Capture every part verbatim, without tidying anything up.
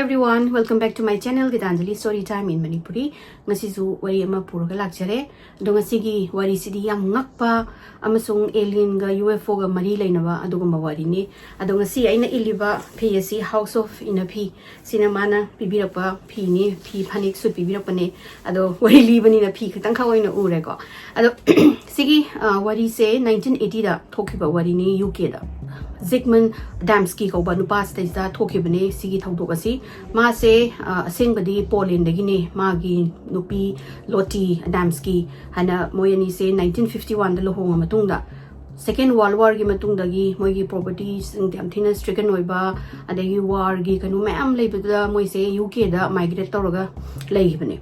Everyone, welcome back to my channel, Gitanjali Story Time in Manipuri. ꯉꯁꯤꯁꯨ ꯋꯥꯔꯤ ꯑꯃ ꯄꯨꯔꯒ ꯂꯥꯛꯆꯔꯦ꯫ ꯑꯗꯣ ꯉꯁꯤꯒꯤ ꯋꯥꯔꯤꯁꯤꯗꯤ ꯌꯥꯝ ꯉꯛꯄ ꯑꯃꯁꯨꯡ alienꯒ UFOꯒ ꯃꯔꯤ ꯂꯩꯅꯕ ꯑꯗꯨꯒꯨꯝꯕ ꯋꯥꯔꯤꯅꯤ꯫ ꯑꯗꯣ ꯉꯁꯤ ꯑꯩꯅ ꯏꯜꯂꯤꯕ ꯐꯤ ꯑꯁꯤ House of Inner Fee ꯁꯤꯅ ꯃꯥꯅ ꯄꯤꯕꯤꯔꯛꯄ ꯐꯤꯅꯤ, ꯐꯤ ꯐꯅꯦꯛ suit ꯄꯤꯕꯤꯔꯛꯄꯅꯦ꯫ ꯑꯗꯣ ꯋꯥꯔꯤ ꯂꯤꯕꯅꯤꯅ ꯐꯤ ꯈꯛꯇꯪꯈꯛ ꯑꯣꯏꯅ ꯎꯔꯦꯀꯣ꯫ ꯑꯗꯣ ꯁꯤꯒꯤ ꯑ, ꯋꯥꯔꯤꯁꯦ nineteen eightyꯗ ꯊꯣꯛꯈꯤꯕ ꯋꯥꯔꯤꯅꯤ, UKꯗ꯫ ꯖꯤꯒꯃꯟ ꯑꯗꯥꯝꯁꯀꯤ ꯀꯧꯕ ꯅꯨꯄꯥꯁꯤꯗꯩꯁꯤꯗ ꯊꯣꯛꯈꯤꯕꯅꯦ ꯁꯤꯒꯤ ꯊꯧꯗꯣꯛ ꯑꯁꯤ꯫ ꯃꯥꯁꯦ ꯑ, ꯑꯁꯦꯡꯕꯗꯤ ꯄꯣꯂꯦꯟꯗꯒꯤꯅꯦ꯫ ꯃꯥꯒꯤ ꯅꯨꯄꯤ ꯂꯣꯇꯤ ꯑꯗꯥꯝꯁꯀꯤ ꯍꯥꯏꯅ, ꯃꯣꯏ ꯑꯅꯤꯁꯦ nineteen fifty oneꯗ ꯂꯨꯍꯣꯡꯉ ꯃꯇꯨꯡꯗ, Second World Warꯒꯤ ꯃꯇꯨꯡꯗꯒꯤ ꯃꯣꯏꯒꯤ propertyꯁꯤꯡ ꯌꯥꯝ ꯊꯤꯅ stricken ꯑꯣꯏꯕ, ꯑꯗꯒꯤ warꯒꯤ ꯀꯩꯅꯣ ꯃꯌꯥꯝ ꯂꯩꯕꯗꯨꯗ ꯃꯣꯏꯁꯦ UKꯗ migrate ꯇꯧꯔꯒ ꯂꯩꯈꯤꯕꯅꯦ꯫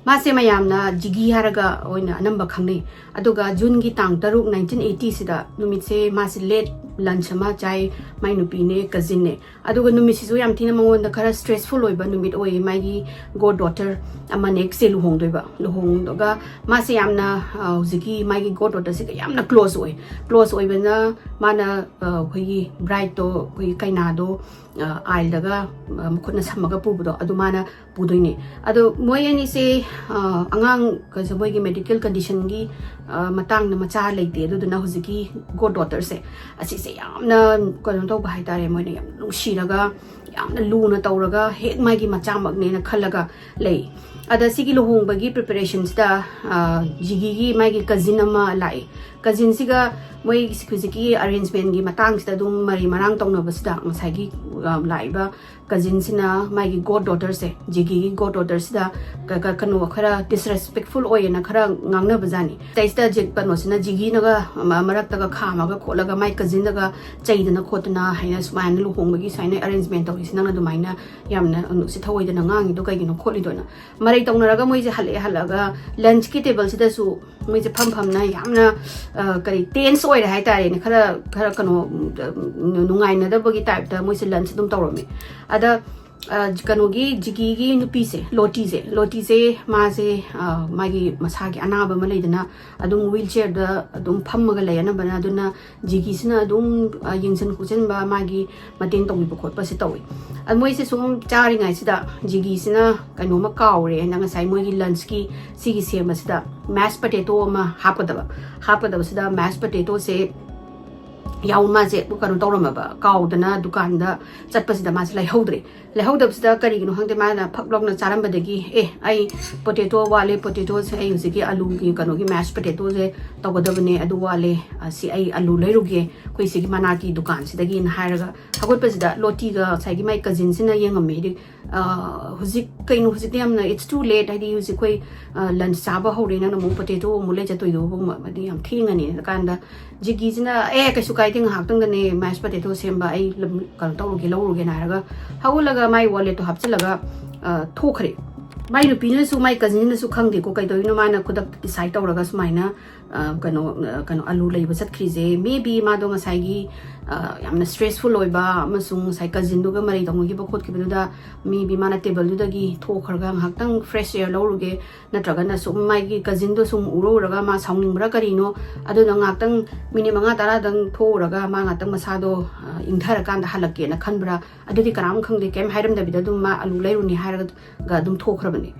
ꯃꯥꯁꯦ ꯃꯌꯥꯝꯅ ꯖꯤꯒꯤ ꯍꯥꯏꯔꯒ ꯑꯣꯏꯅ ꯑꯅꯝꯕ ꯈꯪꯅꯩ꯫ ꯑꯗꯨꯒ Juneꯒꯤ ꯇꯥꯡ ꯇꯔꯨꯛ, nineteen eightyꯁꯤꯗ ꯅꯨꯃꯤꯠꯁꯦ ꯃꯥꯁꯦ late lunch ꯑꯃ ꯆꯥꯏ, ꯃꯥꯏ ꯅꯨꯄꯤꯅꯦ, cousinꯅꯦ꯫ ꯑꯗꯨꯒ ꯅꯨꯃꯤꯠꯁꯤꯁꯨ ꯌꯥꯝ ꯊꯤꯅ ꯃꯉꯣꯟꯗ ꯈꯔ stressful ꯑꯣꯏꯕ ꯅꯨꯃꯤꯠ ꯑꯣꯏꯌꯦ꯫ ꯃꯥꯒꯤ goddaughter ꯑꯃ next day ꯂꯨꯍꯣꯡꯗꯣꯏꯕ꯫ ꯂꯨꯍꯣꯡꯗꯣꯏꯒ ꯃꯥꯁꯦ ꯌꯥꯝꯅ, ꯑ, ꯍꯧꯖꯤꯛꯀꯤ ꯃꯥꯒꯤ goddaughterꯁꯤꯒ ꯌꯥꯝꯅ close ꯑꯣꯏ꯫ Close ꯑꯣꯏꯕꯅ ꯃꯥꯅ, ꯑ, ꯑꯩꯈꯣꯏꯒꯤ brideꯇꯣ, ꯑꯩꯈꯣꯏꯒꯤ ꯀꯩꯅꯥꯗꯣ, ꯑ, aisleꯗꯒ, ꯑ, ꯃꯈꯨꯠꯅ ꯁꯝꯃꯒ ꯄꯨꯕꯗꯣ, ꯑꯗꯨ ꯃꯥꯅ ꯄꯨꯗꯣꯏꯅꯦ꯫ ꯑꯗꯣ ꯃꯣꯏ ꯑꯅꯤꯁꯦ, ꯑ, ꯑꯉꯥꯡ ꯀꯩꯁꯦ ꯃꯣꯏꯒꯤ medical conditionꯒꯤ, ꯑ, ꯃꯇꯥꯡꯗ ꯃꯆꯥ ꯂꯩꯇꯦ꯫ ꯑꯗꯨꯗꯨꯅ ꯍꯧꯖꯤꯛꯀꯤ goddaughterꯁꯦ ꯑꯁꯤꯁꯦ ꯌꯥꯝꯅ ꯀꯩꯅꯣ ꯇꯧꯕ ꯍꯥꯏꯇꯥꯔꯦ, ꯃꯣꯏꯅ ꯌꯥꯝ ꯅꯨꯡꯁꯤꯔꯒ, ꯌꯥꯝꯅ ꯂꯨꯅ ꯇꯧꯔꯒ, ꯍꯦꯛ ꯃꯥꯒꯤ ꯃꯆꯥꯃꯛꯅꯦꯅ ꯈꯜꯂꯒ ꯂꯩ꯫ ꯑꯗ ꯁꯤꯒꯤ ꯂꯨꯍꯣꯡꯕꯒꯤ preparationꯁꯤꯗ, ꯑ, ꯖꯤꯒꯤꯒꯤ ꯃꯥꯒꯤ cousin ꯑꯃ ꯂꯥꯛꯏ꯫ Cousinꯁꯤꯒ ꯃꯣꯏ ꯍꯧꯖꯤꯛꯀꯤ arrangementꯀꯤ ꯃꯇꯥꯡꯁꯤꯗ ꯑꯗꯨꯝ ꯃꯔꯩ ꯃꯔꯥꯡ ꯇꯧꯅꯕꯁꯤꯗ ꯉꯁꯥꯏꯒꯤ, ꯑ, ꯂꯥꯛꯏꯕ cousinꯁꯤꯅ ꯃꯥꯒꯤ goddaughterꯁꯦ, ꯖꯤꯒꯤꯒꯤ goddaughterꯁꯤꯗ ꯀ-, ꯀ-, ꯀꯩꯅꯣ ꯈꯔ disrespectful ꯑꯣꯏꯌꯦꯅ ꯈꯔ ꯉꯥꯡꯅꯕꯖꯥꯠꯅꯤ꯫ ꯁꯤꯗꯩꯁꯤꯗ ꯖꯤ-, ꯀꯩꯅꯣꯁꯤꯅ, ꯖꯤꯒꯤꯅꯒ ꯃ-, ꯃꯔꯛꯇꯒ ꯈꯥꯝꯃꯒ ꯈꯣꯠꯂꯒ ꯃꯥꯏ cousinꯗꯒ ꯆꯩꯗꯅ ꯈꯣꯠꯇꯅ ꯍꯥꯏꯅ, "ꯁꯨꯃꯥꯏꯅ ꯂꯨꯍꯣꯡꯕꯒꯤ ꯁꯨꯃꯥꯏꯅ arrangement ꯇꯧꯔꯤꯁꯤ ꯅꯪꯅ ꯑꯗꯨꯃꯥꯏꯅ ꯌꯥꯝꯅ ꯅꯨꯡꯁꯤꯠ ꯊꯑꯣꯏꯗꯅ ꯉꯥꯡꯉꯤꯗꯣ ꯀꯩꯒꯤꯅꯣ ꯈꯣꯠꯂꯤꯗꯣꯅ?" ꯃꯔꯩ ꯇꯧꯅꯔꯒ ꯃꯣꯏꯁꯦ ꯍꯜꯂꯛꯑꯦ꯫ ꯍꯜꯂꯛꯑꯒ lunchꯀꯤ tableꯁꯤꯗꯁꯨ ꯃꯣꯏꯁꯦ ꯐꯝ ꯐꯝꯅ ꯌꯥꯝꯅ, ꯑ, ꯀꯔꯤ, tense ꯑꯣꯏꯔꯦ ꯍꯥꯏꯇꯥꯔꯦꯅꯦ꯫ ꯈꯔ, ꯈꯔ ꯀꯩꯅꯣ, ꯎꯝ, ꯅꯨꯡꯉꯥꯏꯅꯗꯕꯒꯤ typeꯇ ꯃꯣꯏꯁꯦ lunch ꯑꯗꯨꯝ ꯇꯧꯔꯝꯃꯦ꯫ ꯑꯗ ꯑ, ꯀꯩꯅꯣꯒꯤ, ꯖꯤꯒꯤꯒꯤ ꯅꯨꯄꯤꯁꯦ, ꯂꯣꯇꯤꯁꯦ, ꯂꯣꯇꯤꯁꯦ ꯃꯥꯁꯦ, ꯑ, ꯃꯥꯒꯤ ꯃꯁꯥꯒꯤ ꯑꯅꯥꯕ ꯑꯃ ꯂꯩꯗꯅ, ꯑꯗꯨꯝ wheelchairꯗ ꯑꯗꯨꯝ ꯐꯝꯃꯒ ꯂꯩ ꯑꯅꯝꯕꯅ꯫ ꯑꯗꯨꯅ ꯖꯤꯒꯤꯁꯤꯅ ꯑꯗꯨꯝ, ꯑ, ꯌꯦꯡꯁꯤꯟ ꯈꯣꯠꯆꯤꯟꯕ, ꯃꯥꯒꯤ ꯃꯇꯦꯡ ꯇꯧꯕꯤꯕ ꯈꯣꯠꯄꯁꯦ ꯇꯧꯏ꯫ ꯑꯗ ꯃꯣꯏꯁꯦ ꯁꯨꯝ ꯆꯥꯔꯤꯉꯩꯁꯤꯗ ꯖꯤꯒꯤꯁꯤꯅ ꯀꯩꯅꯣꯝꯃ ꯀꯥꯎꯔꯦꯅ, ꯉꯁꯥꯏ ꯃꯣꯏꯒꯤ lunchꯀꯤ ꯁꯤꯒꯤ ꯁꯦꯝꯕꯁꯤꯗ mashed potato ꯑꯃ ꯍꯥꯞꯀꯗꯕ꯫ ꯍꯥꯞꯀꯗꯕꯁꯤꯗ mashed potatoꯁꯦ ꯌꯥꯎ, ꯃꯥꯁꯦ ꯀꯩꯅꯣ ꯇꯧꯔꯝꯃꯕ, ꯀꯥꯎꯗꯅ ꯗꯨꯀꯥꯟꯗ ꯆꯠꯄꯁꯤꯗ ꯃꯥꯁꯦ ꯂꯩꯍꯧꯗ꯭ꯔꯦ꯫ ꯂꯩꯍꯧꯗꯕꯁꯤꯗ ꯀꯔꯤꯒꯤꯅꯣ ꯈꯪꯗꯦ, ꯃꯥꯅ ꯐꯛ ꯂꯥꯎꯅ ꯆꯥꯔꯝꯕꯗꯒꯤ, "ꯑꯦ, ꯑꯩ potato ꯋꯥꯠꯂꯦ, potatoꯁꯦ ꯑꯩ ꯍꯧꯖꯤꯛꯀꯤ ꯑꯂꯨꯒꯤ ꯀꯩꯅꯣꯒꯤ mashed potatoꯁꯦ ꯇꯧꯒꯗꯕꯅꯦ, ꯑꯗꯨ ꯋꯥꯠꯂꯦ, ꯑ, ꯁꯤ ꯑꯩ ꯑꯂꯨ ꯂꯩꯔꯨꯒꯦ ꯑꯩꯈꯣꯏ ꯁꯤꯒꯤ ꯃꯅꯥꯛꯀꯤ ꯗꯨꯀꯥꯟꯁꯤꯗꯒꯤꯅ" ꯍꯥꯏꯔꯒ ꯍꯧꯒꯠꯄꯁꯤꯗ ꯂꯣꯇꯤꯒ ꯉꯁꯥꯏꯒꯤ ꯃꯥꯏ cousinꯁꯤꯅ ꯌꯦꯡꯉꯝꯃꯦ꯫ ꯍꯥꯏꯗꯤ, ꯑ, ꯍꯧꯖꯤꯛ ꯀꯩꯅꯣ, ꯍꯧꯖꯤꯛꯇꯤ ꯌꯥꯝꯅ it's too late, ꯍꯥꯏꯗꯤ ꯍꯧꯖꯤꯛ ꯑꯩꯈꯣꯏ, ꯑ, lunch ꯆꯥꯕ ꯍꯧꯔꯦ, ꯅꯪꯅ ꯑꯃꯨꯛ potato ꯑꯃꯨꯛ ꯂꯩ ꯆꯠꯇꯣꯏꯗꯨꯕꯨ, ꯍꯥꯏꯗꯤ ꯌꯥꯝ ꯊꯦꯡꯉꯅꯤ ꯀꯥꯟꯗ, ꯖꯤꯒꯤꯁꯤꯅ, "ꯑꯦ, ꯀꯩꯁꯨ ꯀꯥꯏꯗꯦ, ꯉꯥꯏꯍꯥꯛꯇꯪꯗꯅꯦ mashed potato ꯁꯦꯝꯕ, ꯑꯩ ꯂꯝ-, ꯀꯩꯅꯣ ꯇꯧꯔꯨꯒꯦ, ꯂꯧꯔꯨꯒꯦꯅ" ꯍꯥꯏꯔꯒ ꯍꯧꯒꯠꯂꯒ ꯃꯥꯏ walletꯇꯣ ꯍꯥꯞꯆꯤꯜꯂꯒ, ꯑ, ꯊꯣꯛꯈ꯭ꯔꯦ꯫ ꯃꯥꯏ ꯅꯨꯄꯤꯅꯁꯨ, ꯃꯥꯏ cousinꯅꯁꯨ ꯈꯪꯗꯦꯀꯣ ꯀꯩꯗꯧꯔꯤꯅꯣ, ꯃꯥꯅ ꯈꯨꯗꯛꯇ decide ꯇꯧꯔꯒ ꯁꯨꯃꯥꯏꯅ, ꯑ, ꯀꯩꯅꯣ, ꯑ, ꯀꯩꯅꯣ, ꯑꯂꯨ ꯂꯩꯕ ꯆꯠꯈ꯭ꯔꯤꯁꯦ꯫ Maybe ꯃꯥꯗꯣ ꯉꯁꯥꯏꯒꯤ, ꯑ, ꯌꯥꯝꯅ stressful ꯑꯣꯏꯕ ꯑꯃꯁꯨꯡ ꯉꯁꯥꯏ cousinꯗꯨꯒ ꯃꯔꯩ ꯇꯧꯅꯈꯤꯕ ꯈꯣꯠꯈꯤꯕꯗꯨꯗ maybe ꯃꯥꯅ tableꯗꯨꯗꯒꯤ ꯊꯣꯛꯈ꯭ꯔꯒ ꯉꯥꯏꯍꯥꯛꯇꯪ fresh air ꯂꯧꯔꯨꯒꯦ, ꯅꯠꯇ꯭ꯔꯒꯅ ꯁꯨꯝ ꯃꯥꯒꯤ cousinꯗꯣ ꯁꯨꯝ ꯎꯔ ꯎꯔꯒ ꯃꯥ ꯁꯥꯎꯅꯤꯡꯕ꯭ꯔꯥ ꯀꯔꯤꯅꯣ, ꯑꯗꯨꯅ ꯉꯥꯛꯇꯪ minute ꯃꯉꯥ ꯇꯔꯥꯗꯪ ꯊꯣꯛꯎꯔꯒ ꯃꯥ ꯉꯥꯛꯇꯪ ꯃꯁꯥꯗꯣ, ꯑ, ꯏꯪꯊꯔꯀꯥꯟꯗ ꯍꯜꯂꯛꯀꯦꯅ ꯈꯟꯕ꯭ꯔꯥ, ꯑꯗꯨꯗꯤ ꯀꯅꯥꯝ ꯈꯪꯗꯦ꯫ ꯀꯩꯝ ꯍꯥꯏꯔꯝꯗꯕꯤꯗ ꯑꯗꯨꯝ ꯃꯥ ꯑꯂꯨ ꯂꯩꯔꯨꯅꯤ ꯍꯥꯏꯔꯒ ꯑꯗꯨꯝ ꯊꯣꯛꯈ꯭ꯔꯕꯅꯦ꯫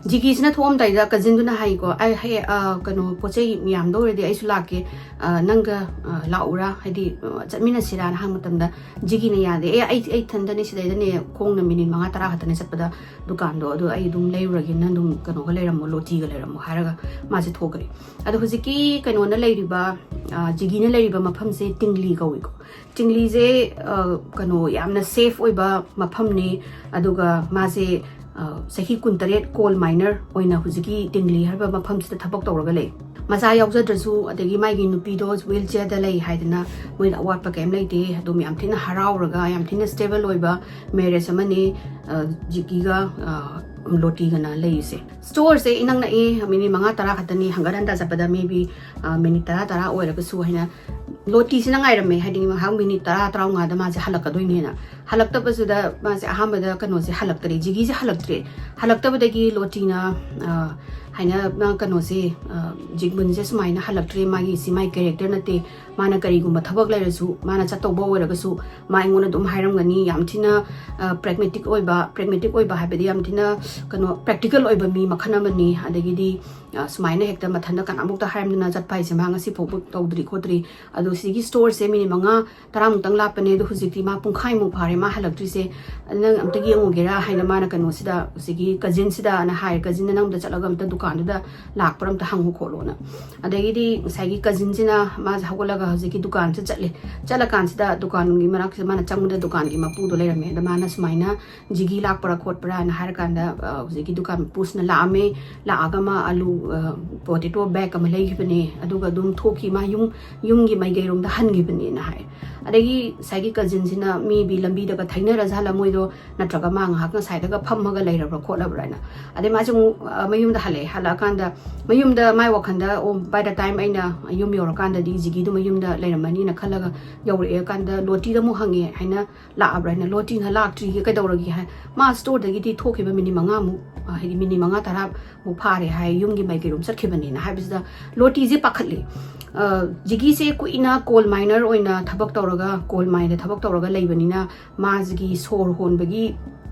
ꯖꯤꯒꯤꯁꯤꯅ ꯊꯣꯛꯑꯝꯗꯥꯏꯗ cousinꯗꯨꯅ ꯍꯥꯏꯀꯣ, "ꯑꯩ ꯍꯌꯦꯡ, ꯑ, ꯀꯩꯅꯣ, ꯄꯣꯠ ꯆꯩ ꯌꯥꯝꯗ ꯑꯣꯏꯔꯗꯤ ꯑꯩꯁꯨ ꯂꯥꯛꯀꯦ, ꯑ, ꯅꯪꯒ, ꯑ, ꯂꯥꯛꯎꯔꯥ? ꯍꯥꯏꯗꯤ, ꯑ, ꯆꯠꯃꯤꯟꯅꯁꯤꯔꯥꯅ?" ꯍꯪꯕ ꯃꯇꯝꯗ ꯖꯤꯒꯤꯅ, "ꯌꯥꯗꯦ, ꯑꯦ, ꯑꯩ, ꯑꯩ ꯏꯊꯟꯗꯅꯦ, ꯁꯤꯗꯩꯗꯅꯦ ꯈꯣꯡꯅ minute ꯃꯉꯥ ꯇꯔꯥ ꯈꯛꯇꯅꯦ ꯆꯠꯄꯗ ꯗꯨꯀꯥꯟꯗꯣ, ꯑꯗꯣ ꯑꯩ ꯑꯗꯨꯝ ꯂꯩꯔꯨꯔꯒꯦ, ꯅꯪ ꯑꯗꯨꯝ ꯀꯩꯅꯣꯒ ꯂꯩꯔꯝꯃꯣ, ꯂꯣꯇꯤꯒ ꯂꯩꯔꯝꯃꯣ" ꯍꯥꯏꯔꯒ ꯃꯥꯁꯦ ꯊꯣꯛꯈ꯭ꯔꯦ꯫ ꯑꯗꯣ ꯍꯧꯖꯤꯛꯀꯤ ꯀꯩꯅꯣꯅ ꯂꯩꯔꯤꯕ, ꯑ, ꯖꯤꯒꯤꯅ ꯂꯩꯔꯤꯕ ꯃꯐꯝꯁꯦ ꯇꯤꯡꯂꯤ ꯀꯧꯏꯀꯣ꯫ ꯇꯤꯡꯂꯤꯁꯦ, ꯑ, ꯀꯩꯅꯣ, ꯌꯥꯝꯅ safe ꯑꯣꯏꯕ ꯃꯐꯝꯅꯤ꯫ ꯑꯗꯨꯒ ꯃꯥꯁꯦ, ꯑ, ꯆꯍꯤ ꯀꯨꯟꯇꯔꯦꯠ coal miner ꯑꯣꯏꯅ ꯍꯧꯖꯤꯛꯀꯤ ꯇꯤꯡꯂꯤ ꯍꯥꯏꯔꯤꯕ ꯃꯐꯝꯁꯤꯗ ꯊꯕꯛ ꯇꯧꯔꯒ ꯂꯩ꯫ ꯃꯆꯥ ꯌꯥꯎꯖꯗ꯭ꯔꯁꯨ, ꯑꯗꯒꯤ ꯃꯥꯒꯤ ꯅꯨꯄꯤꯗꯣ wheelchairꯗ ꯂꯩ ꯍꯥꯏꯗꯅ ꯃꯣꯏꯗ ꯑꯋꯥꯠꯄ ꯀꯩꯝ ꯂꯩꯇꯦ꯫ ꯑꯗꯨꯝ ꯌꯥꯝ ꯊꯤꯅ ꯍꯔꯥꯎꯔꯒ, ꯌꯥꯝ ꯊꯤꯅ stable ꯑꯣꯏꯕ marriage ꯑꯃꯅꯤ, ꯑ, ꯖꯤꯒꯤꯒ, ꯑ, ꯂꯣꯇꯤꯒꯅ ꯂꯩꯔꯤꯁꯦ꯫ Storeꯁꯦ ꯏꯅꯛ ꯅꯛꯏ, minute ꯃꯉꯥ ꯇꯔꯥ ꯈꯛꯇꯅꯤ, ꯍꯪꯒꯠ ꯍꯟꯗ ꯆꯠꯄꯗ maybe, ꯑ, minute ꯇꯔꯥ, ꯇꯔꯥ ꯑꯣꯏꯔꯒꯁꯨ ꯍꯥꯏꯅ ꯂꯣꯇꯤꯁꯤꯅ ꯉꯥꯏꯔꯝꯃꯦ, ꯍꯥꯏꯗꯤ ꯉꯥꯏꯍꯥꯛ ꯃꯤꯅꯤꯠ ꯇꯔꯥ ꯇꯔꯥꯃꯉꯥꯗ ꯃꯥꯁꯦ ꯍꯜꯂꯛꯀꯗꯣꯏꯅꯦꯅ꯫ ꯍꯜꯂꯛꯇꯕꯁꯤꯗ ꯃꯥꯁꯦ ꯑꯍꯥꯟꯕꯗ ꯀꯩꯅꯣꯁꯦ ꯍꯜꯂꯛꯇ꯭ꯔꯦ, ꯖꯤꯒꯤꯁꯦ ꯍꯜꯂꯛꯇ꯭ꯔꯦ꯫ ꯍꯜꯂꯛꯇꯕꯗꯒꯤ ꯂꯣꯇꯤꯅ, ꯑ, ꯍꯥꯏꯅ ꯃꯥ ꯀꯩꯅꯣꯁꯦ, ꯑ, ꯖꯤꯒꯃꯨꯟꯁꯦ ꯁꯨꯃꯥꯏꯅ ꯍꯜꯂꯛꯇ꯭ꯔꯦ, ꯃꯥꯒꯤ ꯁꯤ ꯃꯥꯏ ꯀꯦꯔꯦꯛꯇꯔ ꯅꯠꯇꯦ, ꯃꯥꯅ ꯀꯔꯤꯒꯨꯝꯕ ꯊꯕꯛ ꯂꯩꯔꯁꯨ, ꯃꯥꯅ ꯆꯠꯇꯧꯕ ꯑꯣꯏꯔꯒꯁꯨ ꯃꯥ ꯑꯩꯉꯣꯟꯗ ꯑꯗꯨꯝ ꯍꯥꯏꯔꯝꯒꯅꯤ, ꯌꯥꯝ ꯊꯤꯅ ꯄ꯭ꯔꯦꯒꯃꯦꯇꯤꯛ ꯑꯣꯏꯕ, ꯄ꯭ꯔꯦꯒꯃꯦꯇꯤꯛ ꯑꯣꯏꯕ ꯍꯥꯏꯕꯗꯤ ꯌꯥꯝ ꯊꯤꯅ ꯀꯩꯅꯣ ꯄ꯭ꯔꯦꯛꯇꯤꯀꯦꯜ ꯑꯣꯏꯕ ꯃꯤ ꯃꯈꯜ ꯑꯃꯅꯤ꯫ ꯑꯗꯒꯤꯗꯤ ꯑ, ꯁꯨꯃꯥꯏꯅ ꯍꯦꯛꯇ ꯃꯊꯟꯇ ꯀꯅꯥꯃꯨꯛꯇ ꯍꯥꯏꯔꯝꯗꯅ ꯆꯠꯄ ꯍꯥꯏꯁꯦ ꯃꯥ ꯉꯁꯤ ꯐꯥꯎꯕ ꯇꯧꯗ꯭ꯔꯤ ꯈꯣꯠꯇ꯭ꯔꯤ꯫ ꯑꯗꯣ ꯁꯤꯒꯤ ꯁ꯭ꯇꯣꯔꯁꯦ ꯃꯤꯅꯤꯠ ꯃꯉꯥ ꯇꯔꯥꯃꯨꯛꯇꯪ ꯂꯥꯞꯄꯅꯦ, ꯑꯗꯣ ꯍꯧꯖꯤꯛꯇꯤ ꯃꯥ ꯄꯨꯡꯈꯥꯏꯃꯨꯛ ꯐꯥꯔꯦ ꯃꯥ ꯍꯜꯂꯛꯇ꯭ꯔꯤꯁꯦ, ꯅꯪ ꯑꯝꯇ ꯌꯦꯡꯉꯨꯒꯦꯔꯥ ꯍꯥꯏꯅ ꯃꯥꯅ ꯀꯩꯅꯣꯁꯤꯗ, ꯍꯧꯖꯤꯛꯀꯤ ꯀꯖꯤꯟꯁꯤꯗꯅ ꯍꯥꯏ, ꯀꯖꯤꯟꯗ ꯅꯪ ꯑꯝꯇ ꯆꯠꯂꯒ ꯑꯝꯇ ꯗꯨꯀꯥꯟꯗꯨꯗ ꯂꯥꯛꯄ꯭ꯔꯥ ꯑꯝꯇ ꯍꯪꯉꯨ ꯈꯣꯠꯂꯣꯅ꯫ ꯑꯗꯒꯤꯗꯤ ꯉꯁꯥꯏꯒꯤ ꯀꯖꯤꯟꯁꯤꯅ ꯃꯥꯁꯦ ꯍꯧꯒꯠꯂꯒ ꯍꯧꯖꯤꯛꯀꯤ ꯗꯨꯀꯥꯟꯁꯤꯗ ꯆꯠꯂꯦ꯫ ꯆꯠꯂꯀꯥꯟꯁꯤꯗ ꯗꯨꯀꯥꯟꯒꯤ ꯃꯅꯥꯛꯁꯤꯗ ꯃꯥꯅ ꯆꯪꯕꯗ ꯗꯨꯀꯥꯟꯒꯤ ꯃꯄꯨꯗꯣ ꯂꯩꯔꯝꯃꯦ꯫ ꯑꯗ ꯃꯥꯅ ꯁꯨꯃꯥꯏꯅ ꯖꯤꯒꯤ ꯂꯥꯛꯄ꯭ꯔꯥ ꯈꯣꯠꯄ꯭ꯔꯥꯅ ꯍꯥꯏꯔꯀꯥꯟꯗ, ꯑ, ꯍꯧꯖꯤꯛꯀꯤ ꯗꯨꯀꯥꯟ ꯃꯄꯨꯁꯤꯅ ꯂꯥꯛꯑꯝꯃꯦ, ꯂꯥꯛꯑꯒ ꯃꯥ ꯑꯂꯨ, ꯑ, ꯄꯣꯇꯦꯇꯣ ꯕꯦꯒ ꯑꯃ ꯂꯩꯈꯤꯕꯅꯦ, ꯑꯗꯨꯒ ꯑꯗꯨꯝ ꯊꯣꯛꯈꯤ꯫ ꯃꯥ ꯌꯨꯝ, ꯌꯨꯝꯒꯤ ꯃꯥꯏꯀꯩꯔꯣꯝꯗ ꯍꯟꯈꯤꯕꯅꯦꯅ ꯍꯥꯏ꯫ ꯑꯗꯒꯤ ꯉꯁꯥꯏꯒꯤ ꯀꯖꯤꯟꯁꯤꯅ maybe ꯂꯝꯕꯤꯗꯒ ꯊꯩꯅꯔꯖꯥꯠꯂ ꯃꯣꯏꯗꯣ, ꯅꯠꯇ꯭ꯔꯒ ꯃꯥ ꯉꯥꯏꯍꯥꯛ ꯉꯁꯥꯏꯗꯒ ꯐꯝꯃꯒ ꯂꯩꯔꯕ꯭ꯔꯥ ꯈꯣꯠꯂꯕ꯭ꯔꯥ ꯍꯥꯏꯅ꯫ ꯑꯗꯩ ꯃꯥꯁꯦ ꯑꯃꯨꯛ, ꯑ, ꯃꯌꯨꯝꯗ ꯍꯜꯂꯛꯑꯦ꯫ ꯍꯜꯂꯛꯑꯀꯥꯟꯗ ꯃꯌꯨꯝꯗ ꯃꯥꯏ ꯋꯥꯈꯜꯗ, "ꯑꯣ, by the time ꯑꯩꯅ ꯌꯨꯝ ꯌꯧꯔꯀꯥꯟꯗꯗꯤ ꯖꯤꯒꯤꯗꯨ ꯃꯌꯨꯝꯗ ꯂꯩꯔꯝꯃꯅꯤꯅ" ꯈꯜꯂꯒ ꯌꯧꯔꯛꯑꯦ ꯀꯥꯟꯗ ꯂꯣꯇꯤꯗ ꯑꯃꯨꯛ ꯍꯪꯉꯦ ꯍꯥꯏꯅ, "ꯂꯥꯛꯑꯕ꯭ꯔꯥ?" ꯍꯥꯏꯅ꯫ "ꯂꯣꯇꯤꯅ ꯂꯥꯛꯇ꯭ꯔꯤꯒꯦ ꯀꯩꯗꯧꯔꯒꯦ?" ꯍꯥꯏ꯫ "ꯃꯥ ꯁ꯭ꯇꯣꯔꯗꯒꯤꯗꯤ ꯊꯣꯛꯈꯤꯕ ꯃꯤꯅꯤꯠ ꯃꯉꯥꯃꯨꯛ, ꯑ, ꯍꯥꯏꯗꯤ ꯃꯤꯅꯤꯠ ꯃꯉꯥ ꯇꯔꯥꯃꯨꯛ ꯐꯥꯔꯦ" ꯍꯥꯏ, "ꯌꯨꯝꯒꯤ ꯃꯥꯏꯀꯩꯔꯣꯝ ꯆꯠꯈꯤꯕꯅꯦꯅ" ꯍꯥꯏꯕꯁꯤꯗ ꯂꯣꯇꯤꯁꯦ ꯄꯥꯈꯠꯂꯤ꯫ ꯑ, ꯖꯤꯒꯤꯁꯦ ꯀꯨꯏꯅ ꯀꯣꯜ ꯃꯥꯏꯅꯔ ꯑꯣꯏꯅ ꯊꯕꯛ ꯇꯧꯔꯒ, ꯀꯣꯜ ꯃꯥꯏꯟꯗ ꯊꯕꯛ ꯇꯧꯔꯒ ꯂꯩꯕꯅꯤꯅ ꯃꯥꯁꯤꯒꯤ ꯁꯣꯔ ꯍꯣꯟꯕꯒꯤ,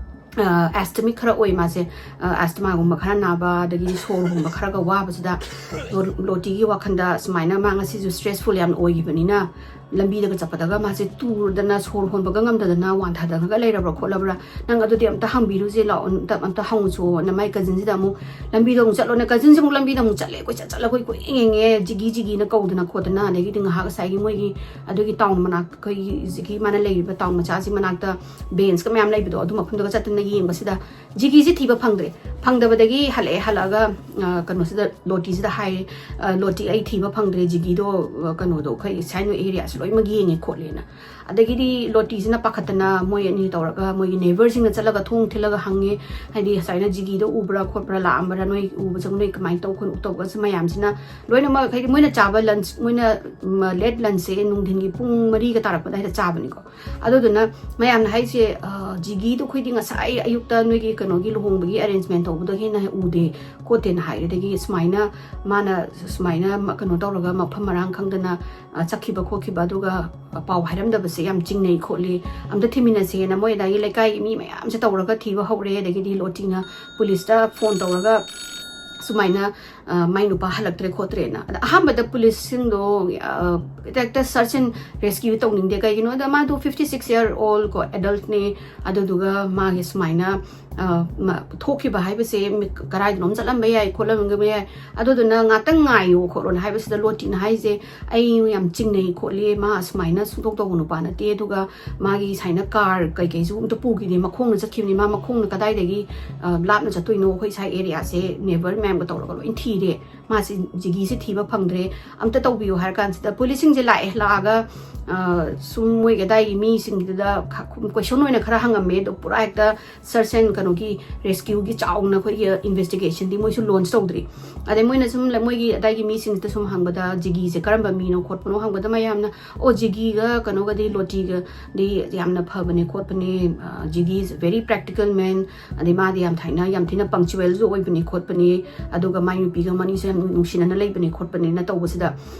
ꯑ, ꯑꯦꯁꯇꯃꯤꯛ ꯈꯔ ꯑꯣꯏ ꯃꯥꯁꯦ, ꯑ, ꯑꯦꯁꯇꯃꯥꯒꯨꯝꯕ ꯈꯔ ꯅꯥꯕ, ꯑꯗꯒꯤꯗꯤ ꯁꯣꯔ ꯍꯣꯟꯕ ꯈꯔꯒ ꯋꯥꯕꯁꯤꯗ ꯂꯣ-, ꯂꯣꯇꯤꯒꯤ ꯋꯥꯈꯜꯗ ꯁꯨꯃꯥꯏꯅ ꯃꯥ ꯉꯁꯤꯁꯨ ꯁ꯭ꯇ꯭ꯔꯦꯁꯐꯨꯜ ꯌꯥꯝꯅ ꯑꯣꯏꯈꯤꯕꯅꯤꯅ ꯂꯝꯕꯤꯗꯒ ꯆꯠꯄꯗꯒ ꯃꯥꯁꯦ ꯇꯨꯔꯗꯅ ꯁꯣꯔ ꯍꯣꯟꯕꯒ ꯉꯝꯗꯗꯅ ꯋꯥꯟꯊꯗꯅꯒ ꯂꯩꯔꯕ꯭ꯔꯥ ꯈꯣꯠꯂꯕ꯭ꯔꯥ, ꯅꯪ ꯑꯗꯨꯗꯤ ꯑꯝꯇ ꯍꯪꯕꯤꯔꯨꯁꯦ ꯂꯥꯛꯑꯣ, ꯑꯝꯇ, ꯑꯝꯇ ꯍꯪꯉꯨꯁꯣꯅ ꯃꯥꯏ ꯀꯖꯤꯟꯁꯤꯗ ꯑꯃꯨꯛ ꯂꯝꯕꯤꯗ ꯑꯃꯨꯛ ꯆꯠꯂꯣꯅ, ꯀꯖꯤꯟꯁꯦ ꯑꯃꯨꯛ ꯂꯝꯕꯤꯗ ꯑꯃꯨꯛ ꯆꯠꯂꯦ, ꯀꯣꯏꯆꯠ ꯆꯠꯂꯒ ꯀꯣꯏꯌꯦꯡ ꯌꯦꯡꯉꯦ, ꯖꯤꯒꯤ ꯖꯤꯒꯤꯅ ꯀꯧꯗꯅ ꯈꯣꯠꯇꯅ, ꯑꯗꯒꯤꯗꯤ ꯉꯥꯏꯍꯥꯛ ꯉꯁꯥꯏꯒꯤ ꯃꯣꯏꯒꯤ ꯑꯗꯨꯒꯤ ꯇꯥꯎꯟ ꯃꯅꯥꯛ, ꯑꯩꯈꯣꯏꯒꯤ ꯍꯧꯖꯤꯛꯀꯤ ꯃꯥꯅ ꯂꯩꯔꯤꯕ ꯇꯥꯎꯟ ꯃꯆꯥꯁꯤ ꯃꯅꯥꯛꯇ ꯕꯦꯟꯁꯀ ꯃꯌꯥꯝ ꯂꯩꯕꯗꯣ, ꯑꯗꯨ ꯃꯐꯝꯗꯨꯒ ꯆꯠꯇꯅ ꯌꯦꯡꯕꯁꯤꯗ ꯖꯤꯒꯤꯁꯦ ꯊꯤꯕ ꯐꯪꯗ꯭ꯔꯦ꯫ ꯐꯪꯗꯕꯗꯒꯤ ꯍꯜꯂꯛꯑꯦ, ꯍꯜꯂꯛꯑꯒ, ꯑ, ꯀꯩꯅꯣꯁꯤꯗ, ꯂꯣꯇꯤꯁꯤꯗ ꯍꯥꯏꯔꯦ, "ꯑ, ꯂꯣꯇꯤ, ꯑꯩ ꯊꯤꯕ ꯐꯪꯗ꯭ꯔꯦ ꯖꯤꯒꯤꯗꯣ, ꯑ, ꯀꯩꯅꯣꯗꯣ, ꯑꯩꯈꯣꯏ ꯁꯥꯏꯅꯣ ꯑꯦꯔꯤꯌꯥꯁꯤ ꯂꯣꯏꯅꯃꯛ ꯌꯦꯡꯉꯦ ꯈꯣꯠꯂꯦꯅ"꯫ ꯑꯗꯒꯤꯗꯤ ꯂꯣꯇꯤꯁꯤꯅ ꯄꯥꯈꯠꯇꯅ ꯃꯣꯏ ꯑꯅꯤ ꯇꯧꯔꯒ ꯃꯣꯏꯒꯤ ꯅꯦꯕꯔꯁꯤꯡꯅ ꯆꯠꯂꯒ ꯊꯣꯡ ꯊꯤꯜꯂꯒ ꯍꯪꯉꯦ, ꯍꯥꯏꯗꯤ ꯁꯨꯃꯥꯏꯅ ꯖꯤꯒꯤꯗꯣ ꯎꯕ꯭ꯔꯥ ꯈꯣꯠꯄ꯭ꯔꯥ, ꯂꯥꯛꯑꯝꯕ꯭ꯔꯥ, ꯅꯣꯏ ꯎꯕꯁꯦ ꯅꯣꯏ ꯀꯃꯥꯏꯅ ꯇꯧ ꯈꯣꯠꯅ ꯇꯧꯕꯁꯦ ꯃꯌꯥꯝꯁꯤꯅ ꯂꯣꯏꯅꯃꯛ, ꯍꯥꯏꯗꯤ ꯃꯣꯏꯅ ꯆꯥꯕ ꯂꯟꯁ, ꯃꯣꯏꯅ ꯂꯦꯠ ꯂꯟꯁꯁꯦ ꯅꯨꯡꯊꯤꯟꯒꯤ ꯄꯨꯡ ꯃꯔꯤꯒ ꯇꯥꯔꯛꯄ ꯑꯗꯥꯏꯗ ꯆꯥꯕꯅꯤꯀꯣ꯫ ꯑꯗꯨꯗꯨꯅ ꯃꯌꯥꯝꯅ ꯍꯥꯏꯁꯦ, "ꯑ, ꯖꯤꯒꯤꯗꯣ ꯑꯩꯈꯣꯏꯗꯤ ꯉꯁꯥꯏ ꯑꯌꯨꯛꯇ ꯅꯣꯏꯒꯤ ꯀꯩꯅꯣꯒꯤ ꯂꯨꯍꯣꯡꯕꯒꯤ ꯑꯦꯔꯦꯟꯖꯃꯦꯟ ꯇꯧꯕꯗꯒꯤ ꯍꯦꯟꯅ ꯎꯗꯦ ꯈꯣꯠꯇꯦꯅ" ꯍꯥꯏ꯫ ꯑꯗꯒꯤ ꯁꯨꯃꯥꯏꯅ ꯃꯥꯅ ꯁꯨꯃꯥꯏꯅ ꯃ-, ꯀꯩꯅꯣ ꯇꯧꯔꯒ ꯃꯐꯝ ꯃꯔꯥꯡ ꯈꯪꯗꯅ, ꯑ, ꯆꯠꯈꯤꯕ ꯈꯣꯠꯈꯤꯕ, ꯑꯗꯨꯒ ꯄꯥꯎ ꯍꯥꯏꯔꯝꯗꯕꯁꯦ ꯌꯥꯝ ꯆꯤꯡꯅꯩ ꯈꯣꯠꯂꯤ, ꯑꯝꯇ ꯊꯤꯃꯤꯟꯅꯁꯦꯅ ꯃꯣꯏ ꯑꯗꯥꯏꯒꯤ ꯂꯩꯀꯥꯏꯒꯤ ꯃꯤ ꯃꯌꯥꯝꯁꯦ ꯇꯧꯔꯒ ꯊꯤꯕ ꯍꯧꯔꯦ꯫ ꯑꯗꯒꯤꯗꯤ ꯂꯣꯇꯤꯅ ꯄꯨꯂꯤꯁꯇ ꯐꯣꯟ ꯇꯧꯔꯒ ꯁꯨꯃꯥꯏꯅ, ꯑ, ꯃꯥꯏ ꯅꯨꯄꯥ ꯍꯜꯂꯛꯇ꯭ꯔꯦ ꯈꯣꯠꯇ꯭ꯔꯦꯅ꯫ ꯑꯗ ꯑꯍꯥꯟꯕꯗ ꯄꯨꯂꯤꯁꯁꯤꯡꯗꯣ, ꯑ, ꯍꯦꯛꯇ search and rescue ꯇꯧꯅꯤꯡꯗꯦ꯫ ꯀꯩꯒꯤꯅꯣꯗ ꯃꯥꯗꯣ fifty six year old ꯀꯣ, adultꯅꯦ꯫ ꯑꯗꯨꯗꯨꯒ ꯃꯥꯒꯤ ꯁꯨꯃꯥꯏꯅ, ꯑ, ꯃ-, ꯊꯣꯛꯈꯤꯕ ꯍꯥꯏꯕꯁꯦ ꯃꯤ ꯀꯔꯥꯏꯗꯅꯣꯝ ꯆꯠꯂꯝꯕ ꯌꯥꯏ, ꯈꯣꯠꯂꯝꯕ ꯌꯥꯏ꯫ ꯑꯗꯨꯗꯨꯅ ꯉꯥꯛꯇꯪ ꯉꯥꯏꯌꯣ ꯈꯣꯠꯂꯣꯅ ꯍꯥꯏꯕꯁꯤꯗ ꯂꯣꯇꯤꯅ ꯍꯥꯏꯁꯦ, "ꯑꯩ ꯌꯥꯝ ꯆꯤꯡꯅꯩ ꯈꯣꯠꯂꯤ, ꯃꯥ ꯑꯁꯨꯃꯥꯏꯅ ꯁꯨꯡꯇꯧ ꯇꯧꯕ ꯅꯨꯄꯥ ꯅꯠꯇꯦ꯫ ꯑꯗꯨꯒ ꯃꯥꯒꯤ ꯁꯨꯃꯥꯏꯅ ꯀꯥꯔ ꯀꯩꯀꯩꯁꯨ ꯑꯝꯇ ꯄꯨꯈꯤꯗꯦ, ꯃꯈꯣꯡꯅ ꯆꯠꯈꯤꯕꯅꯤ꯫ ꯃꯥ ꯃꯈꯣꯡꯅ ꯀꯗꯥꯏꯗꯒꯤ, ꯑ, ꯂꯥꯞꯅ ꯆꯠꯇꯣꯏꯅꯣ? ꯑꯩꯈꯣꯏ ꯁ꯭ꯋꯥꯏ ꯑꯦꯔꯤꯌꯥꯁꯦ ꯅꯦꯕꯔ ꯃꯌꯥꯝꯒ ꯇꯧꯔꯒ ꯂꯣꯏ ꯊꯤꯔꯦ꯫ ꯃꯥꯁꯦ ꯖꯤꯒꯤꯁꯦ ꯊꯤꯕ ꯐꯪꯗ꯭ꯔꯦ, ꯑꯝꯇ ꯇꯧꯕꯤꯌꯨ" ꯍꯥꯏꯔ ꯀꯥꯟꯁꯤꯗ ꯄꯨꯂꯤꯁꯁꯤꯡꯁꯦ ꯂꯥꯛꯑꯦ꯫ ꯂꯥꯛꯑꯒ, ꯑ, ꯁꯨꯝ ꯃꯣꯏꯒꯤ ꯑꯗꯥꯏꯒꯤ ꯃꯤꯁꯤꯡꯗꯨꯗ ꯈ-, question ꯑꯣꯏꯅ ꯈꯔ ꯍꯪꯉꯝꯃꯦ꯫ ꯑꯗꯣ ꯄꯨꯔꯥ ꯍꯦꯛꯇ search and ꯀꯩꯅꯣꯒꯤ rescueꯒꯤ ꯆꯥꯎꯅ ꯑꯩꯈꯣꯏꯒꯤ investigationꯗꯤ ꯃꯣꯏꯁꯨ launch ꯇꯧꯗ꯭ꯔꯤ꯫ ꯑꯗꯩ ꯃꯣꯏꯅ ꯁꯨꯝ ꯂ-, ꯃꯣꯏꯒꯤ ꯑꯗꯥꯏꯒꯤ ꯃꯤꯁꯤꯡꯁꯤꯗ ꯁꯨꯝ ꯍꯪꯕꯗ, "ꯖꯤꯒꯤꯁꯦ ꯀꯔꯝꯕ ꯃꯤꯅꯣ ꯈꯣꯠꯄꯅꯣ?" ꯍꯪꯕꯗ ꯃꯌꯥꯝꯅ, "ꯑꯣ, ꯖꯤꯒꯤꯒ ꯀꯩꯅꯣꯒꯗꯤ, ꯂꯣꯇꯤꯒꯗꯤ ꯌꯥꯝꯅ ꯐꯕꯅꯦ ꯈꯣꯠꯄꯅꯦ, ꯑ, ꯖꯤꯒꯤ is very practical man, ꯑꯗꯩ ꯃꯥꯗꯤ ꯌꯥꯝ ꯊꯥꯏꯅ ꯌꯥꯝ ꯊꯤꯅ punctualꯁꯨ ꯑꯣꯏꯕꯅꯦ ꯈꯣꯠꯄꯅꯦ, ꯑꯗꯨꯒ ꯃꯥꯏ ꯅꯨꯄꯤꯒ ꯃꯅꯤꯁꯦ ꯌꯥꯝ ꯅꯨꯡꯁꯤꯅꯅ ꯂꯩꯕꯅꯦ ꯈꯣꯠꯄꯅꯦꯅ" ꯇꯧꯕꯁꯤꯗ,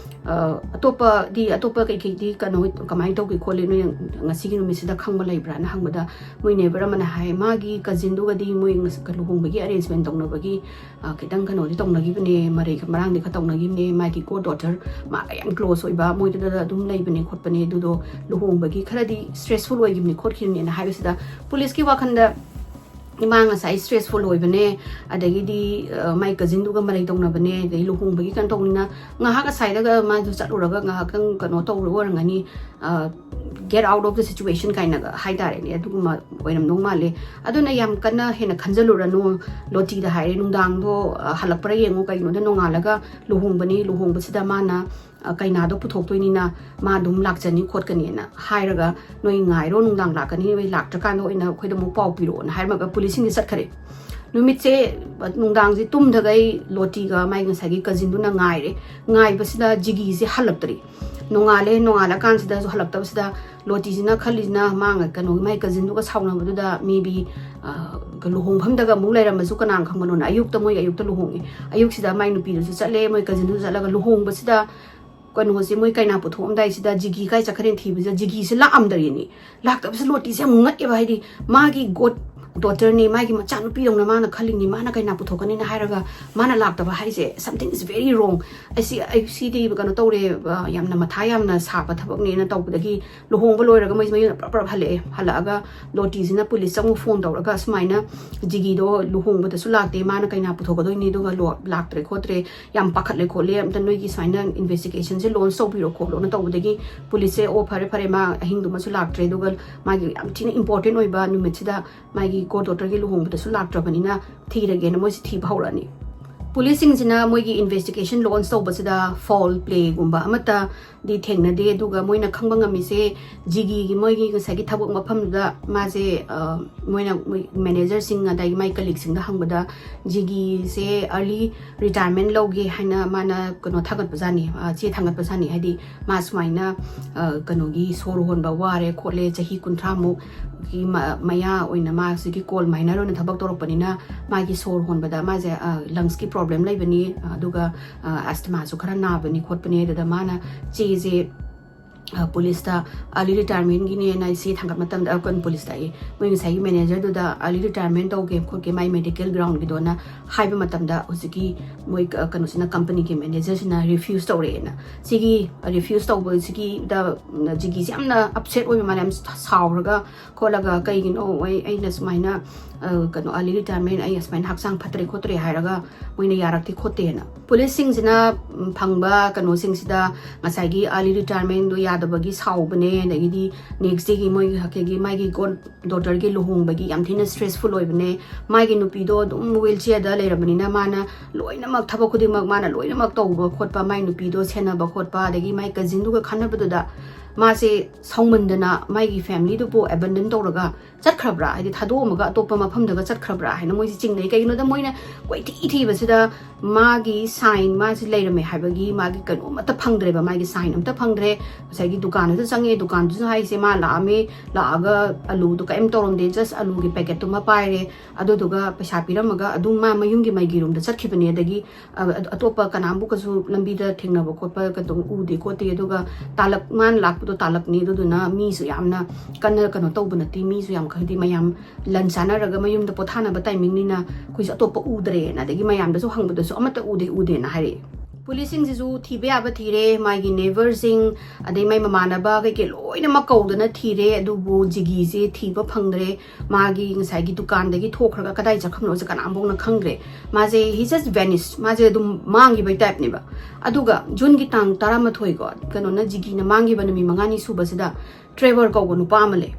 ꯑ, "ꯑꯇꯣꯞꯄꯗꯤ, ꯑꯇꯣꯞꯄ ꯀꯩꯀꯩꯗꯤ ꯀꯩꯅꯣ ꯀꯃꯥꯏꯅ ꯇꯧꯒꯦ ꯈꯣꯠꯂꯤ, ꯅꯣꯏ ꯉꯁꯤꯒꯤ ꯅꯨꯃꯤꯠꯁꯤꯗ ꯈꯪꯕ ꯂꯩꯕ꯭ꯔꯥꯅ?" ꯍꯪꯕꯗ, ꯃꯣꯏ ꯅꯦꯕꯔ ꯑꯃꯅ ꯍꯥꯏ, "ꯃꯥꯒꯤ cousinꯗꯨꯒꯗꯤ ꯃꯣꯏ ꯉꯁ-, ꯂꯨꯍꯣꯡꯕꯒꯤ arrangement ꯇꯧꯅꯕꯒꯤ, ꯑ, ꯈꯤꯇꯪ ꯀꯩꯅꯣꯗꯤ ꯇꯧꯅꯈꯤꯕꯅꯦ, ꯃꯔꯩ ꯃꯔꯥꯡꯗꯤ ꯈꯔ ꯇꯧꯅꯈꯤꯕꯅꯦ, ꯃꯥꯒꯤ god daughter ꯃꯥꯒ ꯌꯥꯝ close ꯑꯣꯏꯕ, ꯃꯣꯏꯗꯨꯗ ꯑꯗꯨꯝ ꯂꯩꯕꯅꯦ ꯈꯣꯠꯄꯅꯦ, ꯑꯗꯨꯗꯣ ꯂꯨꯍꯣꯡꯕꯒꯤ ꯈꯔꯗꯤ stressful ꯑꯣꯏꯈꯤꯕꯅꯤ ꯈꯣꯠꯈꯤꯕꯅꯦꯅ" ꯍꯥꯏꯕꯁꯤꯗ, ꯄꯨꯂꯤꯁꯀꯤ ꯋꯥꯈꯜꯗ ꯏꯃꯥ ꯉꯁꯥꯏ stressful ꯑꯣꯏꯕꯅꯦ, ꯑꯗꯒꯤꯗꯤ, ꯑ, ꯃꯥꯏ cousinꯗꯨꯒ ꯃꯔꯩ ꯇꯧꯅꯕꯅꯦ, ꯑꯗꯩ ꯂꯨꯍꯣꯡꯕꯒꯤ ꯀꯩꯅꯣ ꯇꯧꯕꯅꯤꯅ ꯉꯥꯏꯍꯥꯛ ꯑꯁꯥꯏꯗꯒ ꯃꯥꯗꯣ ꯆꯠꯂꯨꯔꯒ ꯉꯥꯏꯍꯥꯛꯇꯪ ꯀꯩꯅꯣ ꯇꯧꯔꯨ ꯑꯣꯏꯔꯝꯒꯅꯤ, ꯑ, "Get out of the situation" ꯀꯥꯏꯅꯒ ꯍꯥꯏꯇꯥꯔꯦꯅꯦ, ꯑꯗꯨꯒꯨꯝꯕ ꯑꯣꯏꯔꯝꯗꯧ ꯃꯥꯜꯂꯦ꯫ ꯑꯗꯨꯅ ꯌꯥꯝ ꯀꯟꯅ ꯍꯦꯟꯅ ꯈꯟꯖꯜꯂꯨꯔꯅꯨ꯫ ꯂꯣꯇꯤꯗ ꯍꯥꯏꯔꯦ, ꯅꯨꯡꯗꯥꯡꯗꯣ, ꯑ, ꯍꯜꯂꯛꯄ꯭ꯔꯥ ꯌꯦꯡꯉꯨ, ꯀꯩꯒꯤꯅꯣꯗ ꯅꯣꯡꯉꯥꯜꯂꯒ ꯂꯨꯍꯣꯡꯕꯅꯤ, ꯂꯨꯍꯣꯡꯕꯁꯤꯗ ꯃꯥꯅ, ꯑ, ꯀꯩꯅꯥꯗꯣ ꯄꯨꯊꯣꯛꯇꯣꯏꯅꯤꯅ ꯃꯥ ꯑꯗꯨꯝ ꯂꯥꯛꯆꯅꯤ ꯈꯣꯠꯀꯅꯤꯅ ꯍꯥꯏꯔꯒ, "ꯅꯣꯏ ꯉꯥꯏꯔꯣ, ꯅꯨꯡꯗꯥꯡ ꯂꯥꯛꯀꯅꯤ, ꯅꯣꯏ ꯂꯥꯛꯇ꯭ꯔꯀꯥꯟꯗ ꯑꯣꯏꯅ ꯑꯩꯈꯣꯏꯗ ꯑꯃꯨꯛ ꯄꯥꯎ ꯄꯤꯔꯛꯑꯣꯅ" ꯍꯥꯏꯔꯝꯃꯒ ꯄꯨꯂꯤꯁꯁꯤꯡꯁꯦ ꯆꯠꯈꯔꯦ꯫ ꯅꯨꯃꯤꯠꯁꯦ, ꯑ, ꯅꯨꯡꯗꯥꯡꯁꯦ ꯇꯨꯝꯗꯈꯩ ꯂꯣꯇꯤꯒ ꯃꯥꯏ ꯉꯁꯥꯏꯒꯤ ꯀꯖꯤꯟꯗꯨꯅ ꯉꯥꯏꯔꯦ꯫ ꯉꯥꯏꯕꯁꯤꯗ ꯖꯤꯒꯤꯁꯦ ꯍꯜꯂꯛꯇ꯭ꯔꯤ꯫ ꯅꯣꯡꯉꯥꯜꯂꯦ, ꯅꯣꯡꯉꯥꯜꯂꯀꯥꯟꯁꯤꯗꯁꯨ ꯍꯜꯂꯛꯇꯕꯁꯤꯗ ꯂꯣꯇꯤꯁꯤꯅ ꯈꯜꯂꯤꯁꯤꯅ ꯃꯥ ꯉ-, ꯀꯩꯅꯣ, ꯃꯥꯏ ꯀꯖꯤꯟꯗꯨꯒ ꯁꯥꯎꯅꯕꯗꯨꯗ maybe, ꯑ, ꯂꯨꯍꯣꯡꯐꯝꯗꯒ ꯑꯃꯨꯛ ꯂꯩꯔꯝꯃꯁꯨ ꯀꯅꯥꯅ ꯈꯪꯕꯅꯣꯅ꯫ ꯑꯌꯨꯛꯇ, ꯃꯣꯏ ꯑꯌꯨꯛꯇ ꯂꯨꯍꯣꯡꯉꯦ꯫ ꯑꯌꯨꯛꯁꯤꯗ ꯃꯥꯏ ꯅꯨꯄꯤꯗꯨꯁꯨ ꯆꯠꯂꯦ, ꯃꯣꯏ ꯀꯖꯤꯟꯗꯨꯁꯨ ꯆꯠꯂꯒ ꯂꯨꯍꯣꯡꯕꯁꯤꯗ ꯀꯩꯅꯣꯁꯦ, ꯃꯣꯏ ꯀꯩꯅꯥ ꯄꯨꯊꯣꯛꯑꯝꯗꯥꯏꯁꯤꯗ ꯖꯤꯒꯤ ꯀꯥꯏ ꯆꯠꯈ꯭ꯔꯦꯅ ꯊꯤꯕꯁꯤꯗ ꯖꯤꯒꯤꯁꯦ ꯂꯥꯛꯑꯝꯗ꯭ꯔꯦꯅꯦ꯫ ꯂꯥꯛꯇꯕꯁꯤꯗ ꯂꯣꯇꯤꯁꯦ ꯑꯃꯨꯛ ꯉꯛꯑꯦꯕ, ꯍꯥꯏꯗꯤ ꯃꯥꯒꯤ god daughterꯅꯦ, ꯃꯥꯒꯤ ꯃꯆꯥꯅꯨꯄꯤꯗꯧꯅ ꯃꯥꯅ ꯈꯜꯂꯤꯅꯤ, ꯃꯥꯅ ꯀꯩꯅꯥ ꯄꯨꯊꯣꯛꯀꯅꯤꯅ ꯍꯥꯏꯔꯒ ꯃꯥꯅ ꯂꯥꯛꯇꯕ ꯍꯥꯏꯁꯦ, something is very wrong꯫ ꯑꯩꯁꯤ, ꯑꯩ ꯁꯤꯗꯤ ꯀꯩꯅꯣ ꯇꯧꯔꯦ, ꯑ, ꯌꯥꯝꯅ ꯃꯊꯥ ꯌꯥꯝꯅ ꯁꯥꯕ ꯊꯕꯛꯅꯦꯅ ꯇꯧꯕꯗꯒꯤ ꯂꯨꯍꯣꯡꯕ ꯂꯣꯏꯔꯒ ꯃꯣꯏꯁꯦ ꯃꯌꯨꯝꯗ ꯄꯨꯔꯞ ꯄꯨꯔꯞ ꯍꯜꯂꯛꯑꯦ꯫ ꯍꯜꯂꯛꯑꯒ ꯂꯣꯇꯤꯁꯤꯅ ꯄꯨꯂꯤꯁꯇ ꯑꯃꯨꯛ ꯐꯣꯟ ꯇꯧꯔꯒ ꯁꯨꯃꯥꯏꯅ ꯖꯤꯒꯤꯗꯣ ꯂꯨꯍꯣꯡꯕꯗꯁꯨ ꯂꯥꯛꯇꯦ, ꯃꯥꯅ ꯀꯩꯅꯥ ꯄꯨꯊꯣꯛꯀꯗꯣꯏꯅꯤ, ꯑꯗꯨꯒ ꯂꯣ-, ꯂꯥꯛꯇ꯭ꯔꯦ ꯈꯣꯠꯇ꯭ꯔꯦ, ꯌꯥꯝ ꯄꯥꯈꯠꯂꯦ ꯈꯣꯠꯂꯦ, ꯑꯝꯇ ꯅꯣꯏꯒꯤ ꯁꯨꯃꯥꯏꯅ investigationꯁꯦ launch ꯇꯧꯕꯤꯔꯣ ꯈꯣꯠꯂꯣꯅ ꯇꯧꯕꯗꯒꯤ ꯄꯨꯂꯤꯁꯁꯦ, "ꯑꯣ, ꯐꯔꯦ, ꯐꯔꯦ, ꯃꯥ ꯑꯍꯤꯡꯗꯨꯃꯁꯨ ꯂꯥꯛꯇ꯭ꯔꯦ, ꯑꯗꯨꯒ ꯃꯥꯒꯤ ꯌꯥꯝ ꯊꯤꯅ important ꯑꯣꯏꯕ ꯅꯨꯃꯤꯠꯁꯤꯗ ꯃꯥꯒꯤ god daughterꯒꯤ ꯂꯨꯍꯣꯡꯕꯗꯁꯨ ꯂꯥꯛꯇ꯭ꯔꯕꯅꯤꯅ ꯊꯤꯔꯒꯦꯅ" ꯃꯣꯏꯁꯦ ꯊꯤꯕ ꯍꯧꯔꯛꯑꯅꯤ꯫ ꯄꯨꯂꯤꯁꯁꯤꯡꯁꯤꯅ ꯃꯣꯏꯒꯤ investigation launch ꯇꯧꯕꯁꯤꯗ foul playꯒꯨꯝꯕ ꯑꯃꯠꯇꯗꯤ ꯊꯦꯡꯅꯗꯦ, ꯑꯗꯨꯒ ꯃꯣꯏꯅ ꯈꯪꯕ ꯉꯝꯃꯤꯁꯦ ꯖꯤꯒꯤꯒꯤ ꯃꯣꯏꯒꯤ ꯉꯁꯥꯏꯒꯤ ꯊꯕꯛ ꯃꯐꯝꯗꯨꯗ ꯃꯥꯁꯦ, ꯑ, ꯃꯣꯏꯅ, ꯃꯣꯏ managerꯁꯤꯡ ꯑꯗꯒꯤ ꯃꯥꯏ colleagueꯁꯤꯡꯗ ꯍꯪꯕꯗ ꯖꯤꯒꯤꯁꯦ early retirement ꯂꯧꯒꯦ ꯍꯥꯏꯅ ꯃꯥꯅ ꯀꯩꯅꯣ ꯊꯥꯒꯠꯄꯖꯥꯠꯅꯤ, ꯑ, ꯆꯦ ꯊꯥꯒꯠꯄꯖꯥꯠꯅꯤ꯫ ꯍꯥꯏꯗꯤ ꯃꯥ ꯁꯨꯃꯥꯏꯅ, ꯑ, ꯀꯩꯅꯣꯒꯤ ꯁꯣꯔ ꯍꯣꯟꯕ ꯋꯥꯔꯦ ꯈꯣꯠꯂꯦ, ꯆꯍꯤ ꯀꯨꯟꯊ꯭ꯔꯥꯃꯨꯛꯀꯤ ꯃ-, ꯃꯌꯥ ꯑꯣꯏꯅ ꯃꯥ ꯁꯤꯒꯤ coal miner ꯑꯣꯏꯅ ꯊꯕꯛ ꯇꯧꯔꯛꯄꯅꯤꯅ ꯃꯥꯒꯤ ꯁꯣꯔ ꯍꯣꯟꯕꯗ ꯃꯥꯁꯦ, ꯑ, lungsꯀꯤ problem ꯂꯩꯕꯅꯤ, ꯑꯗꯨꯒ, ꯑ, asthmaꯁꯨ ꯈꯔ ꯅꯥꯕꯅꯤ ꯈꯣꯠꯄꯅꯤ꯫ ꯑꯗꯨꯗ ꯃꯥꯅ ꯆꯦꯁꯦ, ꯑ, ꯄꯨꯂꯤꯁꯇ early retirementꯒꯤꯅꯦꯅ ꯆꯦ ꯊꯥꯡꯒꯠ ꯃꯇꯝꯗ, ꯑ, ꯀꯩꯅꯣ, ꯄꯨꯂꯤꯁꯇ ꯑꯩ, ꯃꯣꯏ ꯉꯁꯥꯏꯒꯤ managerꯗꯨꯗ early retirement ꯇꯧꯒꯦ ꯈꯣꯠꯀꯦ, ꯃꯥꯏ medical groundꯒꯤꯗꯣꯅ ꯍꯥꯏꯕ ꯃꯇꯝꯗ ꯍꯧꯖꯤꯛꯀꯤ ꯃꯣꯏ ꯀ-, ꯀꯩꯅꯣꯁꯤꯅ, companyꯒꯤ managerꯁꯤꯅ refuse ꯇꯧꯔꯛꯑꯦꯅ꯫ ꯁꯤꯒꯤ refuse ꯇꯧꯕꯁꯤꯒꯤꯗ, ꯎꯝ, ꯖꯤꯒꯤꯁꯤ ꯌꯥꯝꯅ upset ꯑꯣꯏꯕ ꯃꯥꯜꯂꯦ, ꯌꯥꯝ ꯁꯥꯎꯔꯒ ꯈꯣꯠꯂꯒ, "ꯀꯩꯒꯤꯅꯣ ꯑꯩ, ꯑꯩꯅ ꯁꯨꯃꯥꯏꯅ, ꯑ, ꯀꯩꯅꯣ, early retirement, ꯑꯩ ꯑꯁꯨꯃꯥꯏꯅ ꯍꯛꯆꯥꯡ ꯐꯠꯇ꯭ꯔꯦ ꯈꯣꯠꯇ꯭ꯔꯦ ꯍꯥꯏꯔꯒ ꯃꯣꯏꯅ ꯌꯥꯔꯛꯇꯦ ꯈꯣꯠꯇꯦꯅ꯫ ꯄꯨꯂꯤꯁꯁꯤꯡꯁꯤꯅ, ꯎꯝ, ꯐꯪꯕ ꯀꯩꯅꯣꯁꯤꯡꯁꯤꯗ ꯉꯁꯥꯏꯒꯤ early retirementꯗꯣ ꯌꯥꯗꯕꯒꯤ ꯁꯥꯎꯕꯅꯦ, ꯑꯗꯒꯤꯗꯤ next dayꯒꯤ ꯃꯣꯏꯒꯤ ꯍꯛꯀꯤꯒꯤ ꯃꯥꯒꯤ god daughterꯒꯤ ꯂꯨꯍꯣꯡꯕꯒꯤ ꯌꯥꯝ ꯊꯤꯅ stressful ꯑꯣꯏꯕꯅꯦ꯫ ꯃꯥꯒꯤ ꯅꯨꯄꯤꯗꯣ ꯑꯗꯨꯝ wheelchairꯗ ꯂꯩꯔꯕꯅꯤꯅ ꯃꯥꯅ ꯂꯣꯏꯅꯃꯛ, ꯊꯕꯛ ꯈꯨꯗꯤꯡꯃꯛ ꯃꯥꯅ ꯂꯣꯏꯅꯃꯛ ꯇꯧꯕ ꯈꯣꯠꯄ, ꯃꯥꯏ ꯅꯨꯄꯤꯗꯣ ꯁꯦꯟꯅꯕ ꯈꯣꯠꯄ, ꯑꯗꯒꯤ ꯃꯥꯏ cousinꯗꯨꯒ ꯈꯟꯅꯕꯗꯨꯗ ꯃꯥꯁꯦ ꯁꯥꯎꯃꯟꯗꯅ ꯃꯥꯒꯤ familyꯗꯨꯕꯨ abandon ꯇꯧꯔꯒ ꯆꯠꯈ꯭ꯔꯕ꯭ꯔꯥ? ꯍꯥꯏꯗꯤ ꯊꯥꯗꯣꯛꯑꯝꯃꯒ ꯑꯇꯣꯞꯄ ꯃꯐꯝꯗꯒ ꯆꯠꯈ꯭ꯔꯕ꯭ꯔꯥ ꯍꯥꯏꯅ ꯃꯣꯏꯁꯦ ꯆꯤꯡꯅꯩ꯫ ꯀꯩꯒꯤꯅꯣꯗ ꯃꯣꯏꯅ ꯀꯣꯏꯊꯤ ꯊꯤꯕꯁꯤꯗ ꯃꯥꯒꯤ sign, ꯃꯥꯁꯤ ꯂꯩꯔꯝꯃꯦ ꯍꯥꯏꯕꯒꯤ ꯃꯥꯒꯤ ꯀꯩꯅꯣ ꯑꯃꯠꯇ ꯐꯪꯗ꯭ꯔꯦꯕ, ꯃꯥꯒꯤ sign ꯑꯃꯠꯇ ꯐꯪꯗ꯭ꯔꯦ꯫ ꯉꯁꯥꯏꯒꯤ ꯗꯨꯀꯥꯟꯗꯨꯗ ꯆꯪꯉꯦ, ꯗꯨꯀꯥꯟꯗꯨꯁꯨ ꯍꯥꯏꯁꯦ ꯃꯥ ꯂꯥꯛꯑꯝꯃꯦ, ꯂꯥꯛꯑꯒ ꯑꯂꯨꯗꯣ ꯀꯔꯤꯝ ꯇꯧꯔꯝꯗꯦ, just ꯑꯂꯨꯒꯤ packetꯇꯨꯃ ꯄꯥꯏꯔꯦ, ꯑꯗꯨꯗꯨꯒ ꯄꯩꯁꯥ ꯄꯤꯔꯝꯃꯒ ꯑꯗꯨꯝ ꯃꯥ ꯃꯌꯨꯝꯒꯤ ꯃꯥꯏꯒꯤ roomꯗ ꯆꯠꯈꯤꯕꯅꯦ꯫ ꯑꯗꯒꯤ ꯑ-, ꯑ-, ꯑꯇꯣꯞꯄ ꯀꯅꯥꯝꯕꯨ ꯀꯩꯁꯨ ꯂꯝꯕꯤꯗ ꯊꯦꯡꯅꯕ ꯈꯣꯠꯄ ꯀꯩꯗꯧ ꯎꯗꯦ ꯈꯣꯠꯇꯦ꯫ ꯑꯗꯨꯒ ꯇꯥꯂꯛ, ꯃꯥꯅ ꯂꯥꯛꯄꯗꯣ ꯇꯥꯂꯛꯅꯤ, ꯑꯗꯨꯗꯨꯅ ꯃꯤꯁꯨ ꯌꯥꯝꯅ ꯀꯟꯅ ꯀꯩꯅꯣ ꯇꯧꯕ ꯅꯠꯇꯦ, ꯃꯤꯁꯨ ꯌꯥꯝ ꯈꯔꯗꯤ ꯃꯌꯥꯝ ꯂꯟ ꯆꯥꯅꯔꯒ ꯃꯌꯨꯝꯗ ꯄꯣꯊꯥꯅꯕ timingꯅꯤꯅ ꯑꯩꯈꯣꯏꯁꯨ ꯑꯇꯣꯞꯄ ꯎꯗ꯭ꯔꯦꯅ, ꯑꯗꯒꯤ ꯃꯌꯥꯝꯗꯁꯨ ꯍꯪꯕꯗꯁꯨ ꯑꯃꯠꯇ ꯎꯗꯦ, ꯎꯗꯦꯅ ꯍꯥꯏꯔꯛꯑꯦ꯫ ꯄꯨꯂꯤꯁꯁꯤꯡꯁꯤꯁꯨ ꯊꯤꯕ ꯌꯥꯕ ꯊꯤꯔꯦ, ꯃꯥꯒꯤ neighbourꯁꯤꯡ, ꯑꯗꯩ ꯃꯥꯏ ꯃꯃꯥꯟꯅꯕ ꯀꯩꯀꯩ ꯂꯣꯏꯅꯃꯛ ꯀꯧꯗꯅ ꯊꯤꯔꯦ, ꯑꯗꯨꯕꯨ ꯖꯤꯒꯤꯁꯦ ꯊꯤꯕ ꯐꯪꯗ꯭ꯔꯦ꯫ ꯃꯥꯒꯤ ꯉꯁꯥꯏꯒꯤ ꯗꯨꯀꯥꯟꯗꯒꯤ ꯊꯣꯛꯈ꯭ꯔꯒ ꯀꯗꯥꯏ ꯆꯠꯈ꯭ꯔꯕꯅꯣꯁꯦ ꯀꯅꯥꯝꯐꯥꯎꯅ ꯈꯪꯗ꯭ꯔꯦ꯫ ꯃꯥꯁꯦ he just vanished, ꯃꯥꯁꯦ ꯑꯗꯨꯝ ꯃꯥꯡꯈꯤꯕꯩ typeꯅꯦꯕ꯫ ꯑꯗꯨꯒ Juneꯒꯤ ꯇꯥꯡ ꯇꯔꯥꯃꯥꯊꯣꯏꯀꯣ, ꯀꯩꯅꯣꯅ, ꯖꯤꯒꯤꯅ ꯃꯥꯡꯈꯤꯕ ꯅꯨꯃꯤꯠ ꯃꯉꯥꯅꯤ ꯁꯨꯕꯁꯤꯗ ꯇ꯭ꯔꯦꯚꯔ ꯀꯧꯕ ꯅꯨꯄꯥ ꯑꯃ ꯂꯩ꯫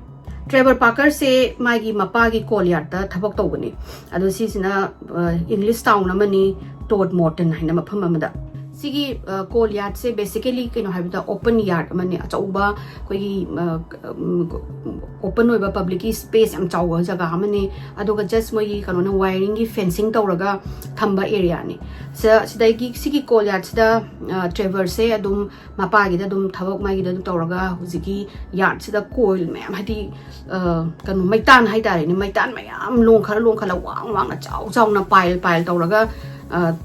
ꯇ꯭ꯔꯦꯚꯔ ꯄꯥꯔꯀꯔꯁꯦ ꯃꯥꯒꯤ ꯃꯄꯥꯒꯤ coal yardꯇ ꯊꯕꯛ ꯇꯧꯕꯅꯤ꯫ ꯑꯗꯣ ꯁꯤꯁꯤꯅ, ꯑ, English Town ꯑꯃꯅꯤ, Todmorden ꯍꯥꯏꯅ ꯃꯐꯝ ꯑꯃꯗ꯫ ꯁꯤꯒꯤ, ꯑ, coal yardꯁꯦ basically ꯀꯩꯅꯣ ꯍꯥꯏꯕꯗ open yard ꯑꯃꯅꯤ, ꯑꯆꯧꯕ ꯑꯩꯈꯣꯏꯒꯤ, ꯑ, ꯎꯝ, open ꯑꯣꯏꯕ publicꯀꯤ space ꯌꯥꯝ ꯆꯥꯎꯕ ꯖꯒꯥ ꯑꯃꯅꯤ꯫ ꯑꯗꯨꯒ just ꯃꯣꯏꯒꯤ ꯀꯩꯅꯣꯅ wiringꯒꯤ fencing ꯇꯧꯔꯒ ꯊꯝꯕ areaꯅꯤ꯫ ꯁ-, ꯁꯤꯗꯒꯤ ꯁꯤꯒꯤ coal yardꯁꯤꯗ, ꯑ, ꯇ꯭ꯔꯦꯚꯔꯁꯦ ꯑꯗꯨꯝ ꯃꯄꯥꯒꯤꯗ ꯑꯗꯨꯝ ꯊꯕꯛ ꯃꯥꯒꯤꯗ ꯑꯗꯨꯝ ꯇꯧꯔꯒ ꯍꯧꯖꯤꯛꯀꯤ yardꯁꯤꯗ coal ꯃꯌꯥꯝ, ꯍꯥꯏꯗꯤ, ꯑ, ꯀꯩꯅꯣ, ꯃꯩꯇꯥꯟ ꯍꯥꯏꯇꯥꯔꯦꯅꯦ, ꯃꯩꯇꯥꯟ ꯃꯌꯥꯝ ꯂꯣꯡꯈꯠꯂ ꯂꯣꯡꯈꯠꯂ ꯋꯥꯡ ꯋꯥꯡꯅ ꯆꯥꯎ ꯆꯥꯎꯅ pile pile ꯇꯧꯔꯒ,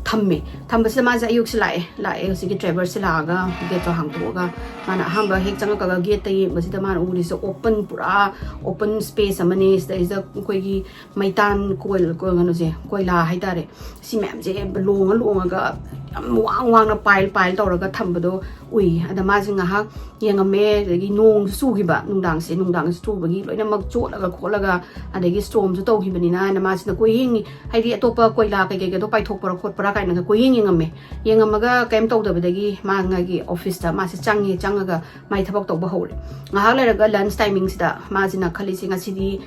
ꯊꯝꯃꯦ꯫ ꯊꯝꯕꯁꯤꯗ ꯃꯥꯁꯦ ꯑꯌꯨꯛꯁꯦ ꯂꯥꯛꯑꯦ ꯂꯥꯛꯑꯦ ꯍꯧꯖꯤꯛꯀꯤ ꯗ꯭ꯔꯥꯏꯚꯔꯁꯦ ꯂꯥꯛꯑꯒ ꯒꯦꯠꯇꯣ ꯍꯥꯡꯇꯣꯛꯑꯒ ꯃꯥꯅ ꯑꯍꯥꯟꯕ ꯍꯦꯛ ꯆꯪꯉꯛꯄꯒ ꯒꯦꯠꯇ ꯌꯦꯡꯕꯁꯤꯗ ꯃꯥꯅ ꯎꯔꯤꯁꯦ ꯑꯣꯄꯟ, ꯄꯨꯔꯥ ꯑꯣꯄꯟ ꯁ꯭ꯄꯦꯁ ꯑꯃꯅꯤ꯫ ꯁꯤꯗꯩꯁꯤꯗ ꯑꯩꯈꯣꯏꯒꯤ ꯃꯩꯇꯥꯟ ꯀꯣꯏꯜ ꯀꯩꯅꯣꯁꯦ, ꯀꯣꯏꯂꯥ ꯍꯥꯏꯇꯥꯔꯦ, ꯁꯤ ꯃꯌꯥꯝꯁꯦ ꯂꯣꯡꯉ ꯂꯣꯡꯉꯒ ꯌꯥꯝ ꯋꯥꯡ ꯋꯥꯡꯅ ꯄꯥꯏꯜ ꯄꯥꯏꯜ ꯇꯧꯔꯒ ꯊꯝꯕꯗꯣ ꯎꯏ꯫ ꯑꯗ ꯃꯥꯁꯦ ꯉꯥꯏꯍꯥꯛ ꯌꯦꯡꯉꯝꯃꯦ꯫ ꯑꯗꯒꯤ ꯅꯣꯡꯁꯨ ꯆꯨꯈꯤꯕ, ꯅꯨꯡꯗꯥꯡꯁꯦ ꯅꯨꯡꯗꯥꯡꯁꯦ ꯆꯨꯕꯒꯤ ꯂꯣꯏꯅꯃꯛ ꯆꯣꯠꯂꯒ ꯈꯣꯠꯂꯒ, ꯑꯗꯒꯤ ꯁ꯭ꯇꯣꯔꯝꯁꯨ ꯇꯧꯈꯤꯕꯅꯤꯅ ꯍꯥꯏꯅ ꯃꯥꯁꯤꯅ ꯀꯣꯏꯌꯦꯡꯉꯤ꯫ ꯍꯥꯏꯗꯤ ꯑꯇꯣꯞꯄ ꯀꯣꯏꯂꯥ ꯀꯩꯀꯩꯒꯗꯣ ꯄꯥꯏꯊꯣꯛꯄ꯭ꯔꯥ ꯈꯣꯠꯄ꯭ꯔꯥ ꯀꯥꯏꯅꯒ ꯀꯣꯏꯌꯦꯡ ꯌꯦꯡꯉꯝꯃꯦ꯫ ꯌꯦꯡꯉꯝꯃꯒ ꯀꯩꯝ ꯇꯧꯗꯕꯗꯒꯤ ꯃꯥꯒꯤ ꯑꯣꯐꯤꯁꯇ ꯃꯥꯁꯦ ꯆꯪꯉꯦ꯫ ꯆꯪꯉꯒ ꯃꯥꯏ ꯊꯕꯛ ꯇꯧꯕ ꯍꯧꯔꯦ꯫ ꯉꯥꯏꯍꯥꯛ ꯂꯩꯔꯒ ꯂꯟꯁ ꯇꯥꯏꯃꯤꯡꯁꯤꯗ ꯃꯥꯁꯤꯅ ꯈꯜꯂꯤꯁꯦ, ꯉꯁꯤꯗꯤ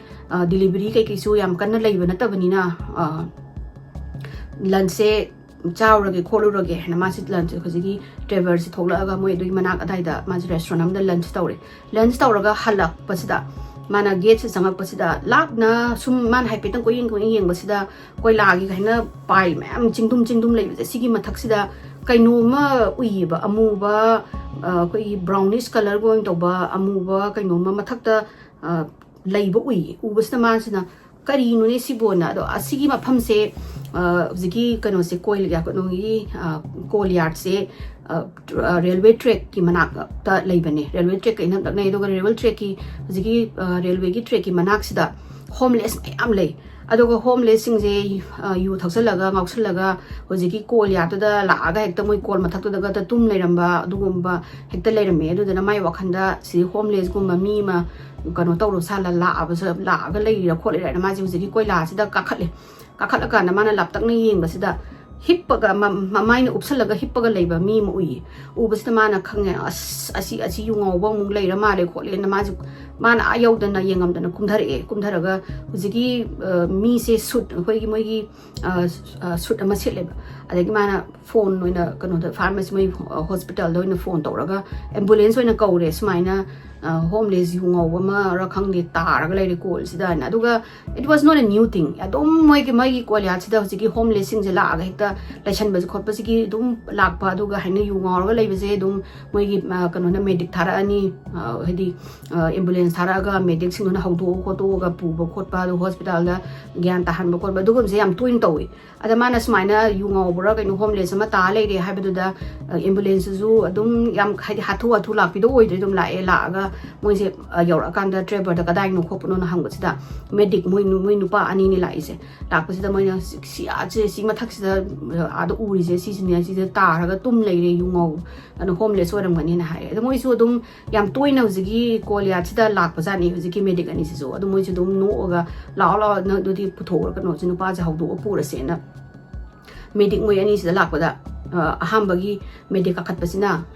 ꯗꯤꯂꯤꯚꯔꯤ ꯀꯩꯀꯩꯁꯨ ꯌꯥꯝ ꯀꯟꯅ ꯂꯩꯕ ꯅꯠꯇꯕꯅꯤꯅ ꯂꯟꯁꯁꯦ ꯆꯥꯔꯨꯔꯒꯦ ꯈꯣꯠꯂꯨꯔꯒꯦ ꯍꯥꯏꯅ ꯃꯥꯁꯤ ꯂꯟꯁ, ꯍꯧꯖꯤꯛꯀꯤ ꯗ꯭ꯔꯥꯏꯚꯔꯁꯤ ꯊꯣꯛꯂꯛꯑꯒ ꯃꯣꯏ ꯑꯗꯨꯒꯤ ꯃꯅꯥꯛ ꯑꯗꯥꯏꯗ ꯃꯥꯁꯤ ꯔꯦꯁꯇꯨꯔꯦꯟ ꯑꯃꯗ ꯂꯟꯁ ꯇꯧꯔꯦ꯫ ꯂꯟꯁ ꯇꯧꯔꯒ ꯍꯜꯂꯛꯄꯁꯤꯗ ꯃꯥꯅ ꯒꯦꯠꯁꯤ ꯆꯪꯉꯛꯄꯁꯤꯗ ꯂꯥꯞꯅ ꯁꯨꯝ ꯃꯥꯅ ꯍꯥꯏꯐꯦꯠꯇꯪ ꯀꯣꯏꯌꯦꯡ ꯀꯣꯏꯌꯦꯡ ꯌꯦꯡꯕꯁꯤꯗ ꯀꯣꯏꯂꯥꯒꯤ ꯍꯥꯏꯅ ꯄꯥꯏꯜ ꯃꯌꯥꯝ ꯆꯤꯡꯗꯨꯝ ꯆꯤꯡꯗꯨꯝ ꯂꯩꯕꯁꯦ, ꯁꯤꯒꯤ ꯃꯊꯛꯁꯤꯗ ꯀꯩꯅꯣꯝꯃ ꯎꯏꯌꯦꯕ, ꯑꯃꯨꯕ, ꯑ, ꯑꯩꯈꯣꯏꯒꯤ ꯕ꯭ꯔꯥꯎꯅꯤꯁ ꯀꯂꯔꯒ ꯑꯣꯏꯅ ꯇꯧꯕ ꯑꯃꯨꯕ ꯀꯩꯅꯣꯝꯃ ꯃꯊꯛꯇ, ꯑ, ꯂꯩꯕ ꯎꯏꯌꯦ꯫ ꯎꯕꯁꯤꯗ ꯃꯥꯁꯤꯅ "ꯀꯔꯤꯅꯣꯅꯦ ꯁꯤꯕꯣꯅ?" ꯑꯗꯣ ꯑꯁꯤꯒꯤ ꯃꯐꯝꯁꯦ, ꯑ, ꯍꯧꯖꯤꯛꯀꯤ ꯀꯩꯅꯣꯁꯦ, ꯀꯣꯏꯜ, ꯀꯩꯅꯣꯒꯤ, ꯑ, ꯀꯣꯜ ꯌꯥꯔꯠꯁꯦ, ꯑ, ꯔꯦꯜꯋꯦ ꯇ꯭ꯔꯦꯛꯀꯤ ꯃꯅꯥꯛꯇ ꯂꯩꯕꯅꯦ꯫ ꯔꯦꯜꯋꯦ ꯇ꯭ꯔꯦꯛꯀ ꯏꯅꯛ ꯅꯛꯅꯩ꯫ ꯑꯗꯨꯒ ꯔꯦꯜꯋꯦ ꯇ꯭ꯔꯦꯛꯀꯤ, ꯍꯧꯖꯤꯛꯀꯤ, ꯑ, ꯔꯦꯜꯋꯦꯒꯤ ꯇ꯭ꯔꯦꯛꯀꯤ ꯃꯅꯥꯛꯁꯤꯗ ꯍꯣꯝꯂꯦꯁ ꯃꯌꯥꯝ ꯂꯩ꯫ ꯑꯗꯨꯒ ꯍꯣꯝꯂꯦꯁꯁꯤꯡꯁꯦ, ꯑ, ꯌꯨ ꯊꯛꯆꯜꯂꯒ ꯉꯥꯎꯁꯜꯂꯒ ꯍꯧꯖꯤꯛꯀꯤ ꯀꯣꯜ ꯌꯥꯔꯠꯇꯨꯗ ꯂꯥꯛꯑꯒ ꯍꯦꯛꯇ ꯃꯣꯏ ꯀꯣꯜ ꯃꯊꯛꯇꯨꯗꯒ ꯇꯨꯝ ꯂꯩꯔꯝꯕ ꯑꯗꯨꯒꯨꯝꯕ ꯍꯦꯛꯇ ꯂꯩꯔꯝꯃꯦ꯫ ꯑꯗꯨꯗꯨꯅ ꯃꯥꯏ ꯋꯥꯈꯜꯗ ꯁꯤꯗꯤ ꯍꯣꯝꯂꯦꯁꯀꯨꯝꯕ ꯃꯤ ꯑꯃ ꯀꯩꯅꯣ ꯇꯧꯔ ꯁꯥꯂ ꯂꯥꯛꯑꯕꯁꯨ, ꯂꯥꯛꯑꯒ ꯂꯩꯔꯤꯔꯥ ꯈꯣꯠꯂꯤꯔꯥ ꯍꯥꯏꯅ ꯃꯥꯁꯦ ꯍꯧꯖꯤꯛꯀꯤ ꯀꯣꯏꯂꯥꯁꯤꯗ ꯀꯥꯈꯠꯂꯦ꯫ ꯀꯥꯈꯠꯂꯀꯥꯟꯗ ꯃꯥꯅ ꯂꯥꯞꯇꯛꯅ ꯌꯦꯡꯕꯁꯤꯗ ꯍꯤꯞꯄꯒ, ꯃ-, ꯃꯃꯥꯏꯅ ꯎꯞꯁꯜꯂꯒ ꯍꯤꯞꯄꯒ ꯂꯩꯕ ꯃꯤ ꯑꯃ ꯎꯏꯌꯦ꯫ ꯎꯕꯁꯤꯗ ꯃꯥꯅ ꯈꯪꯉꯦ, "ꯑꯁ, ꯑꯁꯤ, ꯑꯁꯤ ꯌꯨ ꯉꯥꯎꯕ ꯑꯃꯨꯛ ꯂꯩꯔ ꯃꯥꯜꯂꯦ" ꯈꯣꯠꯂꯦꯅ ꯃꯥꯁꯦ, ꯃꯥꯅ ꯑꯥ ꯌꯧꯗꯅ ꯌꯦꯡꯉꯝꯗꯅ ꯀꯨꯝꯊꯔꯛꯑꯦ꯫ ꯀꯨꯝꯊꯔꯒ ꯍꯧꯖꯤꯛꯀꯤ, ꯑ, ꯃꯤꯁꯦ ꯁꯨꯠ, ꯑꯩꯈꯣꯏꯒꯤ ꯃꯣꯏꯒꯤ, ꯑ, ꯁ-, ꯑ, ꯁꯨꯠ ꯑꯃ ꯁꯦꯠꯂꯦꯕ꯫ ꯑꯗꯒꯤ ꯃꯥꯅ ꯐꯣꯟ ꯑꯣꯏꯅ ꯀꯩꯅꯣꯗ, ꯐꯥꯔꯃꯥꯁꯤ, ꯃꯣꯏ, ꯑ, ꯍꯣꯁꯄꯤꯇꯥꯜꯗ ꯑꯣꯏꯅ ꯐꯣꯟ ꯇꯧꯔꯒ ꯑꯦꯝꯕꯨꯂꯦꯟꯁ ꯑꯣꯏꯅ ꯀꯧꯔꯦ꯫ ꯁꯨꯃꯥꯏꯅ ꯍꯣꯝꯂꯦꯁ ꯌꯨ ꯉꯥꯎꯕ ꯑꯃꯔ ꯈꯪꯗꯦ, ꯇꯥꯔꯒ ꯂꯩꯔꯦ ꯀꯣꯜꯁꯤꯗ ꯍꯥꯏꯅ꯫ ꯑꯗꯨꯒ it was not a new thing. ꯑꯗꯨꯝ ꯃꯣꯏꯒꯤ ꯃꯣꯏꯒꯤ ꯀꯣꯂꯤꯌꯥꯠꯁꯤꯗ ꯍꯧꯖꯤꯛꯀꯤ ꯍꯣꯝꯂꯦꯁꯁꯤꯡꯁꯦ ꯂꯥꯛꯑꯒ ꯍꯦꯛꯇ ꯂꯩꯁꯟꯕꯁꯦ ꯈꯣꯠꯄꯁꯤꯒꯤ ꯑꯗꯨꯝ ꯂꯥꯛꯄ, ꯑꯗꯨꯒ ꯍꯥꯏꯅ ꯌꯨ ꯉꯥꯎꯔꯒ ꯂꯩꯕꯁꯦ ꯑꯗꯨꯝ ꯃꯣꯏꯒꯤ ꯀꯩꯅꯣꯅ, ꯃꯦꯗꯤꯛ ꯊꯥꯔꯛꯑꯅꯤ, ꯍꯥꯏꯗꯤ ꯑꯦꯝꯕꯨꯂꯦꯟꯁ ꯊꯥꯔꯛꯑꯒ ꯃꯦꯗꯤꯛꯁꯤꯡꯗꯨꯅ ꯍꯧꯗꯣꯛꯑ ꯈꯣꯠꯇꯣꯛꯑꯒ ꯄꯨꯕ ꯈꯣꯠꯄ, ꯑꯗꯨ ꯍꯣꯁꯄꯤꯇꯥꯜꯗ ꯒ꯭ꯌꯥꯟ ꯇꯥꯍꯟꯕ ꯈꯣꯠꯄ, ꯑꯗꯨꯒꯨꯝꯕꯁꯦ ꯌꯥꯝ ꯇꯣꯏꯅ ꯇꯧꯋꯤ꯫ ꯑꯗ ꯃꯥꯅ ꯁꯨꯃꯥꯏꯅ ꯌꯨ ꯉꯥꯎꯕ꯭ꯔꯥ ꯀꯩꯅꯣ ꯍꯣꯝꯂꯦꯁ ꯑꯃ ꯇꯥ ꯂꯩꯔꯦ ꯍꯥꯏꯕꯗꯨꯗ ꯑꯦꯝꯕꯨꯂꯦꯟꯁꯇꯨꯁꯨ ꯑꯗꯨꯝ ꯌꯥꯝ ꯍꯥꯏꯗꯤ ꯍꯥꯊꯨ ꯍꯥꯊꯨ ꯂꯥꯛꯄꯤꯗꯣ ꯑꯣꯏꯗ꯭ꯔꯦ, ꯑꯗꯨꯝ ꯂꯥꯛꯑꯦ꯫ ꯂꯥꯛꯑꯒ ꯃꯣꯏꯁꯦ ꯌꯧꯔꯛꯑꯀꯥꯟꯗ ꯇ꯭ꯔꯦꯚꯔꯗ ꯀꯗꯥꯏꯅꯣ ꯈꯣꯠꯄꯅꯣꯅ ꯍꯪꯕꯁꯤꯗ ꯃꯦꯗꯤꯛ ꯃꯣꯏ ꯃꯣꯏ ꯅꯨꯄꯥ ꯑꯅꯤꯅꯦ ꯂꯥꯛꯏꯁꯦ꯫ ꯂꯥꯛꯄꯁꯤꯗ ꯃꯣꯏꯅ ꯁꯤ ꯑꯥꯁꯦ ꯁꯤ ꯃꯊꯛꯁꯤꯗ ꯑꯥꯗ ꯎꯔꯤꯁꯦ ꯁꯤꯁꯤꯅꯦ, ꯁꯤꯗ ꯇꯥꯔꯒ ꯇꯨꯝ ꯂꯩꯔꯦ ꯌꯨ ꯉꯥꯎ, ꯑꯗꯨꯅ ꯍꯣꯝꯂꯦꯁ ꯑꯣꯏꯔꯝꯒꯅꯤꯅ ꯍꯥꯏꯌꯦ꯫ ꯑꯗꯣ ꯃꯣꯏꯁꯨ ꯑꯗꯨꯝ ꯌꯥꯝ ꯇꯣꯏꯅ ꯍꯧꯖꯤꯛꯀꯤ ꯀꯣꯂꯤꯌꯥꯠꯁꯤꯗ ꯂꯥꯛꯄꯖꯥꯠꯅꯤ ꯍꯧꯖꯤꯛꯀꯤ ꯃꯦꯗꯤꯛ ꯑꯅꯤꯁꯤꯁꯨ꯫ ꯑꯗꯨ ꯃꯣꯏꯁꯨ ꯑꯗꯨꯝ ꯅꯣꯛꯑꯒ "ꯂꯥꯛꯑꯣ ꯂꯥꯛꯑꯣ, ꯅꯪ ꯑꯗꯨꯗꯤ ꯄꯨꯊꯣꯛꯑꯣ, ꯀꯩꯅꯣꯁꯦ, ꯅꯨꯄꯥꯁꯦ ꯍꯧꯗꯣꯛꯑ ꯄꯨꯔꯁꯦꯅ" ꯃꯦꯗꯤꯛ ꯃꯣꯏ ꯑꯅꯤꯁꯤꯗ ꯂꯥꯛꯄꯗ ꯑꯍꯥꯟꯕꯒꯤ ꯃꯦꯗꯤꯛ ꯀꯥꯈꯠꯄꯁꯤꯅ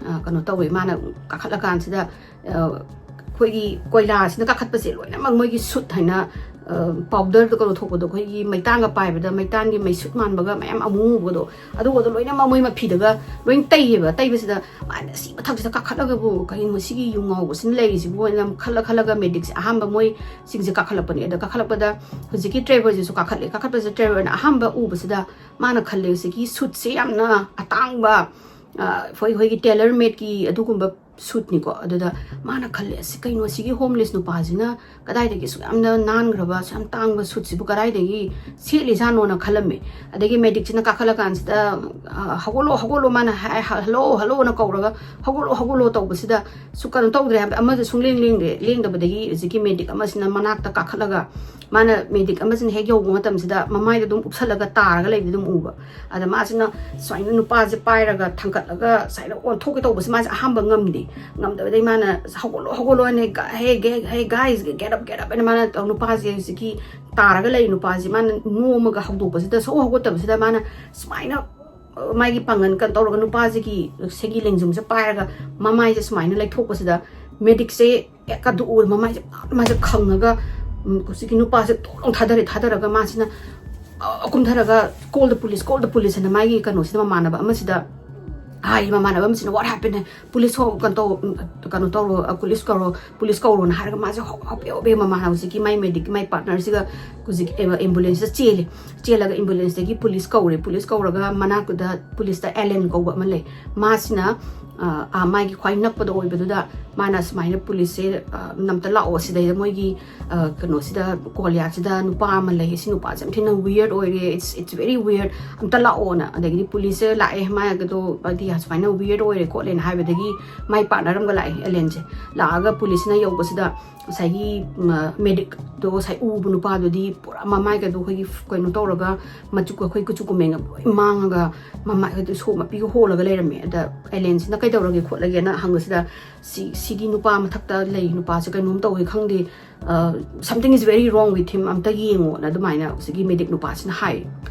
ꯀꯩꯅꯣ ꯇꯧꯋꯦ꯫ ꯃꯥꯅ ꯀꯥꯈꯠꯂꯀꯥꯟꯁꯤꯗ ꯑꯩꯈꯣꯏꯒꯤ ꯀꯣꯏꯂꯥꯁꯤꯅ ꯀꯥꯈꯠꯄꯁꯦ ꯂꯣꯏꯅꯃꯛ ꯃꯣꯏꯒꯤ ꯁꯨꯠ ꯍꯥꯏꯅ ꯄꯥꯎꯗꯔꯗ ꯀꯩꯅꯣ ꯊꯣꯛꯄꯗꯣ, ꯑꯩꯈꯣꯏꯒꯤ ꯃꯩꯇꯥꯟꯒ ꯄꯥꯏꯕꯗ ꯃꯩꯇꯥꯟꯒꯤ ꯃꯩꯁꯨꯠ ꯃꯥꯟꯕꯒ ꯃꯌꯥꯝ ꯑꯃꯨꯕꯗꯣ, ꯑꯗꯨꯒꯗꯣ ꯂꯣꯏꯅꯃꯛ ꯃꯣꯏ ꯃꯐꯤꯗꯒ ꯂꯣꯏ ꯇꯩꯌꯦꯕ꯫ ꯇꯩꯕꯁꯤꯗ ꯃꯥꯅ ꯁꯤ ꯃꯊꯛꯁꯤꯗ ꯀꯥꯈꯠꯂꯒꯕꯨ ꯀꯩꯅꯣ ꯁꯤꯒꯤ ꯌꯨ ꯉꯥꯎꯕꯁꯤꯅ ꯂꯩꯔꯤꯁꯤꯕꯨ ꯍꯥꯏꯅ ꯈꯜꯂ ꯈꯜꯂꯒ ꯃꯦꯗꯤꯛꯁꯦ ꯑꯍꯥꯟꯕ ꯃꯣꯏꯁꯤꯡꯁꯦ ꯀꯥꯈꯠꯂꯛꯄꯅꯦ꯫ ꯑꯗ ꯀꯥꯈꯠꯂꯛꯄꯗ ꯍꯧꯖꯤꯛꯀꯤ ꯇ꯭ꯔꯦꯚꯔꯁꯤꯁꯨ ꯀꯥꯈꯠꯂꯦ꯫ ꯀꯥꯈꯠꯄꯁꯤꯗ ꯇ꯭ꯔꯦꯚꯔꯅ ꯑꯍꯥꯟꯕ ꯎꯕꯁꯤꯗ ꯃꯥꯅ ꯈꯜꯂꯦ ꯍꯧꯖꯤꯛꯀꯤ ꯁꯨꯠꯁꯦ ꯌꯥꯝꯅ ꯑꯇꯥꯡꯕ, ꯑꯩꯈꯣꯏ ꯑꯩꯈꯣꯏꯒꯤ ꯇꯦꯂꯔ ꯃꯦꯗꯀꯤ ꯑꯗꯨꯒꯨꯝꯕ ꯁꯨꯠꯅꯤꯀꯣ꯫ ꯑꯗꯨꯗ ꯃꯥꯅ ꯈꯜꯂꯦ, "ꯑꯁ, ꯀꯩꯅꯣ ꯁꯤꯒꯤ ꯍꯣꯝꯂꯦꯁ ꯅꯨꯄꯥꯁꯤꯅ ꯀꯗꯥꯏꯗꯒꯤ ꯑꯁꯨꯛ ꯌꯥꯝꯅ ꯅꯥꯟꯈ꯭ꯔꯕ, ꯑꯁꯨꯛ ꯌꯥꯝ ꯇꯥꯡꯕ ꯁꯨꯠꯁꯤꯕꯨ ꯀꯗꯥꯏꯗꯒꯤ ꯁꯦꯠꯂꯤꯖꯥꯠꯅꯣꯅ" ꯈꯜꯂꯝꯃꯦ꯫ ꯑꯗꯒꯤ ꯃꯦꯗꯤꯛꯁꯤꯅ ꯀꯥꯈꯠꯂꯀꯥꯟꯁꯤꯗ, "ꯑ, ꯍꯧꯒꯠꯂꯣ, ꯍꯧꯒꯠꯂꯣ", ꯃꯥꯅ ꯍꯥꯏ, "ꯍꯜꯂꯣ, ꯍꯜꯂꯣꯅ" ꯀꯧꯔꯒ, "ꯍꯧꯒꯠꯂꯣ, ꯍꯧꯒꯠꯂꯣ" ꯇꯧꯕꯁꯤꯗ ꯁꯨ ꯀꯩꯅꯣ ꯇꯧꯗ꯭ꯔꯦ ꯍꯥꯏꯕꯗꯤ ꯑꯃꯁꯨ ꯁꯨꯡꯂꯦꯡ ꯂꯦꯡꯗ꯭ꯔꯦ꯫ ꯂꯦꯡꯗꯕꯗꯒꯤ ꯍꯧꯖꯤꯛꯀꯤ ꯃꯦꯗꯤꯛ ꯑꯃꯁꯤꯅ ꯃꯅꯥꯛꯇ ꯀꯥꯈꯠꯂꯒ, ꯃꯥꯅ ꯃꯦꯗꯤꯛ ꯑꯃꯁꯤꯅ ꯍꯦꯛ ꯌꯧꯕ ꯃꯇꯝꯁꯤꯗ ꯃꯃꯥꯏꯗ ꯑꯗꯨꯝ ꯎꯞꯁꯜꯂꯒ ꯇꯥꯔꯒ ꯂꯩꯕꯗꯤ ꯑꯗꯨꯝ ꯎꯕ꯫ ꯑꯗ ꯃꯥꯁꯤꯅ ꯁꯨꯃꯥꯏꯅ ꯅꯨꯄꯥꯁꯦ ꯄꯥꯏꯔꯒ ꯊꯥꯡꯒꯠꯂꯒ ꯁꯨꯃꯥꯏꯅ ꯑꯣꯟꯊꯣꯛꯀꯦ ꯇꯧꯕꯁꯦ ꯃꯥꯁꯦ ꯑꯍꯥꯟꯕ ꯉꯝꯗꯦ꯫ ꯉꯝꯗꯕꯗꯩ ꯃꯥꯅ, "ꯍꯧꯒꯠꯂꯣ, ꯍꯧꯒꯠꯂꯣ" ꯍꯥꯏꯅ, "ꯍꯦ, ꯍꯦ, ꯍꯦ, ꯒꯥꯏꯁ, ꯒꯦꯠ ꯑꯞ, ꯒꯦꯠ ꯑꯞ" ꯍꯥꯏꯅ ꯃꯥꯅ ꯅꯨꯄꯥꯁꯦ, ꯍꯧꯖꯤꯛꯀꯤ ꯇꯥꯔꯒ ꯂꯩ ꯅꯨꯄꯥꯁꯦ ꯃꯥꯅ ꯅꯣꯝꯃꯒ ꯍꯧꯗꯣꯛꯄꯁꯤꯗ, ꯁꯨꯛꯍꯧ ꯍꯧꯒꯠꯇꯕꯁꯤꯗ ꯃꯥꯅ ꯁꯨꯃꯥꯏꯅ, ꯑ, ꯃꯥꯒꯤ ꯄꯥꯡꯒꯜ ꯀꯩꯅꯣ ꯇꯧꯔꯒ ꯅꯨꯄꯥꯁꯤꯒꯤ ꯁꯦꯒꯤ ꯂꯦꯡꯖꯨꯝꯁꯦ ꯄꯥꯏꯔꯒ ꯃꯃꯥꯏꯁꯦ ꯁꯨꯃꯥꯏꯅ ꯂꯩꯊꯣꯛꯄꯁꯤꯗ ꯃꯦꯗꯤꯛꯁꯦ ꯍꯦꯛ ꯑꯗꯨ ꯎꯕꯗ ꯃꯃꯥꯏꯁꯦ, ꯃꯥꯁꯦ ꯈꯪꯉꯒ, ꯎꯝ, ꯍꯧꯖꯤꯛꯀꯤ ꯅꯨꯄꯥꯁꯦ ꯇꯣꯛ ꯂꯥꯎ ꯊꯥꯗꯔꯦ꯫ ꯊꯥꯗꯔꯒ ꯃꯥꯁꯤꯅ, ꯑ, ꯀꯨꯝꯊꯔꯒ "Call the police, call the police" ꯍꯥꯏꯅ ꯃꯥꯒꯤ ꯀꯩꯅꯣꯁꯤꯗ ꯃꯃꯥꯟꯅꯕ ꯑꯃꯁꯤꯗ ꯍꯥꯏꯔꯤ ꯃꯃꯥꯟꯅꯕ ꯑꯃꯁꯤꯅ, "What happened? ꯄꯨꯂꯤꯁ ꯍꯣ-, ꯀꯩꯅꯣ ꯇꯧ, ꯎꯝ, ꯀꯩꯅꯣ ꯇꯧꯔꯣ, ꯑ, ꯄꯨꯂꯤꯁ ꯀꯧꯔꯣ, ꯄꯨꯂꯤꯁ ꯀꯧꯔꯣꯅ" ꯍꯥꯏꯔꯒ ꯃꯥꯁꯦ ꯍꯣ-, ꯍꯣꯞꯄꯦ ꯍꯣꯞꯄꯦ ꯃꯃꯥꯟꯅꯕ ꯍꯧꯖꯤꯛꯀꯤ ꯃꯥꯏ ꯃꯦꯗꯤꯛ, ꯃꯥꯏ ꯄꯥꯔꯠꯅꯔꯁꯤꯒ ꯍꯧꯖꯤꯛ ꯑꯦ-, ꯑꯦꯝꯕꯨꯂꯦꯟꯁꯇ ꯆꯦꯜꯂꯦ꯫ ꯆꯦꯜꯂꯒ ꯑꯦꯝꯕꯨꯂꯦꯟꯁꯇꯒꯤ ꯄꯨꯂꯤꯁ ꯀꯧꯔꯦ꯫ ꯄꯨꯂꯤꯁ ꯀꯧꯔꯒ ꯃꯅꯥꯛꯇꯨꯗ ꯄꯨꯂꯤꯁꯇ ꯑꯦꯂꯦꯟ ꯀꯧꯕ ꯑꯃ ꯂꯩ꯫ ꯃꯥꯁꯤꯅ, ꯑ, ꯑ, ꯃꯥꯒꯤ ꯈ꯭ꯋꯥꯏ ꯅꯛꯄꯗ ꯑꯣꯏꯕꯗꯨꯗ ꯃꯥꯅ ꯁꯨꯃꯥꯏꯅ ꯄꯨꯂꯤꯁꯁꯦ, ꯑ, "ꯑꯝꯇ ꯂꯥꯛꯑꯣ, ꯁꯤꯗꯩꯗ ꯃꯣꯏꯒꯤ, ꯑ, ꯀꯩꯅꯣꯁꯤꯗ, ꯀꯣꯂꯤꯌꯥꯁꯤꯗ ꯅꯨꯄꯥ ꯑꯃ ꯂꯩ, ꯁꯤ ꯅꯨꯄꯥꯁꯦ ꯌꯥꯝ ꯊꯤꯅ weird ꯑꯣꯏꯔꯦ, it's, it's very weird, ꯑꯝꯇ ꯂꯥꯛꯑꯣꯅ"꯫ ꯑꯗꯒꯤꯗꯤ ꯄꯨꯂꯤꯁꯁꯦ ꯂꯥꯛꯑꯦ, ꯃꯥꯒꯗꯣ ꯍꯥꯏꯗꯤ ꯁꯨꯃꯥꯏꯅ weird ꯑꯣꯏꯔꯦ ꯈꯣꯠꯂꯦꯅ ꯍꯥꯏꯕꯗꯒꯤ ꯃꯥꯏ ꯄꯥꯔꯠꯅꯔ ꯑꯃꯒ ꯂꯥꯛꯑꯦ, ꯑꯦꯂꯦꯟꯁꯦ꯫ ꯂꯥꯛꯑꯒ ꯄꯨꯂꯤꯁꯅ ꯌꯧꯕꯁꯤꯗ ꯉꯁꯥꯏꯒꯤ, ꯃ-, ꯃꯦꯗꯤꯛꯇꯣ ꯉꯁꯥꯏ ꯎꯕ ꯅꯨꯄꯥꯗꯨꯗꯤ ꯄꯨꯔꯥ ꯃꯃꯥꯏꯒꯗꯣ ꯑꯩꯈꯣꯏꯒꯤ ꯀꯩꯅꯣ ꯇꯧꯔꯒ, ꯃꯆꯨ, ꯑꯩꯈꯣꯏ ꯀꯨꯆꯨ ꯀꯨꯃꯦꯟꯒ ꯂꯣꯏ ꯃꯥꯡꯉꯒ, ꯃꯃꯥꯏꯒꯗꯣ ꯁꯣꯛ ꯃꯄꯤꯒ ꯍꯣꯜꯂꯒ ꯂꯩꯔꯝꯃꯦ꯫ ꯑꯗ ꯑꯦꯂꯦꯟꯁꯤꯅ "ꯀꯩꯗꯧꯔꯒꯦ ꯈꯣꯠꯂꯒꯦꯅ" ꯍꯪꯕꯁꯤꯗ, "ꯁꯤ, ꯁꯤꯒꯤ ꯅꯨꯄꯥ ꯃꯊꯛꯇ ꯂꯩ ꯅꯨꯄꯥꯁꯦ ꯀꯩꯅꯣꯝ ꯇꯧꯋꯦ ꯈꯪꯗꯦ, ꯑ, something is very wrong with him, ꯑꯝꯇ ꯌꯦꯡꯉꯣꯅ" ꯑꯗꯨꯃꯥꯏꯅ ꯍꯧꯖꯤꯛꯀꯤ ꯃꯦꯗꯤꯛ ꯅꯨꯄꯥꯁꯤꯅ ꯍꯥꯏ꯫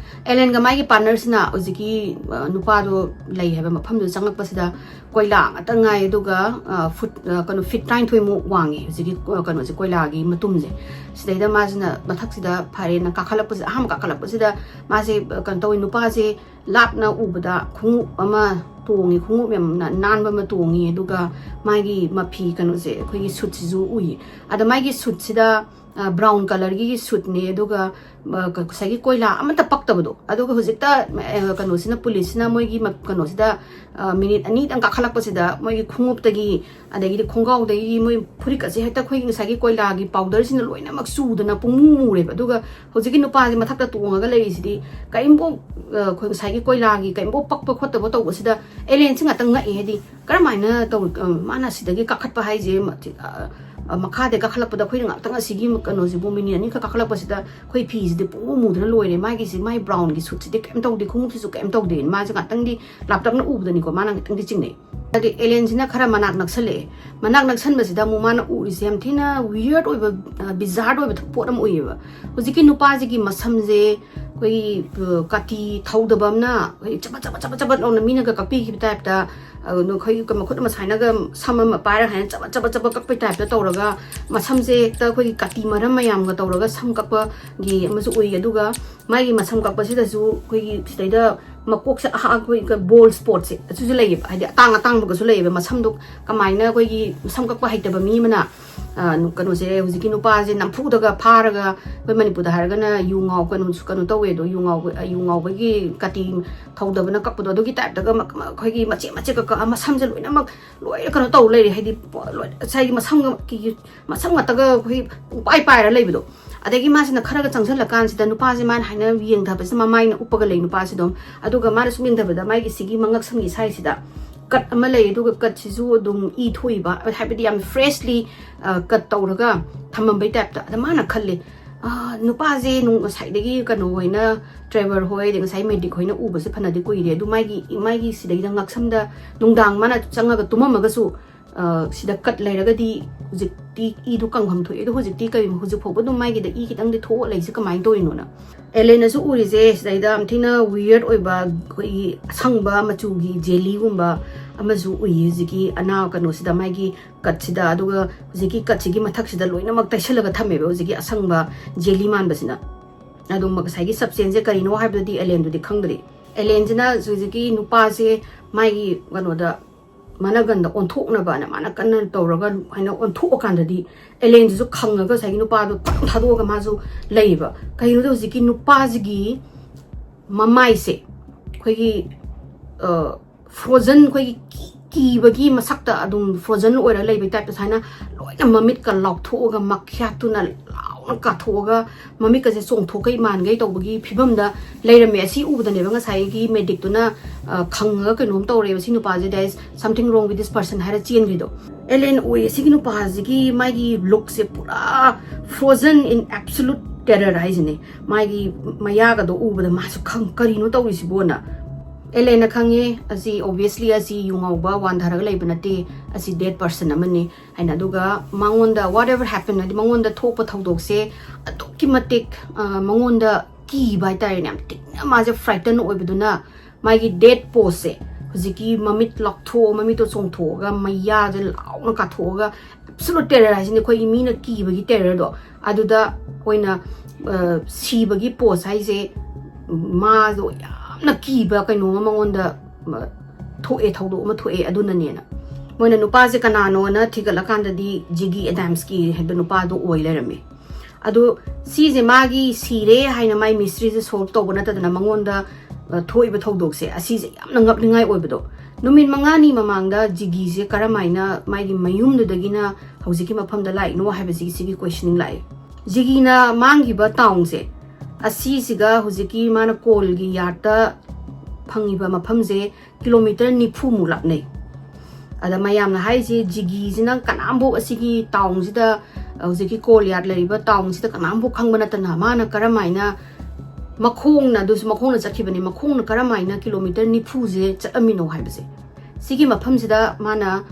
ꯑꯦꯂꯦꯟꯒ ꯃꯥꯒꯤ ꯄꯥꯔꯠꯅꯔꯁꯤꯅ ꯍꯧꯖꯤꯛꯀꯤ, ꯑ, ꯅꯨꯄꯥꯗꯣ ꯂꯩ ꯍꯥꯏꯕ ꯃꯐꯝꯗꯨꯗ ꯆꯪꯉꯛꯄꯁꯤꯗ ꯀꯣꯏꯂꯥ ꯉꯥꯛꯇ ꯉꯥꯏ, ꯑꯗꯨꯒ, ꯑ, ꯐꯨꯠ, ꯑ, ꯀꯩꯅꯣ, ꯐꯤꯠ ꯇꯔꯥꯅꯤꯊꯣꯏꯃꯨꯛ ꯋꯥꯡꯉꯦ ꯍꯧꯖꯤꯛꯀꯤ, ꯑ, ꯀꯩꯅꯣꯁꯦ, ꯀꯣꯏꯂꯥꯒꯤ ꯃꯇꯨꯝꯁꯦ꯫ ꯁꯤꯗꯩꯗ ꯃꯥꯁꯤꯅ ꯃꯊꯛꯁꯤꯗ ꯐꯔꯦꯅ ꯀꯥꯈꯠꯂꯛꯄꯁꯤꯗ, ꯑꯍꯥꯟꯕ ꯀꯥꯈꯠꯂꯛꯄꯁꯤꯗ ꯃꯥꯁꯦ, ꯑ, ꯀꯩꯅꯣ ꯇꯧꯋꯤ, ꯅꯨꯄꯥꯁꯦ ꯂꯥꯞꯅ ꯎꯕꯗ ꯈꯣꯡꯎꯞ ꯑꯃ ꯇꯣꯡꯉꯤ, ꯈꯣꯡꯎꯞ ꯌꯥꯝꯅ ꯅꯥꯟꯕ ꯑꯃ ꯇꯣꯡꯉꯤ, ꯑꯗꯨꯒ ꯃꯥꯒꯤ ꯃꯐꯤ ꯀꯩꯅꯣꯁꯦ, ꯑꯩꯈꯣꯏꯒꯤ ꯁꯨꯠꯁꯤꯁꯨ ꯎꯏ꯫ ꯑꯗ ꯃꯥꯒꯤ ꯁꯨꯠꯁꯤꯗ, ꯑ, ꯕ꯭ꯔꯥꯎꯟ ꯀꯂꯔꯒꯤ ꯁꯨꯠꯅꯦ, ꯑꯗꯨꯒ, ꯑ, ꯀ-, ꯉꯁꯥꯏꯒꯤ ꯀꯣꯏꯂꯥ ꯑꯃꯠꯇ ꯄꯛꯇꯕꯗꯣ꯫ ꯑꯗꯨꯒ ꯍꯧꯖꯤꯛꯇ, ꯑ, ꯀꯩꯅꯣꯁꯤꯅ, ꯄꯨꯂꯤꯁꯁꯤꯅ ꯃꯣꯏꯒꯤ ꯃ-, ꯀꯩꯅꯣꯁꯤꯗ, ꯑ, ꯃꯤꯅꯤꯠ ꯑꯅꯤꯗꯪ ꯀꯥꯈꯠꯂꯛꯄꯁꯤꯗ ꯃꯣꯏꯒꯤ ꯈꯣꯡꯎꯞꯇꯒꯤ, ꯑꯗꯒꯤꯗꯤ ꯈꯣꯡꯒ꯭ꯔꯥꯎꯗꯒꯤ ꯃꯣꯏ ꯐꯨꯔꯤꯠꯀꯁꯦ ꯍꯦꯛꯇ ꯑꯩꯈꯣꯏꯒꯤ ꯉꯁꯥꯏꯒꯤ ꯀꯣꯏꯂꯥꯒꯤ ꯄꯥꯎꯗꯔꯁꯤꯅ ꯂꯣꯏꯅꯃꯛ ꯆꯨꯗꯅ ꯄꯨꯡꯃꯨ ꯃꯨꯔꯦꯕ꯫ ꯑꯗꯨꯒ ꯍꯧꯖꯤꯛꯀꯤ ꯅꯨꯄꯥꯁꯦ ꯃꯊꯛꯇ ꯇꯣꯡꯉꯒ ꯂꯩꯔꯤꯁꯤꯗꯤ ꯀꯔꯤꯝꯐꯥꯎ, ꯑ, ꯑꯩꯈꯣꯏ ꯉꯁꯥꯏꯒꯤ ꯀꯣꯏꯂꯥꯒꯤ ꯀꯔꯤꯝꯐꯥꯎ ꯄꯛꯄ ꯈꯣꯠꯇꯕ ꯇꯧꯕꯁꯤꯗ ꯑꯦꯂꯦꯟꯁꯤ ꯉꯥꯛꯇꯪ ꯉꯛꯑꯦ꯫ ꯍꯥꯏꯗꯤ ꯀꯔꯝꯍꯥꯏꯅ ꯇꯧ-, ꯑ, ꯃꯥꯅ ꯁꯤꯗꯒꯤ ꯀꯥꯈꯠꯄ ꯍꯥꯏꯁꯦ ꯃ-, ꯑ, ꯑ, ꯃꯈꯥꯗ ꯀꯥꯈꯠꯂꯛꯄꯗ ꯑꯩꯈꯣꯏꯅ ꯉꯥꯛꯇꯪ ꯑꯁꯤꯒꯤ ꯀꯩꯅꯣꯁꯤꯕꯨ ꯃꯤꯅꯤꯠ ꯑꯅꯤꯈꯛ ꯀꯥꯈꯠꯂꯛꯄꯁꯤꯗ ꯑꯩꯈꯣꯏ ꯐꯤꯁꯤꯗꯤ ꯄꯨꯡꯃꯨ ꯃꯨꯗꯅ ꯂꯣꯏꯔꯦ꯫ ꯃꯥꯒꯤꯁꯤ, ꯃꯥꯒꯤ ꯕ꯭ꯔꯥꯎꯟꯒꯤ ꯁꯨꯠꯁꯤꯗꯤ ꯀꯔꯤꯝ ꯇꯧꯗꯦ, ꯈꯣꯡꯎꯞꯁꯤꯁꯨ ꯀꯔꯤꯝ ꯇꯧꯗꯦ꯫ ꯃꯥꯁꯦ ꯉꯥꯛꯇꯪꯗꯤ ꯂꯥꯞꯇꯛꯅ ꯎꯕꯗꯅꯤꯀꯣ, ꯃꯥꯅ ꯉꯥꯛꯇꯪꯗꯤ ꯆꯤꯡꯅꯩ꯫ ꯑꯗꯩ ꯑꯦꯂꯦꯟꯁꯤꯅ ꯈꯔ ꯃꯅꯥꯛ ꯅꯛꯁꯜꯂꯛꯑꯦ꯫ ꯃꯅꯥꯛ ꯅꯛꯁꯟꯕꯁꯤꯗ ꯑꯃꯨꯛ ꯃꯥꯅ ꯎꯔꯤꯁꯦ ꯌꯥꯝ ꯊꯤꯅ weird ꯑꯣꯏꯕ, ꯑ, bizarre ꯑꯣꯏꯕ ꯄꯣꯠ ꯑꯃ ꯎꯏꯌꯦꯕ꯫ ꯍꯧꯖꯤꯛꯀꯤ ꯅꯨꯄꯥꯁꯤꯒꯤ ꯃꯁꯝꯁꯦ ꯑꯩꯈꯣꯏꯒꯤ, ꯑ, ꯀꯥꯇꯤ ꯊꯧꯗꯕ ꯑꯃꯅ ꯑꯩꯈꯣꯏ ꯆꯕꯠ ꯆꯕꯠ ꯆꯕꯠ ꯆꯕꯠ ꯂꯥꯎꯅ ꯃꯤꯅꯒ ꯀꯛꯄꯤꯈꯤꯕ ꯇꯥꯏꯞꯇ, ꯑ, ꯑꯩꯈꯣꯏꯒꯤ ꯃꯈꯨꯠ ꯑꯃ ꯁꯨꯃꯥꯏꯅꯒ ꯁꯝ ꯑꯃ ꯄꯥꯏꯔꯒ ꯁꯨꯃꯥꯏꯅ ꯆꯕꯠ ꯆꯕꯠ ꯆꯕꯠ ꯀꯛꯄꯩ ꯇꯥꯏꯞꯇ ꯇꯧꯔꯒ, ꯃꯁꯝꯁꯦ ꯍꯦꯛꯇ ꯑꯩꯈꯣꯏꯒꯤ ꯀꯥꯇꯤ ꯃꯔꯝ ꯃꯌꯥꯝꯒ ꯇꯧꯔꯒ ꯁꯝ ꯀꯛꯄꯒꯤ ꯑꯃꯁꯨ ꯎꯏ꯫ ꯑꯗꯨꯒ ꯃꯥꯒꯤ ꯃꯁꯝ ꯀꯛꯄꯁꯤꯗꯁꯨ ꯑꯩꯈꯣꯏꯒꯤ ꯁꯤꯗꯩꯗ ꯃꯀꯣꯛꯁꯦ ꯑꯍꯥ ꯑꯩꯈꯣꯏ ꯕꯣꯜ ꯁ꯭ꯄꯣꯠꯁꯦ ꯑꯁꯤꯁꯨ ꯂꯩꯌꯦꯕ, ꯍꯥꯏꯗꯤ ꯑꯇꯥꯡ ꯑꯇꯥꯡꯕꯒꯁꯨ ꯂꯩꯌꯦꯕ꯫ ꯃꯁꯝꯗꯣ ꯀꯃꯥꯏꯅ ꯑꯩꯈꯣꯏꯒꯤ ꯁꯝ ꯀꯛꯄ ꯍꯩꯇꯕ ꯃꯤ ꯑꯃꯅ ꯑ, ꯅꯨ- ꯀꯩꯅꯣꯁꯦ, ꯍꯧꯖꯤꯛꯀꯤ ꯅꯨꯄꯥꯁꯦ ꯅꯝꯐꯨꯗꯒ ꯐꯥꯔꯒ, ꯑꯩꯈꯣꯏ ꯃꯅꯤꯄꯨꯔꯗ ꯍꯥꯏꯔꯒꯅ ꯌꯨ ꯉꯥꯎ ꯀꯩꯅꯣ ꯀꯩꯅꯣ ꯇꯧꯋꯦ ꯑꯗꯣ, ꯌꯨ ꯉꯥꯎꯕ ꯌꯨ ꯉꯥꯎꯕꯒꯤ ꯀꯥꯇꯤ ꯊꯧꯗꯕꯅ ꯀꯛꯄꯗꯣ, ꯑꯗꯨꯒꯤ ꯇꯥꯏꯞꯇꯒ ꯃ- ꯃ- ꯑꯩꯈꯣꯏꯒꯤ ꯃꯆꯦꯠ ꯃꯆꯦꯠ ꯀꯛ ꯀꯛꯑ ꯃꯁꯝꯁꯦ ꯂꯣꯏꯅꯃꯛ ꯂꯣꯏꯅ ꯀꯩꯅꯣ ꯇꯧ ꯂꯩꯔꯦ, ꯍꯥꯏꯗꯤ ꯄ- ꯂꯣꯏ ꯉꯁꯥꯏꯒꯤ ꯃꯁꯝꯒ ꯀꯤ- ꯃꯁꯝ ꯉꯥꯛꯇꯒ ꯑꯩꯈꯣꯏ ꯄꯨꯡꯄꯥꯏ ꯄꯥꯏꯔ ꯂꯩꯕꯗꯣ꯫ ꯑꯗꯒꯤ ꯃꯥꯁꯤꯅ ꯈꯔꯒ ꯆꯪꯁꯤꯜꯂꯀꯥꯟꯁꯤꯗ ꯅꯨꯄꯥꯁꯦ ꯃꯥꯅ ꯍꯥꯏꯅ ꯌꯦꯡꯊꯕꯁꯤꯗ ꯃꯃꯥꯏꯅ ꯎꯞꯄꯒ ꯂꯩ ꯅꯨꯄꯥꯁꯤꯗꯣ꯫ ꯑꯗꯨꯒ ꯃꯥꯅ ꯁꯨꯝ ꯌꯦꯡꯊꯕꯗ ꯃꯥꯒꯤ ꯁꯤꯒꯤ ꯃꯉꯛꯁꯝꯒꯤ ꯁꯥꯏꯁꯤꯗ ꯀꯠ ꯑꯃ ꯂꯩ, ꯑꯗꯨꯒ ꯀꯠꯁꯤꯁꯨ ꯑꯗꯨꯝ ꯏ ꯊꯣꯛꯏꯕ, ꯍꯥꯏꯕꯗꯤ ꯌꯥꯝ ꯐ꯭ꯔꯦꯁꯂꯤ ꯀꯠ ꯇꯧꯔꯒ ꯊꯝꯃꯝꯕꯩ ꯇꯥꯏꯞꯇ꯫ ꯑꯗ ꯃꯥꯅ ꯈꯜꯂꯤ, "ꯑꯥ, ꯅꯨꯄꯥꯁꯦ ꯅꯨꯡ- ꯉꯁꯥꯏꯗꯒꯤ ꯀꯩꯅꯣ ꯍꯣꯏꯅ, ꯗ꯭ꯔꯥꯏꯚꯔ ꯍꯣꯏ, ꯑꯗꯩ ꯉꯁꯥꯏ ꯃꯦꯗꯤꯛ ꯍꯣꯏꯅ ꯎꯕꯁꯦ ꯐꯅꯗꯤ ꯀꯨꯏꯔꯦ, ꯑꯗꯨ ꯃꯥꯒꯤ ꯃꯥꯒꯤ ꯁꯤꯗꯩꯗ ꯉꯛꯁꯝꯗ ꯅꯨꯡꯗꯥꯡ ꯃꯥꯅ ꯆꯪꯉꯒ ꯇꯨꯝꯃꯝꯃꯒꯁꯨ, ꯑ, ꯁꯤꯗ ꯀꯠ ꯂꯩꯔꯒꯗꯤ ꯍꯧꯖꯤꯛꯇꯤ ꯏꯗꯨ ꯀꯪꯐꯝ ꯊꯣꯛꯑꯦ, ꯑꯗꯣ ꯍꯧꯖꯤꯛꯇꯤ ꯀꯔꯤ, ꯍꯧꯖꯤꯛ ꯐꯥꯎꯕ ꯑꯗꯨꯝ ꯃꯥꯒꯤꯗ ꯏ ꯈꯤꯇꯪꯗꯤ ꯊꯣꯛꯑ ꯂꯩꯁꯦ ꯀꯃꯥꯏꯅ ꯇꯧꯔꯤꯅꯣꯅ?" ꯑꯦꯂꯦꯅꯁꯨ ꯎꯔꯤꯁꯦ ꯁꯤꯗꯩꯗ ꯌꯥꯝ ꯊꯤꯅ ꯋꯤꯌꯔꯗ ꯑꯣꯏꯕ ꯑꯩꯈꯣꯏꯒꯤ ꯑꯁꯪꯕ ꯃꯆꯨꯒꯤ ꯖꯦꯂꯤꯒꯨꯝꯕ ꯑꯃꯁꯨ ꯎꯏꯌꯦ ꯍꯧꯖꯤꯛꯀꯤ ꯑꯅꯥ ꯀꯩꯅꯣꯁꯤꯗ, ꯃꯥꯒꯤ ꯀꯠꯁꯤꯗ꯫ ꯑꯗꯨꯒ ꯍꯧꯖꯤꯛꯀꯤ ꯀꯠꯁꯤꯒꯤ ꯃꯊꯛꯁꯤꯗ ꯂꯣꯏꯅꯃꯛ ꯇꯩꯁꯜꯂꯒ ꯊꯝꯃꯦꯕ ꯍꯧꯖꯤꯛꯀꯤ ꯑꯁꯪꯕ ꯖꯦꯂꯤ ꯃꯥꯟꯕꯁꯤꯅ꯫ ꯑꯗꯣ ꯉꯁꯥꯏꯒꯤ ꯁꯕꯁꯇꯦꯟꯁꯁꯦ ꯀꯔꯤꯅꯣ ꯍꯥꯏꯕꯗꯨꯗꯤ ꯑꯦꯂꯦꯟꯗꯨꯗꯤ ꯈꯪꯗ꯭ꯔꯤ꯫ ꯑꯦꯂꯦꯟꯁꯤꯅ ꯍꯧꯖꯤꯛꯀꯤ ꯅꯨꯄꯥꯁꯦ ꯃꯥꯒꯤ ꯀꯩꯅꯣꯗ ꯃꯅꯒꯟꯗ ꯑꯣꯟꯊꯣꯛꯅꯕꯅ ꯃꯥꯅ ꯀꯟꯅ ꯇꯧꯔꯒ ꯍꯥꯏꯅ ꯑꯣꯟꯊꯣꯛꯑꯀꯥꯟꯗꯗꯤ ꯑꯦꯂꯦꯟꯁꯤꯁꯨ ꯈꯪꯉꯒ ꯉꯁꯥꯏꯒꯤ ꯅꯨꯄꯥꯗꯣ ꯄꯥꯛ ꯊꯥꯗꯣꯛꯑꯒ ꯃꯥꯁꯨ ꯂꯩꯌꯦꯕ꯫ ꯀꯩꯒꯤꯅꯣꯗ ꯍꯧꯖꯤꯛꯀꯤ ꯅꯨꯄꯥꯁꯤꯒꯤ ꯃꯃꯥꯏꯁꯦ ꯑꯩꯈꯣꯏꯒꯤ, ꯑ, ꯐ꯭ꯔꯣꯖꯟ, ꯑꯩꯈꯣꯏꯒꯤ ꯀꯤ- ꯀꯤꯕꯒꯤ ꯃꯁꯛꯇ ꯑꯗꯨꯝ ꯐ꯭ꯔꯣꯖꯟ ꯑꯣꯏꯔ ꯂꯩꯕꯩ ꯇꯥꯏꯞꯇ ꯁꯨꯃꯥꯏꯅ ꯂꯣꯏꯅ ꯃꯃꯤꯠꯀ ꯂꯥꯎꯊꯣꯛꯑꯒ ꯃꯈ꯭ꯌꯥꯠꯇꯨꯅ ꯂꯥꯎꯅ ꯀꯥꯊꯣꯛꯑꯒ ꯃꯃꯤꯠꯀꯁꯦ ꯆꯣꯡꯊꯣꯛꯈꯩ ꯃꯥꯟꯈꯩ ꯇꯧꯕꯒꯤ ꯐꯤꯕꯝꯗ ꯂꯩꯔꯝꯃꯦ꯫ ꯑꯁꯤ ꯎꯕꯗꯅꯦꯕ ꯉꯁꯥꯏꯒꯤ ꯃꯦꯗꯤꯛꯇꯨꯅ, ꯑ, ꯈꯪꯉꯒ ꯀꯩꯅꯣꯝ ꯇꯧꯔꯦꯕ, "ꯁꯤ ꯅꯨꯄꯥꯁꯦ, there is something wrong with this person" ꯍꯥꯏꯔ ꯆꯦꯟꯈ꯭ꯔꯤꯗꯣ꯫ ꯑꯦꯂꯦꯟ ꯑꯣꯏ ꯑꯁꯤꯒꯤ ꯅꯨꯄꯥꯁꯤꯒꯤ ꯃꯥꯒꯤ ꯂꯨꯛꯁꯦ ꯄꯨꯔꯥ frozen in absolute terror ꯍꯥꯏꯁꯤꯅꯦ꯫ ꯃꯥꯒꯤ ꯃꯌꯥꯒꯗꯣ ꯎꯕꯗ ꯃꯥꯁꯨ ꯈꯪ- "ꯀꯔꯤꯅꯣ ꯇꯧꯔꯤꯁꯤꯕꯣꯅ?" ꯑꯦꯂꯦꯟꯅ ꯈꯪꯉꯦ, ꯑꯁꯤ obviously ꯑꯁꯤ ꯌꯨ ꯉꯥꯎꯕ ꯋꯥꯟꯊꯔꯒ ꯂꯩꯕ ꯅꯠꯇꯦ, ꯑꯁꯤ ꯗꯦꯠ ꯄꯔꯁꯟ ꯑꯃꯅꯤ ꯍꯥꯏꯅ꯫ ꯑꯗꯨꯒ ꯃꯉꯣꯟꯗ whatever happened, ꯍꯥꯏꯗꯤ ꯃꯉꯣꯟꯗ ꯊꯣꯛꯄ ꯊꯧꯗꯣꯛꯁꯦ ꯑꯗꯨꯛꯀꯤ ꯃꯇꯤꯛ, ꯑ, ꯃꯉꯣꯟꯗ ꯀꯤꯕ ꯍꯥꯏꯇꯥꯔꯦꯅꯦ, ꯌꯥꯝ ꯊꯤꯅ ꯃꯥꯁꯦ ꯐ꯭ꯔꯥꯏꯇꯟ ꯑꯣꯏꯕꯗꯨꯅ ꯃꯥꯒꯤ ꯗꯦꯠ ꯄꯣꯁꯁꯦ, ꯍꯧꯖꯤꯛꯀꯤ ꯃꯃꯤꯠ ꯂꯥꯎꯊꯣꯛꯑ ꯃꯃꯤꯠꯇꯣ ꯆꯣꯡꯊꯣꯛꯑꯒ ꯃꯌꯥꯁꯦ ꯂꯥꯎꯅ ꯀꯥꯊꯣꯛꯑꯒ, absolute terror ꯍꯥꯏꯁꯤꯅꯦ ꯑꯩꯈꯣꯏꯒꯤ ꯃꯤꯅ ꯀꯤꯕꯒꯤ ꯇꯦꯔꯔꯗꯣ, ꯑꯗꯨꯗ ꯑꯣꯏꯅ, ꯑ, ꯁꯤꯕꯒꯤ ꯄꯣꯁ ꯍꯥꯏꯁꯦ꯫ ꯃꯥꯗꯣ ꯌꯥꯝ ꯌꯥꯝꯅ ꯀꯤꯕ ꯀꯩꯅꯣꯝꯃ ꯃꯉꯣꯟꯗ ꯊꯣꯛꯑꯦ, ꯊꯧꯗꯣꯛ ꯑꯃ ꯊꯣꯛꯑꯦ꯫ ꯑꯗꯨꯅꯅꯦꯅ ꯃꯣꯏꯅ ꯅꯨꯄꯥꯁꯦ ꯀꯅꯥꯅꯣꯅ ꯊꯤꯒꯠꯂꯀꯥꯟꯗꯗꯤ ꯖꯤꯒꯤ ꯑꯦꯗꯥꯝꯁꯀꯤ ꯍꯥꯏꯕ ꯅꯨꯄꯥꯗꯣ ꯑꯣꯏ ꯂꯩꯔꯝꯃꯦ꯫ ꯑꯗꯣ ꯁꯤꯁꯦ ꯃꯥꯒꯤ ꯁꯤꯔꯦ ꯍꯥꯏꯅ ꯃꯥꯏ ꯃꯤꯁꯇ꯭ꯔꯤꯁꯦ ꯁꯣꯜꯕ ꯇꯧꯕ ꯅꯠꯇꯗꯅ ꯃꯉꯣꯟꯗ ꯊꯣꯛꯏꯕ ꯊꯧꯗꯣꯛꯁꯦ ꯑꯁꯤꯁꯦ ꯌꯥꯝꯅ ꯉꯛꯅꯤꯡꯉꯥꯏ ꯑꯣꯏꯕꯗꯣ꯫ ꯅꯨꯃꯤꯠ ꯃꯉꯥꯅꯤ ꯃꯃꯥꯡꯗ ꯖꯤꯒꯤꯁꯦ ꯀꯔꯝꯍꯥꯏꯅ ꯃꯥꯒꯤ ꯃꯌꯨꯝꯗꯨꯗꯒꯤꯅ ꯍꯧꯖꯤꯛꯀꯤ ꯃꯐꯝꯗ ꯂꯥꯛꯏꯅꯣ ꯍꯥꯏꯕꯁꯤꯒꯤ ꯁꯤꯒꯤ ꯀꯣꯏꯁꯟꯅꯤꯡ ꯂꯥꯛꯑꯦ꯫ ꯖꯤꯒꯤꯅ ꯃꯥꯡꯈꯤꯕ ꯇꯥꯎꯟꯁꯦ ꯑꯁꯤꯁꯤꯒ ꯍꯧꯖꯤꯛꯀꯤ ꯃꯥꯅ ꯀꯣꯜꯒꯤ ꯌꯥꯔꯠꯇ ꯐꯪꯉꯤꯕ ꯃꯐꯝꯁꯦ ꯀꯤꯂꯣꯃꯤꯇꯔ ꯅꯤꯐꯨꯃꯨꯛ ꯂꯥꯞꯅꯩ꯫ ꯑꯗ ꯃꯌꯥꯝꯅ ꯍꯥꯏꯔꯤꯁꯦ ꯖꯤꯒꯤꯁꯤꯅ ꯀꯅꯥꯝꯐꯧ ꯑꯁꯤꯒꯤ ꯇꯥꯎꯟꯁꯤꯗ, ꯍꯧꯖꯤꯛꯀꯤ ꯀꯣꯜ ꯌꯥꯔꯠ ꯂꯩꯔꯤꯕ ꯇꯥꯎꯟꯁꯤꯗ ꯀꯅꯥꯝꯐꯧ ꯈꯪꯕ ꯅꯠꯇꯅ ꯃꯥꯅ ꯀꯔꯝꯍꯥꯏꯅ ꯃꯈꯣꯡꯅ, ꯑꯗꯨꯁꯨ ꯃꯈꯣꯡꯅ ꯆꯠꯈꯤꯕꯅꯤ, ꯃꯈꯣꯡꯅ ꯀꯔꯝꯍꯥꯏꯅ ꯀꯤꯂꯣꯃꯤꯇꯔ ꯅꯤꯐꯨꯁꯦ ꯆꯠꯂꯝꯃꯤꯅꯣ ꯍꯥꯏꯕꯁꯦ꯫ ꯁꯤꯒꯤ ꯃꯐꯝꯁꯤꯗ ꯃꯥꯅ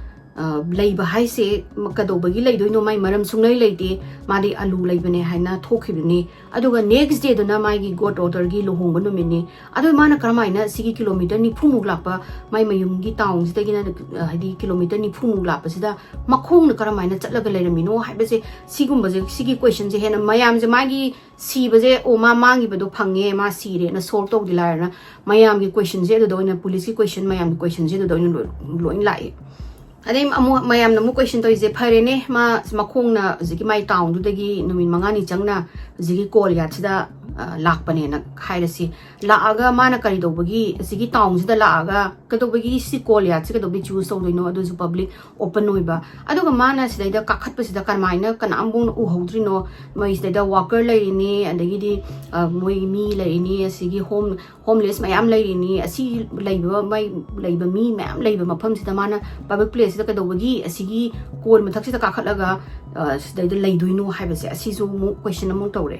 ꯂꯩꯕ ꯍꯥꯏꯁꯦ ꯀꯩꯗꯧꯕꯒꯤ ꯂꯩꯗꯣꯏꯅꯣ? ꯃꯥꯏ ꯃꯔꯝ ꯁꯨꯡꯂꯩ ꯂꯩꯇꯦ꯫ ꯃꯥꯗꯤ ꯑꯂꯨ ꯂꯩꯕꯅꯦ ꯍꯥꯏꯅ ꯊꯣꯛꯈꯤꯕꯅꯤ꯫ ꯑꯗꯨꯒ ꯅꯦꯛꯁ ꯗꯦꯗꯨꯅ ꯃꯥꯒꯤ ꯒꯣꯠ ꯗꯣꯇꯔꯒꯤ ꯂꯨꯍꯣꯡꯕ ꯅꯨꯃꯤꯠꯅꯤ꯫ ꯑꯗꯨ ꯃꯥꯅ ꯀꯔꯝꯍꯥꯏꯅ ꯁꯤꯒꯤ ꯀꯤꯂꯣꯃꯤꯇꯔ ꯅꯤꯐꯨꯃꯨꯛ ꯂꯥꯛꯄ, ꯃꯥꯏ ꯃꯌꯨꯝꯒꯤ ꯇꯥꯎꯟꯁꯤꯗꯒꯤꯅ, ꯍꯥꯏꯗꯤ ꯀꯤꯂꯣꯃꯤꯇꯔ ꯅꯤꯐꯨꯃꯨꯛ ꯂꯥꯛꯄꯁꯤꯗ ꯃꯈꯣꯡꯅ ꯀꯔꯝꯍꯥꯏꯅ ꯆꯠꯂꯒ ꯂꯩꯔꯝꯃꯤꯅꯣ ꯍꯥꯏꯕꯁꯦ, ꯁꯤꯒꯨꯝꯕꯁꯦ, ꯁꯤꯒꯤ ꯀꯣꯏꯁꯟꯁꯦ ꯍꯦꯟꯅ ꯃꯌꯥꯝꯁꯦ ꯃꯥꯒꯤ ꯁꯤꯕꯁꯦ, ꯑꯣ, ꯃꯥ ꯃꯥꯡꯈꯤꯕꯗꯣ ꯐꯪꯉꯦ, ꯃꯥ ꯁꯤꯔꯦꯅ ꯁꯣꯜꯕ ꯇꯧꯗꯤ ꯂꯥꯏꯔꯅ ꯃꯌꯥꯝꯒꯤ ꯀꯣꯏꯁꯟꯁꯦ ꯑꯗꯨꯗ ꯑꯣꯏꯅ, ꯄꯨꯂꯤꯁꯀꯤ ꯀꯣꯏꯁꯟ, ꯃꯌꯥꯝꯒꯤ ꯀꯣꯏꯁꯟꯁꯦ ꯑꯗꯨꯗ ꯑꯣꯏꯅ ꯂꯣꯏ, ꯂꯣꯏ ꯂꯥꯛꯑꯦ꯫ ꯑꯗꯩ ꯑꯃꯨꯛ ꯃꯌꯥꯝꯅ ꯑꯃꯨꯛ ꯀꯣꯏꯁꯟ ꯇꯧꯔꯤꯁꯦ, ꯐꯔꯦꯅꯦ, ꯃꯥ ꯃꯈꯣꯡꯅ ꯍꯧꯖꯤꯛꯀꯤ ꯃꯥꯏ ꯇꯥꯎꯟꯗꯨꯗꯒꯤ ꯅꯨꯃꯤꯠ ꯃꯉꯥꯅꯤ ꯆꯪꯅ ꯍꯧꯖꯤꯛꯀꯤ ꯀꯣꯜ ꯌꯥꯔꯠꯁꯤꯗ ꯂꯥꯛꯄꯅꯦꯅ ꯍꯥꯏꯔꯁꯤ꯫ ꯂꯥꯛꯑꯒ ꯃꯥꯅ ꯀꯔꯤ ꯇꯧꯕꯒꯤ ꯑꯁꯤꯒꯤ ꯇꯥꯎꯟꯁꯤꯗ ꯂꯥꯛꯑꯒ ꯀꯩꯗꯧꯕꯒꯤ ꯁꯤ ꯀꯣꯜ ꯌꯥꯔꯠꯁꯤ ꯀꯩꯗꯧꯕꯒꯤ ꯆꯨꯁ ꯇꯧꯗꯣꯏꯅꯣ? ꯑꯗꯨꯁꯨ ꯄꯕ꯭ꯂꯤꯛ ꯑꯣꯄꯟ ꯑꯣꯏꯕ꯫ ꯑꯗꯨꯒ ꯃꯥꯅ ꯁꯤꯗꯩꯗ ꯀꯥꯈꯠꯄꯁꯤꯗ ꯀꯃꯥꯏꯅ ꯀꯅꯥꯝꯐꯥꯎꯅ ꯎꯍꯧꯗ꯭ꯔꯤꯅꯣ? ꯃꯣꯏ ꯁꯤꯗꯩꯗ ꯋꯥꯀꯔ ꯂꯩꯔꯤꯅꯤ, ꯑꯗꯒꯤꯗꯤ ꯃꯣꯏ ꯃꯤ ꯂꯩꯔꯤꯅꯤ, ꯑꯁꯤꯒꯤ ꯍꯣꯝ ꯍꯣꯝꯂꯦꯁ ꯃꯌꯥꯝ ꯂꯩꯔꯤꯅꯤ꯫ ꯑꯁꯤ ꯂꯩꯕ, ꯃꯩ ꯂꯩꯕ ꯃꯤ ꯃꯌꯥꯝ ꯂꯩꯕ ꯃꯐꯝꯁꯤꯗ ꯃꯥꯅ ꯄꯕ꯭ꯂꯤꯛ ꯄ꯭ꯂꯦꯁꯁꯤꯗ ꯀꯩꯗꯧꯕꯒꯤ ꯑꯁꯤꯒꯤ ꯀꯣꯜ ꯃꯊꯛꯁꯤꯗ ꯀꯥꯈꯠꯂꯒ ꯁꯤꯗꯩꯗ ꯂꯩꯗꯣꯏꯅꯣ ꯍꯥꯏꯕꯁꯦ, ꯑꯁꯤꯁꯨ ꯑꯃꯨꯛ ꯀꯣꯏꯁꯟ ꯑꯃꯨꯛ ꯇꯧꯔꯦ꯫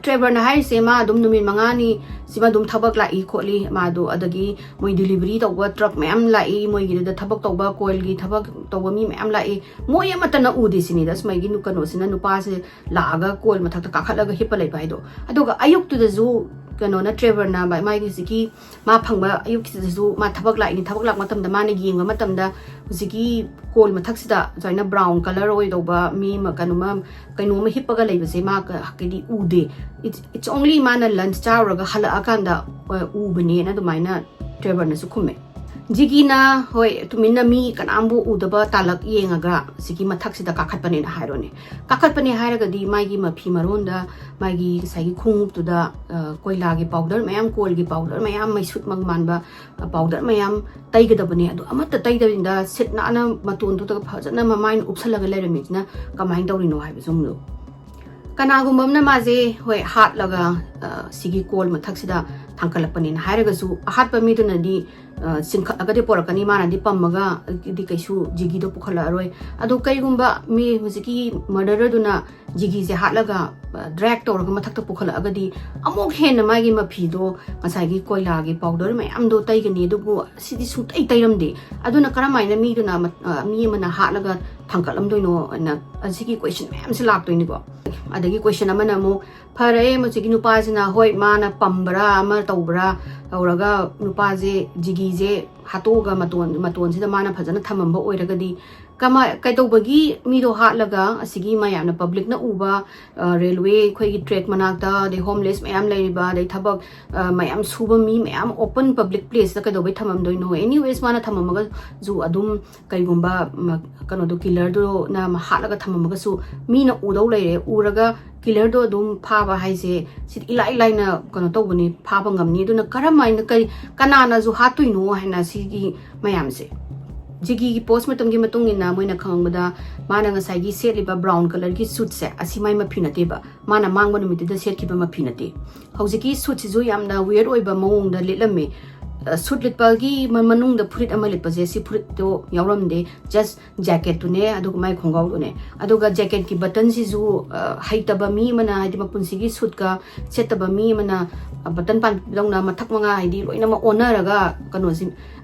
ꯇ꯭ꯔꯦꯚꯔꯅ ꯍꯥꯏꯔꯤꯁꯦ, ꯃꯥ ꯑꯗꯨꯝ ꯅꯨꯃꯤꯠ ꯃꯉꯥꯅꯤ ꯁꯤꯃ ꯑꯗꯨꯝ ꯊꯕꯛ ꯂꯥꯛꯏ ꯈꯣꯠꯂꯤ, ꯃꯥꯗꯣ ꯑꯗꯒꯤ ꯃꯣꯏ ꯗꯤꯂꯤꯚꯔꯤ ꯇꯧꯕ ꯇ꯭ꯔꯛ ꯃꯌꯥꯝ ꯂꯥꯛꯏ, ꯃꯣꯏꯒꯤꯗꯨꯗ ꯊꯕꯛ ꯇꯧꯕ, ꯀꯣꯏꯜꯒꯤ ꯊꯕꯛ ꯇꯧꯕ ꯃꯤ ꯃꯌꯥꯝ ꯂꯥꯛꯏ, ꯃꯣꯏ ꯑꯃꯠꯇꯅ ꯎꯗꯦ ꯁꯤꯅꯤꯗ꯫ ꯁꯨꯃꯥꯏꯒꯤ ꯀꯩꯅꯣꯁꯤꯅ, ꯅꯨꯄꯥꯁꯦ ꯂꯥꯛꯑꯒ ꯀꯣꯏꯜ ꯃꯊꯛꯇ ꯀꯥꯈꯠꯂꯒ ꯍꯤꯞꯄ ꯂꯩꯕ ꯍꯥꯏꯗꯣ꯫ ꯑꯗꯨꯒ ꯑꯌꯨꯛꯇꯨꯗꯁꯨ ꯀꯩꯅꯣꯅ, ꯇ꯭ꯔꯦꯚꯔꯅ ꯃꯥꯒꯤ ꯍꯧꯖꯤꯛꯀꯤ ꯃꯥ ꯐꯪꯕ ꯑꯌꯨꯛꯀꯤꯗꯁꯨ ꯃꯥ ꯊꯕꯛ ꯂꯥꯛꯏꯅꯤ, ꯊꯕꯛ ꯂꯥꯛꯄ ꯃꯇꯝꯗ ꯃꯥꯅ ꯌꯦꯡꯕ ꯃꯇꯝꯗ ꯍꯧꯖꯤꯛꯀꯤ ꯀꯣꯜ ꯃꯊꯛꯁꯤꯗ ꯁꯨꯃꯥꯏꯅ ꯕ꯭ꯔꯥꯎꯟ ꯀꯂꯔ ꯑꯣꯏꯗꯧꯕ ꯃꯤ ꯑꯃ, ꯀꯩꯅꯣꯃ ꯀꯩꯅꯣꯝꯃ ꯍꯤꯞꯄꯒ ꯂꯩꯕꯁꯦ ꯃꯥ ꯀ-, ꯍꯥꯏꯗꯤ ꯎꯗꯦ꯫ It's only ꯃꯥꯅ ꯂꯟꯆ ꯆꯥꯔꯨꯔꯒ ꯍꯜꯂꯛꯑꯀꯥꯟꯗ, ꯑ, ꯎꯕꯅꯦꯅ ꯑꯗꯨꯃꯥꯏꯅ ꯇ꯭ꯔꯦꯚꯔꯅꯁꯨ ꯈꯨꯝꯃꯦ꯫ ꯖꯤꯒꯤꯅ, ꯍꯣꯏ, ꯇꯨꯃꯤꯟꯅ ꯃꯤ ꯀꯅꯥꯝꯕꯨ ꯎꯗꯕ ꯇꯥꯂꯛ ꯌꯦꯡꯉꯒ ꯁꯤꯒꯤ ꯃꯊꯛꯁꯤꯗ ꯀꯥꯈꯠꯄꯅꯦꯅ ꯍꯥꯏꯔꯣꯅꯦ꯫ ꯀꯥꯈꯠꯄꯅꯦ ꯍꯥꯏꯔꯒꯗꯤ ꯃꯥꯒꯤ ꯃꯐꯤ ꯃꯔꯣꯟꯗ, ꯃꯥꯒꯤ ꯉꯁꯥꯏꯒꯤ ꯈꯣꯡꯎꯞꯇꯨꯗ, ꯑ, ꯀꯣꯏꯂꯥꯒꯤ ꯄꯥꯎꯗꯔ ꯃꯌꯥꯝ, ꯀꯣꯜꯒꯤ ꯄꯥꯎꯗꯔ ꯃꯌꯥꯝ, ꯃꯩꯁꯨꯠ ꯃꯪ ꯃꯥꯟꯕ, ꯑ, ꯄꯥꯎꯗꯔ ꯃꯌꯥꯝ ꯇꯩꯒꯗꯕꯅꯦ꯫ ꯑꯗꯨ ꯑꯃꯠꯇ ꯇꯩꯗꯕꯤꯗ ꯁꯤꯠ ꯅꯥꯟꯅ ꯃꯇꯣꯟꯗꯨꯗ ꯐꯖꯅ ꯃꯃꯥꯏꯅ ꯎꯞꯁꯜꯂꯒ ꯂꯩꯔꯝꯃꯤꯁꯤꯅ ꯀꯃꯥꯏꯅ ꯇꯧꯔꯤꯅꯣ ꯍꯥꯏꯕꯁꯨ ꯑꯃꯨꯛ ꯀꯅꯥꯒꯨꯝꯕ ꯑꯃꯅ ꯃꯥꯁꯦ, ꯍꯣꯏ, ꯍꯥꯠꯂꯒ, ꯑ, ꯁꯤꯒꯤ ꯀꯣꯜ ꯃꯊꯛꯁꯤꯗ ꯊꯥꯡꯀꯠꯂꯛꯄꯅꯦꯅ ꯍꯥꯏꯔꯒꯁꯨ, ꯑꯍꯥꯠꯄ ꯃꯤꯗꯨꯅꯗꯤ, ꯑ, ꯆꯤꯡꯈꯠꯂꯒꯗꯤ ꯄꯣꯔꯛꯀꯅꯤ, ꯃꯥꯅꯗꯤ ꯄꯝꯃꯒ, ꯑꯗꯤ ꯀꯩꯁꯨ ꯖꯤꯒꯤꯗꯣ ꯄꯨꯈꯠꯂꯛꯑꯔꯣꯏ꯫ ꯑꯗꯣ ꯀꯩꯒꯨꯝꯕ ꯃꯤ ꯍꯧꯖꯤꯛꯀꯤ ꯃꯔꯗꯔꯗꯨꯅ ꯖꯤꯒꯤꯁꯦ ꯍꯥꯠꯂꯒ, ꯑ, ꯗ꯭ꯔꯦꯒ ꯇꯧꯔꯒ ꯃꯊꯛꯇ ꯄꯨꯈꯠꯂꯛꯑꯒꯗꯤ, ꯑꯃꯨꯛ ꯍꯦꯟꯅ ꯃꯥꯒꯤ ꯃꯐꯤꯗꯣ, ꯉꯁꯥꯏꯒꯤ ꯀꯣꯏꯂꯥꯒꯤ ꯄꯥꯎꯗꯔ ꯃꯌꯥꯝꯗꯣ ꯇꯩꯒꯅꯤ꯫ ꯑꯗꯨꯕꯨ ꯁꯤꯗꯤ ꯁꯨꯡꯇꯩ ꯇꯩꯔꯝꯗꯦ꯫ ꯑꯗꯨꯅ ꯀꯔꯝꯍꯥꯏꯅ ꯃꯤꯗꯨꯅ ꯃ-, ꯑ, ꯃꯤ ꯑꯃꯅ ꯍꯥꯠꯂꯒ ꯊꯥꯡꯀꯠꯂꯝꯗꯣꯏꯅꯣ ꯍꯥꯏꯅ ꯑꯁꯤꯒꯤ ꯀꯣꯏꯁꯟ ꯃꯌꯥꯝꯁꯦ ꯂꯥꯛꯇꯣꯏꯅꯤꯀꯣ꯫ ꯑꯗꯒꯤ ꯀꯣꯏꯁꯟ ꯑꯃꯅ ꯑꯃꯨꯛ, ꯐꯔꯦ, ꯍꯧꯖꯤꯛꯀꯤ ꯅꯨꯄꯥꯁꯤꯅ, ꯍꯣꯏ, ꯃꯥꯅ ꯄꯝꯕ꯭ꯔꯥ ꯑꯃ ꯇꯧꯕ꯭ꯔꯥ ꯇꯧꯔꯒ ꯅꯨꯄꯥꯁꯦ, ꯖꯤꯒꯤꯁꯦ ꯍꯥꯠꯇꯣꯛꯑꯒ ꯃꯇꯣꯟ, ꯃꯇꯣꯟꯁꯤꯗ ꯃꯥꯅ ꯐꯖꯅ ꯊꯝꯃꯝꯕ ꯑꯣꯏꯔꯒꯗꯤ, ꯀꯃꯥꯏ-, ꯀꯩꯗꯧꯕꯒꯤ ꯃꯤꯗꯣ ꯍꯥꯠꯂꯒ ꯑꯁꯤꯒꯤ ꯃꯌꯥꯝꯅ, ꯄꯕ꯭ꯂꯤꯛꯅ ꯎꯕ, ꯑ, ꯔꯦꯜꯋꯦ ꯑꯩꯈꯣꯏꯒꯤ ꯇ꯭ꯔꯦꯛ ꯃꯅꯥꯛꯇ, ꯑꯗꯩ ꯍꯣꯝꯂꯦꯁ ꯃꯌꯥꯝ ꯂꯩꯔꯤꯕ, ꯑꯗꯩ ꯊꯕꯛ, ꯑ, ꯃꯌꯥꯝ ꯁꯨꯕ ꯃꯤ ꯃꯌꯥꯝ ꯑꯣꯄꯟ ꯄꯕ꯭ꯂꯤꯛ ꯄ꯭ꯂꯦꯁꯇ ꯀꯩꯗꯧꯕꯩ ꯊꯝꯃꯝꯗꯣꯏꯅꯣ? Anyways, ꯃꯥꯅ ꯊꯝꯃꯝꯃꯒꯁꯨ ꯑꯗꯨꯝ ꯀꯩꯒꯨꯝꯕ ꯃ-, ꯀꯩꯅꯣꯗꯣ, ꯀꯤꯂꯔꯗꯨꯅ ꯃ-, ꯍꯥꯠꯂꯒ ꯊꯝꯃꯝꯃꯒꯁꯨ ꯃꯤꯅ ꯎꯗꯧ ꯂꯩꯔꯦ꯫ ꯎꯔꯒ ꯀꯤꯂꯔꯗꯣ ꯑꯗꯨꯝ ꯐꯥꯕ ꯍꯥꯏꯁꯦ ꯁꯤꯗꯤ ꯏꯂꯥꯏ ꯂꯥꯏꯅ ꯀꯩꯅꯣ ꯇꯧꯕꯅꯤ, ꯐꯥꯕ ꯉꯝꯅꯤ꯫ ꯑꯗꯨꯅ ꯀꯔꯝꯍꯥꯏꯅ, ꯀꯔꯤ, ꯀꯅꯥꯅꯁꯨ ꯍꯥꯠꯇꯣꯏꯅꯣ ꯍꯥꯏꯅ ꯁꯤꯒꯤ ꯃꯌꯥꯝꯁꯦ꯫ ꯖꯤꯒꯤꯒꯤ ꯄꯣꯁꯃꯣꯔꯇꯝꯒꯤ ꯃꯇꯨꯡ ꯏꯟꯅ ꯃꯣꯏꯅ ꯈꯪꯕꯗ ꯃꯥꯅ ꯉꯁꯥꯏꯒꯤ ꯁꯦꯠꯂꯤꯕ ꯕ꯭ꯔꯥꯎꯟ ꯀꯂꯔꯒꯤ ꯁꯨꯠꯁꯦ ꯑꯁꯤ ꯃꯥꯏ ꯃꯐꯤ ꯅꯠꯇꯦꯕ, ꯃꯥꯅ ꯃꯥꯡꯕ ꯅꯨꯃꯤꯠꯇꯨꯗ ꯁꯦꯠꯈꯤꯕ ꯃꯐꯤ ꯅꯠꯇꯦ꯫ ꯍꯧꯖꯤꯛꯀꯤ ꯁꯨꯠꯁꯤꯁꯨ ꯌꯥꯝꯅ ꯋꯤꯌꯔꯗ ꯑꯣꯏꯕ ꯃꯑꯣꯡꯗ ꯂꯤꯠꯂꯝꯃꯦ꯫ ꯑ, ꯁꯨꯠ ꯂꯤꯠꯄꯒꯤ ꯃ-, ꯃꯅꯨꯡꯗ ꯐꯨꯔꯤꯠ ꯑꯃ ꯂꯤꯠꯄꯁꯦ, ꯁꯤ ꯐꯨꯔꯤꯠꯇꯣ ꯌꯥꯎꯔꯝꯗꯦ, ꯖꯁ ꯖꯦꯀꯦꯠꯇꯨꯅꯦ, ꯑꯗꯨꯒ ꯃꯥꯏ ꯈꯣꯡꯒ꯭ꯔꯥꯎꯗꯨꯅꯦ꯫ ꯑꯗꯨꯒ ꯖꯦꯀꯦꯠꯀꯤ ꯕꯇꯟꯁꯤꯁꯨ, ꯑ, ꯍꯩꯇꯕ ꯃꯤ ꯑꯃꯅ, ꯍꯥꯏꯗꯤ ꯃꯄꯨꯟꯁꯤꯒꯤ ꯁꯨꯠꯀ ꯁꯦꯠꯇꯕ ꯃꯤ ꯑꯃꯅ, ꯑ, ꯕꯇꯟ ꯄꯥꯟꯕꯤꯗꯧꯅ ꯃꯊꯛ ꯃꯉꯥ, ꯍꯥꯏꯗꯤ ꯂꯣꯏꯅꯃꯛ ꯑꯣꯟꯅꯔꯒ ꯀꯩꯅꯣꯁꯤ,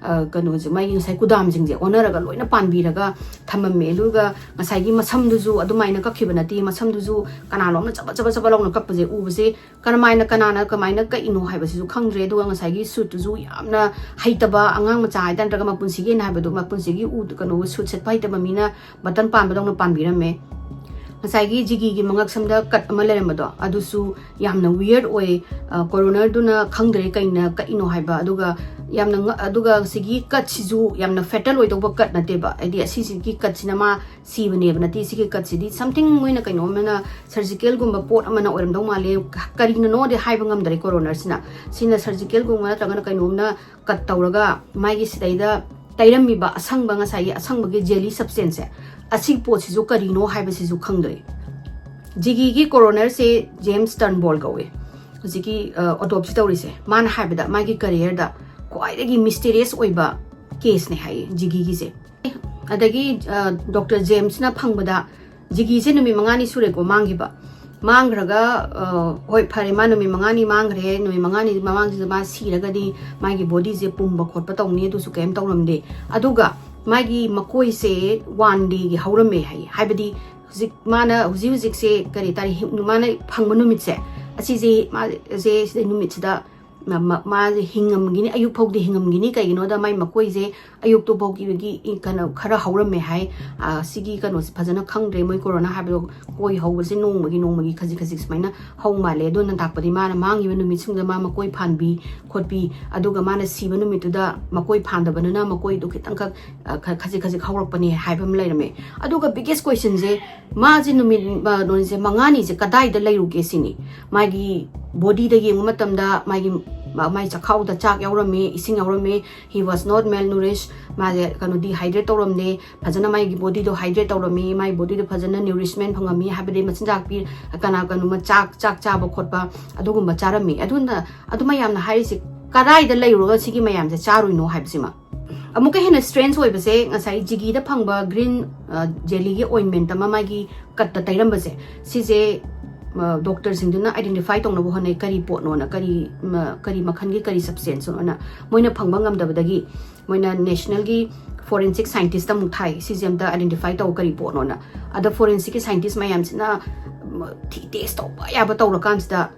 ꯀꯩꯅꯣꯁꯦ, ꯃꯥꯒꯤ ꯉꯁꯥꯏ ꯀꯨꯗꯥꯝꯁꯤꯡꯁꯦ ꯑꯣꯟꯅꯔꯒ ꯂꯣꯏꯅ ꯄꯥꯟꯕꯤꯔꯒ ꯊꯝꯃꯝꯃꯦ꯫ ꯑꯗꯨꯒ ꯉꯁꯥꯏꯒꯤ ꯃꯁꯝꯗꯨꯁꯨ ꯑꯗꯨꯃꯥꯏꯅ ꯀꯛꯈꯤꯕ ꯅꯠꯇꯦ, ꯃꯁꯝꯗꯨꯁꯨ ꯀꯅꯥꯅꯣꯝꯅ ꯆꯕꯠ ꯆꯕꯠ ꯆꯕꯠ ꯂꯥꯎꯅ ꯀꯛꯄꯁꯦ ꯎꯕꯁꯦ ꯀꯔꯝꯍꯥꯏꯅ, ꯀꯅꯥꯅ ꯀꯃꯥꯏꯅ ꯀꯛꯏꯅꯣ ꯍꯥꯏꯕꯁꯤꯁꯨ ꯈꯪꯗ꯭ꯔꯦ꯫ ꯑꯗꯨꯒ ꯉꯁꯥꯏꯒꯤ ꯁꯨꯠꯇꯨꯁꯨ ꯌꯥꯝꯅ ꯍꯩꯇꯕ ꯑꯉꯥꯡ ꯃꯆꯥ ꯍꯥꯏꯇꯥꯔꯦ, ꯅꯠꯇ꯭ꯔꯒ ꯃꯄꯨꯟꯁꯤꯒꯤ ꯑꯩꯅ ꯍꯥꯏꯕꯗꯣ, ꯃꯄꯨꯟꯁꯤꯒꯤ ꯎ ꯀꯩꯅꯣ ꯁꯨꯠ ꯁꯦꯠꯄ ꯍꯩꯇꯕ ꯃꯤꯅ ꯕꯇꯟ ꯄꯥꯟꯕꯗꯧꯅ ꯄꯥꯟꯕꯤꯔꯝꯃꯦ꯫ ꯉꯁꯥꯏꯒꯤ ꯖꯤꯒꯤꯒꯤ ꯃꯉꯛꯁꯝꯗ ꯀꯠ ꯑꯃ ꯂꯩꯔꯝꯕꯗꯣ ꯑꯗꯨꯁꯨ ꯌꯥꯝꯅ ꯋꯤꯌꯔꯗ ꯑꯣꯏ꯫ ꯀꯣꯔꯣꯅꯔꯗꯨꯅ ꯈꯪꯗ꯭ꯔꯦ ꯀꯩꯅ ꯀꯛꯏꯅꯣ ꯍꯥꯏꯕ꯫ ꯑꯗꯨꯒ ꯌꯥꯝꯅ ꯉ- ꯑꯗꯨꯒ ꯁꯤꯒꯤ ꯀꯠꯁꯤꯁꯨ ꯌꯥꯝꯅ ꯐꯦꯇꯦꯜ ꯑꯣꯏꯗꯧꯕ ꯀꯠ ꯅꯠꯇꯦꯕ, ꯍꯥꯏꯗꯤ ꯑꯁꯤꯁꯤꯒꯤ ꯀꯠꯁꯤꯅ ꯃꯥ ꯁꯤꯕꯅꯦꯕ ꯅꯠꯇꯦ꯫ ꯁꯤꯒꯤ ꯀꯠꯁꯤꯗꯤ ꯁꯝꯊꯤꯡ ꯃꯣꯏꯅ ꯀꯩꯅꯣꯝꯃꯅ, ꯁꯔꯖꯤꯀꯦꯜꯒꯨꯝꯕ ꯄꯣꯠ ꯑꯃꯅ ꯑꯣꯏꯔꯝꯗꯧ ꯃꯥꯜꯂꯦ꯫ ꯀꯔꯤꯅꯅꯣꯗꯤ ꯍꯥꯏꯕ ꯉꯝꯗ꯭ꯔꯦ ꯀꯣꯔꯣꯅꯔꯁꯤꯅ꯫ ꯁꯤꯅ ꯁꯔꯖꯤꯀꯦꯜꯒꯨꯝꯕ ꯅꯠꯇ꯭ꯔꯒꯅ ꯀꯩꯅꯣꯝꯅ ꯀꯠ ꯇꯧꯔꯒ ꯃꯥꯒꯤ ꯁꯤꯗꯩꯗ ꯇꯩꯔꯝꯃꯤꯕ ꯑꯁꯪꯕ, ꯉꯁꯥꯏꯒꯤ ꯑꯁꯪꯕꯒꯤ ꯖꯦꯂꯤ ꯁꯕꯁꯇꯦꯟꯁꯁꯦ, ꯑꯁꯤ ꯄꯣꯠꯁꯤꯁꯨ ꯀꯔꯤꯅꯣ ꯍꯥꯏꯕꯁꯤꯁꯨ ꯈꯪꯗ꯭ꯔꯦ꯫ ꯖꯤꯒꯤꯒꯤ ꯀꯣꯔꯣꯅꯔꯁꯦ ꯖꯦꯝꯁ ꯇꯔꯟꯕꯣꯜ ꯀꯧꯋꯦ꯫ ꯍꯧꯖꯤꯛꯀꯤ ꯑꯣꯇꯣꯞꯁꯤ ꯇꯧꯔꯤꯁꯦ, ꯃꯥꯅ ꯍꯥꯏꯕꯗ ꯃꯥꯒꯤ ꯀꯦꯔꯤꯌꯔꯗ ꯈ꯭ꯋꯥꯏꯗꯒꯤ ꯃꯤꯁꯇꯤꯔꯤꯌꯁ ꯑꯣꯏꯕ ꯀꯦꯁꯅꯦ ꯍꯥꯏꯌꯦ ꯖꯤꯒꯤꯒꯤꯁꯦ꯫ ꯑꯗꯒꯤ ꯗꯣꯛꯇꯔ ꯖꯦꯝꯁꯅ ꯐꯪꯕꯗ, ꯖꯤꯒꯤꯁꯦ ꯅꯨꯃꯤꯠ ꯃꯉꯥꯅꯤ ꯁꯨꯔꯦꯀꯣ ꯃꯥꯡꯈꯤꯕ꯫ ꯃꯥꯡꯈ꯭ꯔꯒ, ꯑ, ꯍꯣꯏ, ꯐꯔꯦ, ꯃꯥ ꯅꯨꯃꯤꯠ ꯃꯉꯥꯅꯤ ꯃꯥꯡꯈ꯭ꯔꯦ, ꯅꯨꯃꯤꯠ ꯃꯉꯥꯅꯤ ꯃꯃꯥꯡꯁꯤꯗ ꯃꯥ ꯁꯤꯔꯒꯗꯤ ꯃꯥꯒꯤ ꯕꯣꯗꯤꯁꯦ ꯄꯨꯝꯕ ꯈꯣꯠꯄ ꯇꯧꯅꯤ, ꯑꯗꯨꯁꯨ ꯀꯔꯤꯝ ꯇꯧꯔꯝꯗꯦ꯫ ꯑꯗꯨꯒ ꯃꯥꯒꯤ ꯃꯀꯣꯏꯁꯦ ꯋꯥꯟ ꯗꯦꯒꯤ ꯍꯧꯔꯝꯃꯦ ꯍꯥꯏ꯫ ꯍꯥꯏꯕꯗꯤ ꯍꯧꯖꯤꯛ ꯃꯥꯅ, ꯍꯧꯖꯤꯛ ꯍꯧꯖꯤꯛꯁꯦ ꯀꯔꯤ ꯇꯥꯔꯤꯛ, ꯃꯥꯅ ꯐꯪꯕ ꯅꯨꯃꯤꯠꯁꯦ, ꯑꯁꯤꯁꯦ ꯃꯥꯁꯦ ꯁꯤꯗꯩ ꯅꯨꯃꯤꯠꯁꯤꯗ ꯃ-, ꯃ-, ꯃꯥꯁꯦ ꯍꯤꯡꯉꯝꯒꯤꯅꯤ, ꯑꯌꯨꯛ ꯐꯥꯎꯗꯤ ꯍꯤꯡꯉꯝꯒꯤꯅꯤ꯫ ꯀꯩꯒꯤꯅꯣꯗ ꯃꯥꯏ ꯃꯀꯣꯏꯁꯦ ꯑꯌꯨꯛꯇꯨ ꯐꯥꯎꯒꯤ ꯀꯩꯅꯣ ꯈꯔ ꯍꯧꯔꯝꯃꯦ ꯍꯥꯏ꯫ ꯑ, ꯁꯤꯒꯤ ꯀꯩꯅꯣꯁꯦ ꯐꯖꯅ ꯈꯪꯗ꯭ꯔꯦ꯫ ꯃꯣꯏ ꯀꯣꯔꯣꯅꯥ ꯍꯥꯏꯕꯗꯣ ꯀꯣꯏ ꯍꯧꯕꯁꯦ ꯅꯣꯡꯃꯒꯤ ꯅꯣꯡꯃꯒꯤ ꯈꯖꯤꯛ ꯈꯖꯤꯛ ꯁꯨꯃꯥꯏꯅ ꯍꯧ ꯃꯥꯜꯂꯦ꯫ ꯑꯗꯨꯅ ꯇꯥꯛꯄꯗꯤ ꯃꯥꯅ ꯃꯥꯡꯉꯤꯕ ꯅꯨꯃꯤꯠꯁꯤꯡꯗ ꯃꯥ ꯃꯀꯣꯏ ꯐꯥꯟꯕꯤ ꯈꯣꯠꯄꯤ, ꯑꯗꯨꯒ ꯃꯥꯅ ꯁꯤꯕ ꯅꯨꯃꯤꯠꯇꯨꯗ ꯃꯀꯣꯏ ꯐꯥꯟꯗꯕꯅꯤꯅ ꯃꯀꯣꯏꯗꯨ ꯈꯤꯇꯪꯈꯛ, ꯑ, ꯈ-, ꯈꯖꯤꯛ ꯈꯖꯤꯛ ꯍꯧꯔꯛꯄꯅꯦ ꯍꯥꯏꯕ ꯑꯃ ꯂꯩꯔꯝꯃꯦ꯫ ꯑꯗꯨꯒ biggest questionꯁꯦ, ꯃꯥꯁꯦ ꯅꯨꯃꯤꯠ, ꯑ, ꯅꯨꯃꯤꯠꯁꯦ ꯃꯉꯥꯅꯤꯁꯦ ꯀꯗꯥꯏꯗ ꯂꯩꯔꯨꯒꯦ ꯁꯤꯅꯤ꯫ ꯃꯥꯒꯤ ꯕꯣꯗꯤꯗ ꯌꯦꯡꯕ ꯃꯇꯝꯗ ꯃꯥꯒꯤ, ꯃ-, ꯃꯥꯒꯤ ꯆꯈꯥꯎꯗ ꯆꯥꯛ ꯌꯥꯎꯔꯝꯃꯦ, ꯏꯁꯤꯡ ꯌꯥꯎꯔꯝꯃꯦ, he was not malnourished, ꯃꯥꯁꯦ ꯀꯩꯅꯣ ꯗꯤꯍꯥꯏꯗ꯭ꯔꯦꯠ ꯇꯧꯔꯝꯗꯦ, ꯐꯖꯅ ꯃꯥꯒꯤ ꯕꯣꯗꯤꯗꯣ ꯍꯥꯏꯗ꯭ꯔꯦꯠ ꯇꯧꯔꯝꯃꯤ, ꯃꯥꯒꯤ ꯕꯣꯗꯤꯗꯣ ꯐꯖꯅ ꯅ꯭ꯌꯨꯔꯤꯁꯃꯦꯟ ꯐꯪꯉꯝꯃꯤ, ꯍꯥꯏꯕꯗꯤ ꯃꯆꯤꯟꯖꯥꯛ ꯄꯤ, ꯀꯅꯥ ꯀꯩꯅꯣꯃ ꯆꯥꯛ, ꯆꯥꯛ ꯆꯥꯕ ꯈꯣꯠꯄ ꯑꯗꯨꯒꯨꯝꯕ ꯆꯥꯔꯝꯃꯤ꯫ ꯑꯗꯨꯅ ꯑꯗꯨ ꯃꯌꯥꯝꯅ ꯍꯥꯏꯔꯤꯁꯦ ꯀꯗꯥꯏꯗ ꯂꯩꯔꯨꯔꯒ ꯁꯤꯒꯤ ꯃꯌꯥꯝꯁꯦ ꯆꯥꯔꯨꯏꯅꯣ ꯍꯥꯏꯕꯁꯤꯃ꯫ ꯑꯃꯨꯛꯀ ꯍꯦꯟꯅ ꯁ꯭ꯇ꯭ꯔꯦꯟꯖ ꯑꯣꯏꯕꯁꯦ ꯉꯁꯥꯏ ꯖꯤꯒꯤꯗ ꯐꯪꯕ ꯒ꯭ꯔꯤꯟ, ꯑ, ꯖꯦꯂꯤꯒꯤ ꯑꯣꯏꯟꯃꯦꯟꯠ ꯑꯃ ꯃꯥꯒꯤ ꯀꯠꯇ ꯇꯩꯔꯝꯕꯁꯦ, ꯁꯤꯁꯦ ꯗꯣꯛꯇꯔꯁꯤꯡꯗꯨꯅ ꯑꯥꯏꯗꯦꯟꯇꯤꯐꯥꯏ ꯇꯧꯅꯕ ꯍꯣꯠꯅꯩ, ꯀꯔꯤ ꯄꯣꯠꯅꯣꯅ, ꯀꯔꯤ ꯀꯔꯤ ꯃꯈꯜꯒꯤ ꯀꯔꯤ ꯁꯕꯁꯇꯦꯟꯁꯅꯣꯅ꯫ ꯃꯣꯏꯅ ꯐꯪꯕ ꯉꯝꯗꯕꯗꯒꯤ ꯃꯣꯏꯅ ꯅꯦꯁꯅꯦꯜꯒꯤ ꯐꯣꯔꯦꯟꯁꯤꯛ ꯁꯥꯏꯟꯇꯤꯁꯇ ꯑꯃꯨꯛ ꯊꯥꯏ, ꯁꯤꯁꯦ ꯑꯝꯇ ꯑꯥꯏꯗꯦꯟꯇꯤꯐꯥꯏ ꯇꯧ, ꯀꯔꯤ ꯄꯣꯠꯅꯣꯅ꯫ ꯑꯗ ꯐꯣꯔꯦꯟꯁꯤꯛꯀꯤ ꯁꯥꯏꯟꯇꯤꯁ ꯃꯌꯥꯝꯁꯤꯅ ꯇꯦꯁ ꯇꯧꯕ ꯌꯥꯕ ꯇꯧꯔꯀꯥꯟꯁꯤꯗ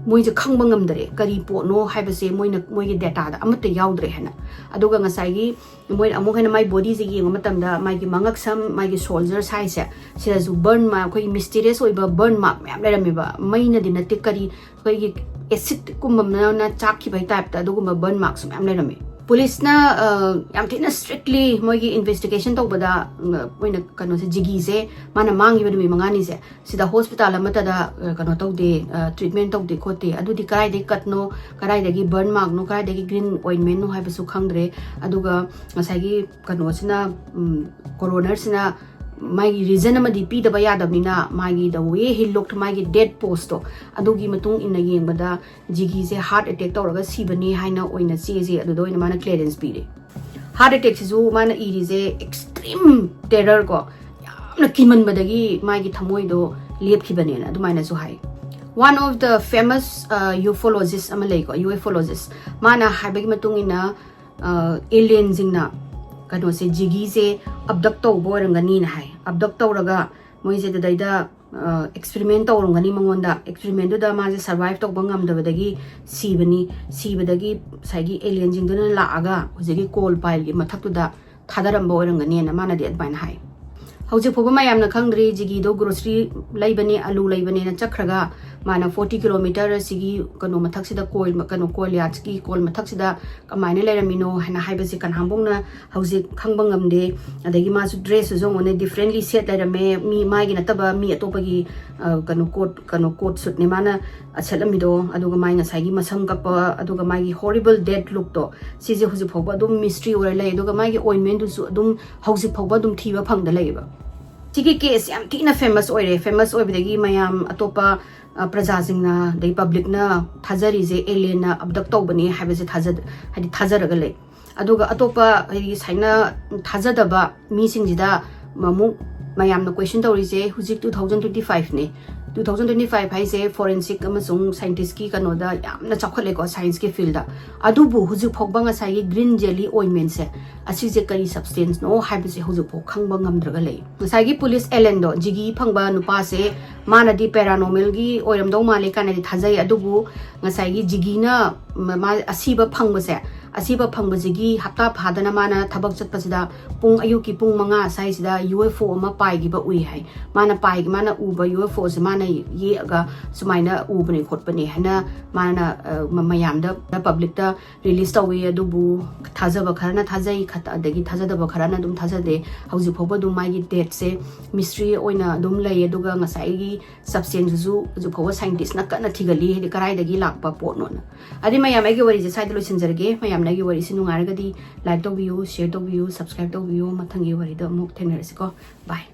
ꯃꯣꯏꯁꯦ ꯈꯪꯕ ꯉꯝꯗꯔꯦ, ꯀꯔꯤ ꯄꯣꯠꯅꯣ ꯍꯥꯏꯕꯁꯦ ꯃꯣꯏꯅ, ꯃꯣꯏꯒꯤ ꯗꯦꯇꯥꯗ ꯑꯃꯠꯇ ꯌꯥꯎꯗ꯭ꯔꯦ ꯍꯥꯏꯅ꯫ ꯑꯗꯨꯒ ꯉꯁꯥꯏꯒꯤ ꯃꯣꯏꯅ ꯑꯃꯨꯛ ꯍꯦꯟꯅ ꯃꯥꯏ ꯕꯣꯗꯤꯁꯦ ꯌꯦꯡꯕ ꯃꯇꯝꯗ ꯃꯥꯒꯤ ꯃꯉꯛꯁꯝ, ꯃꯥꯒꯤ ꯁꯣꯜꯖꯔ ꯁꯥꯏꯖꯁꯦ, ꯁꯤꯗꯁꯨ ꯕꯔꯟ ꯃꯥꯔꯛ, ꯑꯩꯈꯣꯏꯒꯤ ꯃꯤꯁꯇꯤꯔꯤꯌꯁ ꯑꯣꯏꯕ ꯕꯔꯟ ꯃꯥꯔꯛ ꯃꯌꯥꯝ ꯂꯩꯔꯝꯃꯦꯕ꯫ ꯃꯩꯅꯗꯤ ꯅꯠꯇꯦ, ꯀꯔꯤ, ꯑꯩꯈꯣꯏꯒꯤ ꯑꯦꯁꯤꯠꯀꯨꯝꯕꯅ ꯆꯥꯛꯈꯤꯕꯒꯤ ꯇꯥꯏꯞꯇ ꯑꯗꯨꯒꯨꯝꯕ ꯕꯔꯟ ꯃꯥꯔꯛꯁꯨ ꯃꯌꯥꯝ ꯂꯩꯔꯝꯃꯦ꯫ ꯄꯨꯂꯤꯁꯅ ꯌꯥꯝ ꯊꯤꯅ ꯁ꯭ꯇ꯭ꯔꯤꯛꯂꯤ ꯃꯣꯏꯒꯤ ꯏꯟꯚꯦꯁꯇꯤꯒꯦꯁꯟ ꯇꯧꯕꯗ, ꯃꯣꯏꯅ ꯀꯩꯅꯣꯁꯦ, ꯖꯤꯒꯤꯁꯦ ꯃꯥꯅ ꯃꯥꯡꯈꯤꯕ ꯅꯨꯃꯤꯠ ꯃꯉꯥꯅꯤꯁꯦ ꯁꯤꯗ ꯍꯣꯁꯄꯤꯇꯥꯜ ꯑꯃꯠꯇꯗ ꯀꯩꯅꯣ ꯇꯧꯗꯦ, ꯇ꯭ꯔꯤꯠꯃꯦꯟ ꯇꯧꯗꯦ ꯈꯣꯠꯇꯦ꯫ ꯑꯗꯨꯗꯤ ꯀꯗꯥꯏꯗꯒꯤ ꯀꯠꯅꯣ, ꯀꯗꯥꯏꯗꯒꯤ ꯕꯔꯟ ꯃꯥꯔꯛꯅꯣ, ꯀꯗꯥꯏꯗꯒꯤ ꯒ꯭ꯔꯤꯟ ꯑꯣꯏꯟꯃꯦꯟꯅꯣ ꯍꯥꯏꯕꯁꯨ ꯈꯪꯗ꯭ꯔꯦ꯫ ꯑꯗꯨꯒ ꯉꯁꯥꯏꯒꯤ ꯀꯩꯅꯣꯁꯤꯅ, ꯀꯣꯔꯣꯅꯔꯁꯤꯅ ꯃꯥꯒꯤ ꯔꯤꯖꯟ ꯑꯃꯗꯤ ꯄꯤꯗꯕ ꯌꯥꯗꯕꯅꯤꯅ, ꯃꯥꯒꯤ the way he looked, ꯃꯥꯒꯤ ꯗꯦꯠ ꯄꯣꯁꯇꯣ, ꯑꯗꯨꯒꯤ ꯃꯇꯨꯡ ꯏꯟꯅ ꯌꯦꯡꯕꯗ ꯖꯤꯒꯤꯁꯦ ꯍꯥꯔꯠ ꯑꯦꯇꯦꯛ ꯇꯧꯔꯒ ꯁꯤꯕꯅꯤ ꯍꯥꯏꯅ ꯑꯣꯏꯅ ꯆꯦꯁꯦ ꯑꯗꯨꯗ ꯑꯣꯏꯅ ꯃꯥꯅ ꯀ꯭ꯂꯤꯌꯔꯦꯟꯁ ꯄꯤꯔꯦ꯫ ꯍꯥꯔꯠ ꯑꯦꯇꯦꯛꯁꯤꯁꯨ ꯃꯥꯅ ꯏꯔꯤꯁꯦ extreme terror ꯀꯣ, ꯌꯥꯝꯅ ꯀꯤꯃꯟꯕꯗꯒꯤ ꯃꯥꯒꯤ ꯊꯃꯣꯏꯗꯣ ꯂꯦꯞꯈꯤꯕꯅꯦꯅ ꯑꯗꯨꯃꯥꯏꯅꯁꯨ ꯍꯥꯏ꯫ One of the famous, uh, ufologist ꯑꯃ ꯂꯩꯀꯣ, ꯌꯨ ꯑꯦꯐ ꯑꯣꯂꯣꯖꯤꯁ, ꯃꯥꯅ ꯍꯥꯏꯕꯒꯤ ꯃꯇꯨꯡ ꯏꯟꯅ, ꯑꯦꯂꯤꯌꯟꯁꯤꯡꯅ ꯀꯩꯅꯣꯁꯦ, ꯖꯤꯒꯤꯁꯦ ꯑꯞꯗꯛ ꯇꯧꯕ ꯑꯣꯏꯔꯝꯒꯅꯤꯅ ꯍꯥꯏ꯫ ꯑꯞꯗꯛ ꯇꯧꯔꯒ ꯃꯣꯏꯁꯦ ꯑꯗꯨꯗꯩꯗ ꯑꯦꯛꯁꯄꯦꯔꯤꯃꯦꯟ ꯇꯧꯔꯝꯒꯅꯤ ꯃꯉꯣꯟꯗ꯫ ꯑꯦꯛꯁꯄꯦꯔꯤꯃꯦꯟꯗꯨꯗ ꯃꯥꯁꯦ ꯁꯔꯚꯥꯏꯚ ꯇꯧꯕ ꯉꯝꯗꯕꯗꯒꯤ ꯁꯤꯕꯅꯤ꯫ ꯁꯤꯕꯗꯒꯤ ꯉꯁꯥꯏꯒꯤ ꯑꯦꯂꯤꯌꯟꯁꯤꯡꯗꯨꯅ ꯂꯥꯛꯑꯒ ꯍꯧꯖꯤꯛꯀꯤ ꯀꯣꯜ ꯄꯥꯏꯜꯒꯤ ꯃꯊꯛꯇꯨꯗ ꯊꯥꯗꯔꯝꯕ ꯑꯣꯏꯔꯝꯒꯅꯤꯅ ꯃꯥꯅꯗꯤ ꯑꯗꯨꯃꯥꯏꯅ ꯍꯥꯏ꯫ ꯍꯧꯖꯤꯛ ꯐꯥꯎꯕ ꯃꯌꯥꯝꯅ ꯈꯪꯗ꯭ꯔꯤ, ꯖꯤꯒꯤꯗꯣ ꯒ꯭ꯔꯣꯁꯔꯤ ꯂꯩꯕꯅꯦ, ꯑꯂꯨ ꯂꯩꯕꯅꯦꯅ ꯆꯠꯈ꯭ꯔꯒ ꯃꯥꯅ ꯐꯣꯔꯇꯤ ꯀꯤꯂꯣꯃꯤꯇꯔ ꯑꯁꯤꯒꯤ ꯀꯩꯅꯣ ꯃꯊꯛꯁꯤꯗ, ꯀꯣꯏꯜ, ꯀꯩꯅꯣ, ꯀꯣꯏꯜ ꯌꯥꯔꯠꯁꯀꯤ ꯀꯣꯜ ꯃꯊꯛꯁꯤꯗ ꯀꯃꯥꯏꯅ ꯂꯩꯔꯝꯃꯤꯅꯣ ꯍꯥꯏꯅ ꯍꯥꯏꯕꯁꯦ ꯀꯅꯥꯝꯐꯥꯎꯅ ꯍꯧꯖꯤꯛ ꯈꯪꯕ ꯉꯝꯗꯦ꯫ ꯑꯗꯒꯤ ꯃꯥꯁꯨ ꯗ꯭ꯔꯦꯁꯇꯨꯁꯨ ꯑꯃꯨꯛꯅꯦ ꯗꯤꯐ꯭ꯔꯦꯟꯂꯤ ꯁꯦꯠ ꯂꯩꯔꯝꯃꯦ, ꯃꯤ ꯃꯥꯒꯤ ꯅꯠꯇꯕ ꯃꯤ ꯑꯇꯣꯞꯄꯒꯤ, ꯑ, ꯀꯩꯅꯣ, ꯀꯣꯠ, ꯀꯩꯅꯣ, ꯀꯣꯠ ꯁꯨꯠꯅꯦ ꯃꯥꯅ ꯁꯦꯠꯂꯝꯃꯤꯗꯣ꯫ ꯑꯗꯨꯒ ꯃꯥꯒꯤ ꯉꯁꯥꯏꯒꯤ ꯃꯁꯝ ꯀꯛꯄ, ꯑꯗꯨꯒ ꯃꯥꯒꯤ ꯍꯣꯔꯤꯕꯜ ꯗꯦꯠ ꯂꯨꯛꯇꯣ, ꯁꯤꯁꯦ ꯍꯧꯖꯤꯛ ꯐꯥꯎꯕ ꯑꯗꯨꯝ ꯃꯤꯁꯇ꯭ꯔꯤ ꯑꯣꯏꯔ ꯂꯩ꯫ ꯑꯗꯨꯒ ꯃꯥꯒꯤ ꯑꯣꯏꯟꯃꯦꯟꯗꯨꯁꯨ ꯑꯗꯨꯝ ꯍꯧꯖꯤꯛ ꯐꯥꯎꯕ ꯑꯗꯨꯝ ꯊꯤꯕ ꯐꯪꯗ ꯂꯩꯌꯦꯕ꯫ ꯁꯤꯒꯤ ꯀꯦꯁ ꯌꯥꯝ ꯊꯤꯅ ꯐꯦꯃꯁ ꯑꯣꯏꯔꯦ꯫ ꯐꯦꯃꯁ ꯑꯣꯏꯕꯗꯒꯤ ꯃꯌꯥꯝ ꯑꯇꯣꯞꯄ, ꯑ, ꯄ꯭ꯔꯖꯥꯁꯤꯡꯅ, ꯑꯗꯩ ꯄꯕ꯭ꯂꯤꯛꯅ ꯊꯥꯖꯔꯤꯁꯦ ꯑꯦꯂꯤꯌꯟꯅ ꯑꯞꯗꯛ ꯇꯧꯕꯅꯦ ꯍꯥꯏꯕꯁꯦ ꯊꯥꯖ-, ꯍꯥꯏꯗꯤ ꯊꯥꯖꯔꯒ ꯂꯩ꯫ ꯑꯗꯨꯒ ꯑꯇꯣꯞꯄ, ꯍꯥꯏꯗꯤ ꯁꯨꯃꯥꯏꯅ ꯊꯥꯖꯗꯕ ꯃꯤꯁꯤꯡꯁꯤꯗ ꯑꯃꯨꯛ ꯃꯌꯥꯝꯅ ꯀꯣꯏꯁꯟ ꯇꯧꯔꯤꯁꯦ, ꯍꯧꯖꯤꯛ ꯇꯨ ꯊꯥꯎꯖꯟ ꯇ꯭ꯋꯦꯟꯇꯤ ꯐꯥꯏꯚꯅꯦ, Two thousand twenty five ꯍꯥꯏꯁꯦ forensic ꯑꯃꯁꯨꯡ scientistꯀꯤ ꯀꯩꯅꯣꯗ ꯌꯥꯝꯅ ꯆꯥꯎꯈꯠꯂꯦꯀꯣ, scienceꯀꯤ fieldꯇ꯫ ꯑꯗꯨꯕꯨ ꯍꯧꯖꯤꯛ ꯐꯥꯎꯕ ꯉꯁꯥꯏꯒꯤ green jelly ointmentꯁꯦ, ꯑꯁꯤꯁꯦ ꯀꯔꯤ substanceꯅꯣ ꯍꯥꯏꯕꯁꯦ ꯍꯧꯖꯤꯛꯐꯥꯎ ꯈꯪꯕ ꯉꯝꯗ꯭ꯔꯒ ꯂꯩ꯫ ꯉꯁꯥꯏꯒꯤ police Alanꯗꯣ, ꯖꯤꯒꯤ ꯐꯪꯕ ꯅꯨꯄꯥꯁꯦ, ꯃꯥꯅꯗꯤ paranormalꯒꯤ ꯑꯣꯏꯔꯝꯗꯧ ꯃꯥꯜꯂꯦ ꯀꯥꯏꯅꯗꯤ ꯊꯥꯖꯩ꯫ ꯑꯗꯨꯕꯨ ꯉꯁꯥꯏꯒꯤ ꯖꯤꯒꯤꯅ ꯃ-, ꯃꯥ ꯑꯁꯤꯕ ꯐꯪꯕꯁꯦ, ꯑꯁꯤꯕ ꯐꯪꯕꯁꯤꯒꯤ ꯍꯞꯇꯥ ꯐꯥꯗꯅ ꯃꯥꯅ ꯊꯕꯛ ꯆꯠꯄꯁꯤꯗ ꯄꯨꯡ, ꯑꯌꯨꯛꯀꯤ ꯄꯨꯡ ꯃꯉꯥ ꯁ꯭ꯋꯥꯏꯁꯤꯗ UFO ꯑꯃ ꯄꯥꯏꯈꯤꯕ ꯎꯏ ꯍꯥꯏ꯫ ꯃꯥꯅ ꯄꯥꯏ-, ꯃꯥꯅ ꯎꯕ UFOꯁꯦ ꯃꯥꯅ ꯌꯦꯛꯑꯒ ꯁꯨꯃꯥꯏꯅ ꯎꯕꯅꯦ ꯈꯣꯠꯄꯅꯦ ꯍꯥꯏꯅ ꯃꯥꯅ, ꯑ, ꯃ-, ꯃꯌꯥꯝꯗ, publicꯇ release ꯇꯧꯏ꯫ ꯑꯗꯨꯕꯨ ꯊꯥꯖꯕ ꯈꯔꯅ ꯊꯥꯖꯩ, ꯈꯠ-, ꯑꯗꯒꯤ ꯊꯥꯖꯗꯕ ꯈꯔꯅ ꯑꯗꯨꯝ ꯊꯥꯖꯗꯦ꯫ ꯍꯧꯖꯤꯛ ꯐꯥꯎꯕ ꯑꯗꯨꯝ ꯃꯥꯒꯤ deathꯁꯦ mystery ꯑꯣꯏꯅ ꯑꯗꯨꯝ ꯂꯩ꯫ ꯑꯗꯨꯒ ꯉꯁꯥꯏꯒꯤ substanceꯁꯨ ꯍꯧꯖꯤꯛ ꯐꯥꯎꯕ scientistꯅ ꯀꯟꯅ ꯊꯤꯒꯠꯂꯤ, ꯍꯥꯏꯗꯤ ꯀꯗꯥꯏꯗꯒꯤ ꯂꯥꯛꯄ ꯄꯣꯠꯅꯣꯅ꯫ ꯑꯗꯨꯗꯤ ꯃꯌꯥꯝ, ꯑꯩꯒꯤ ꯋꯥꯔꯤꯁꯦ ꯁ꯭ꯋꯥꯏꯗ ꯂꯣꯏꯁꯤꯟꯖꯔꯒꯦ꯫ ꯃꯌꯥꯝꯅ ꯑꯩꯒꯤ ꯋꯥꯔꯤꯁꯤ ꯅꯨꯡꯉꯥꯏꯔꯒꯗꯤ like ꯇꯧꯕꯤꯌꯨ, share ꯇꯧꯕꯤꯌꯨ, subscribe ꯇꯧꯕꯤꯌꯨ꯫ ꯃꯊꯪꯒꯤ ꯋꯥꯔꯤꯗ ꯑꯃꯨꯛ ꯊꯦꯡꯅꯔꯁꯤꯀꯣ꯫ Bye꯫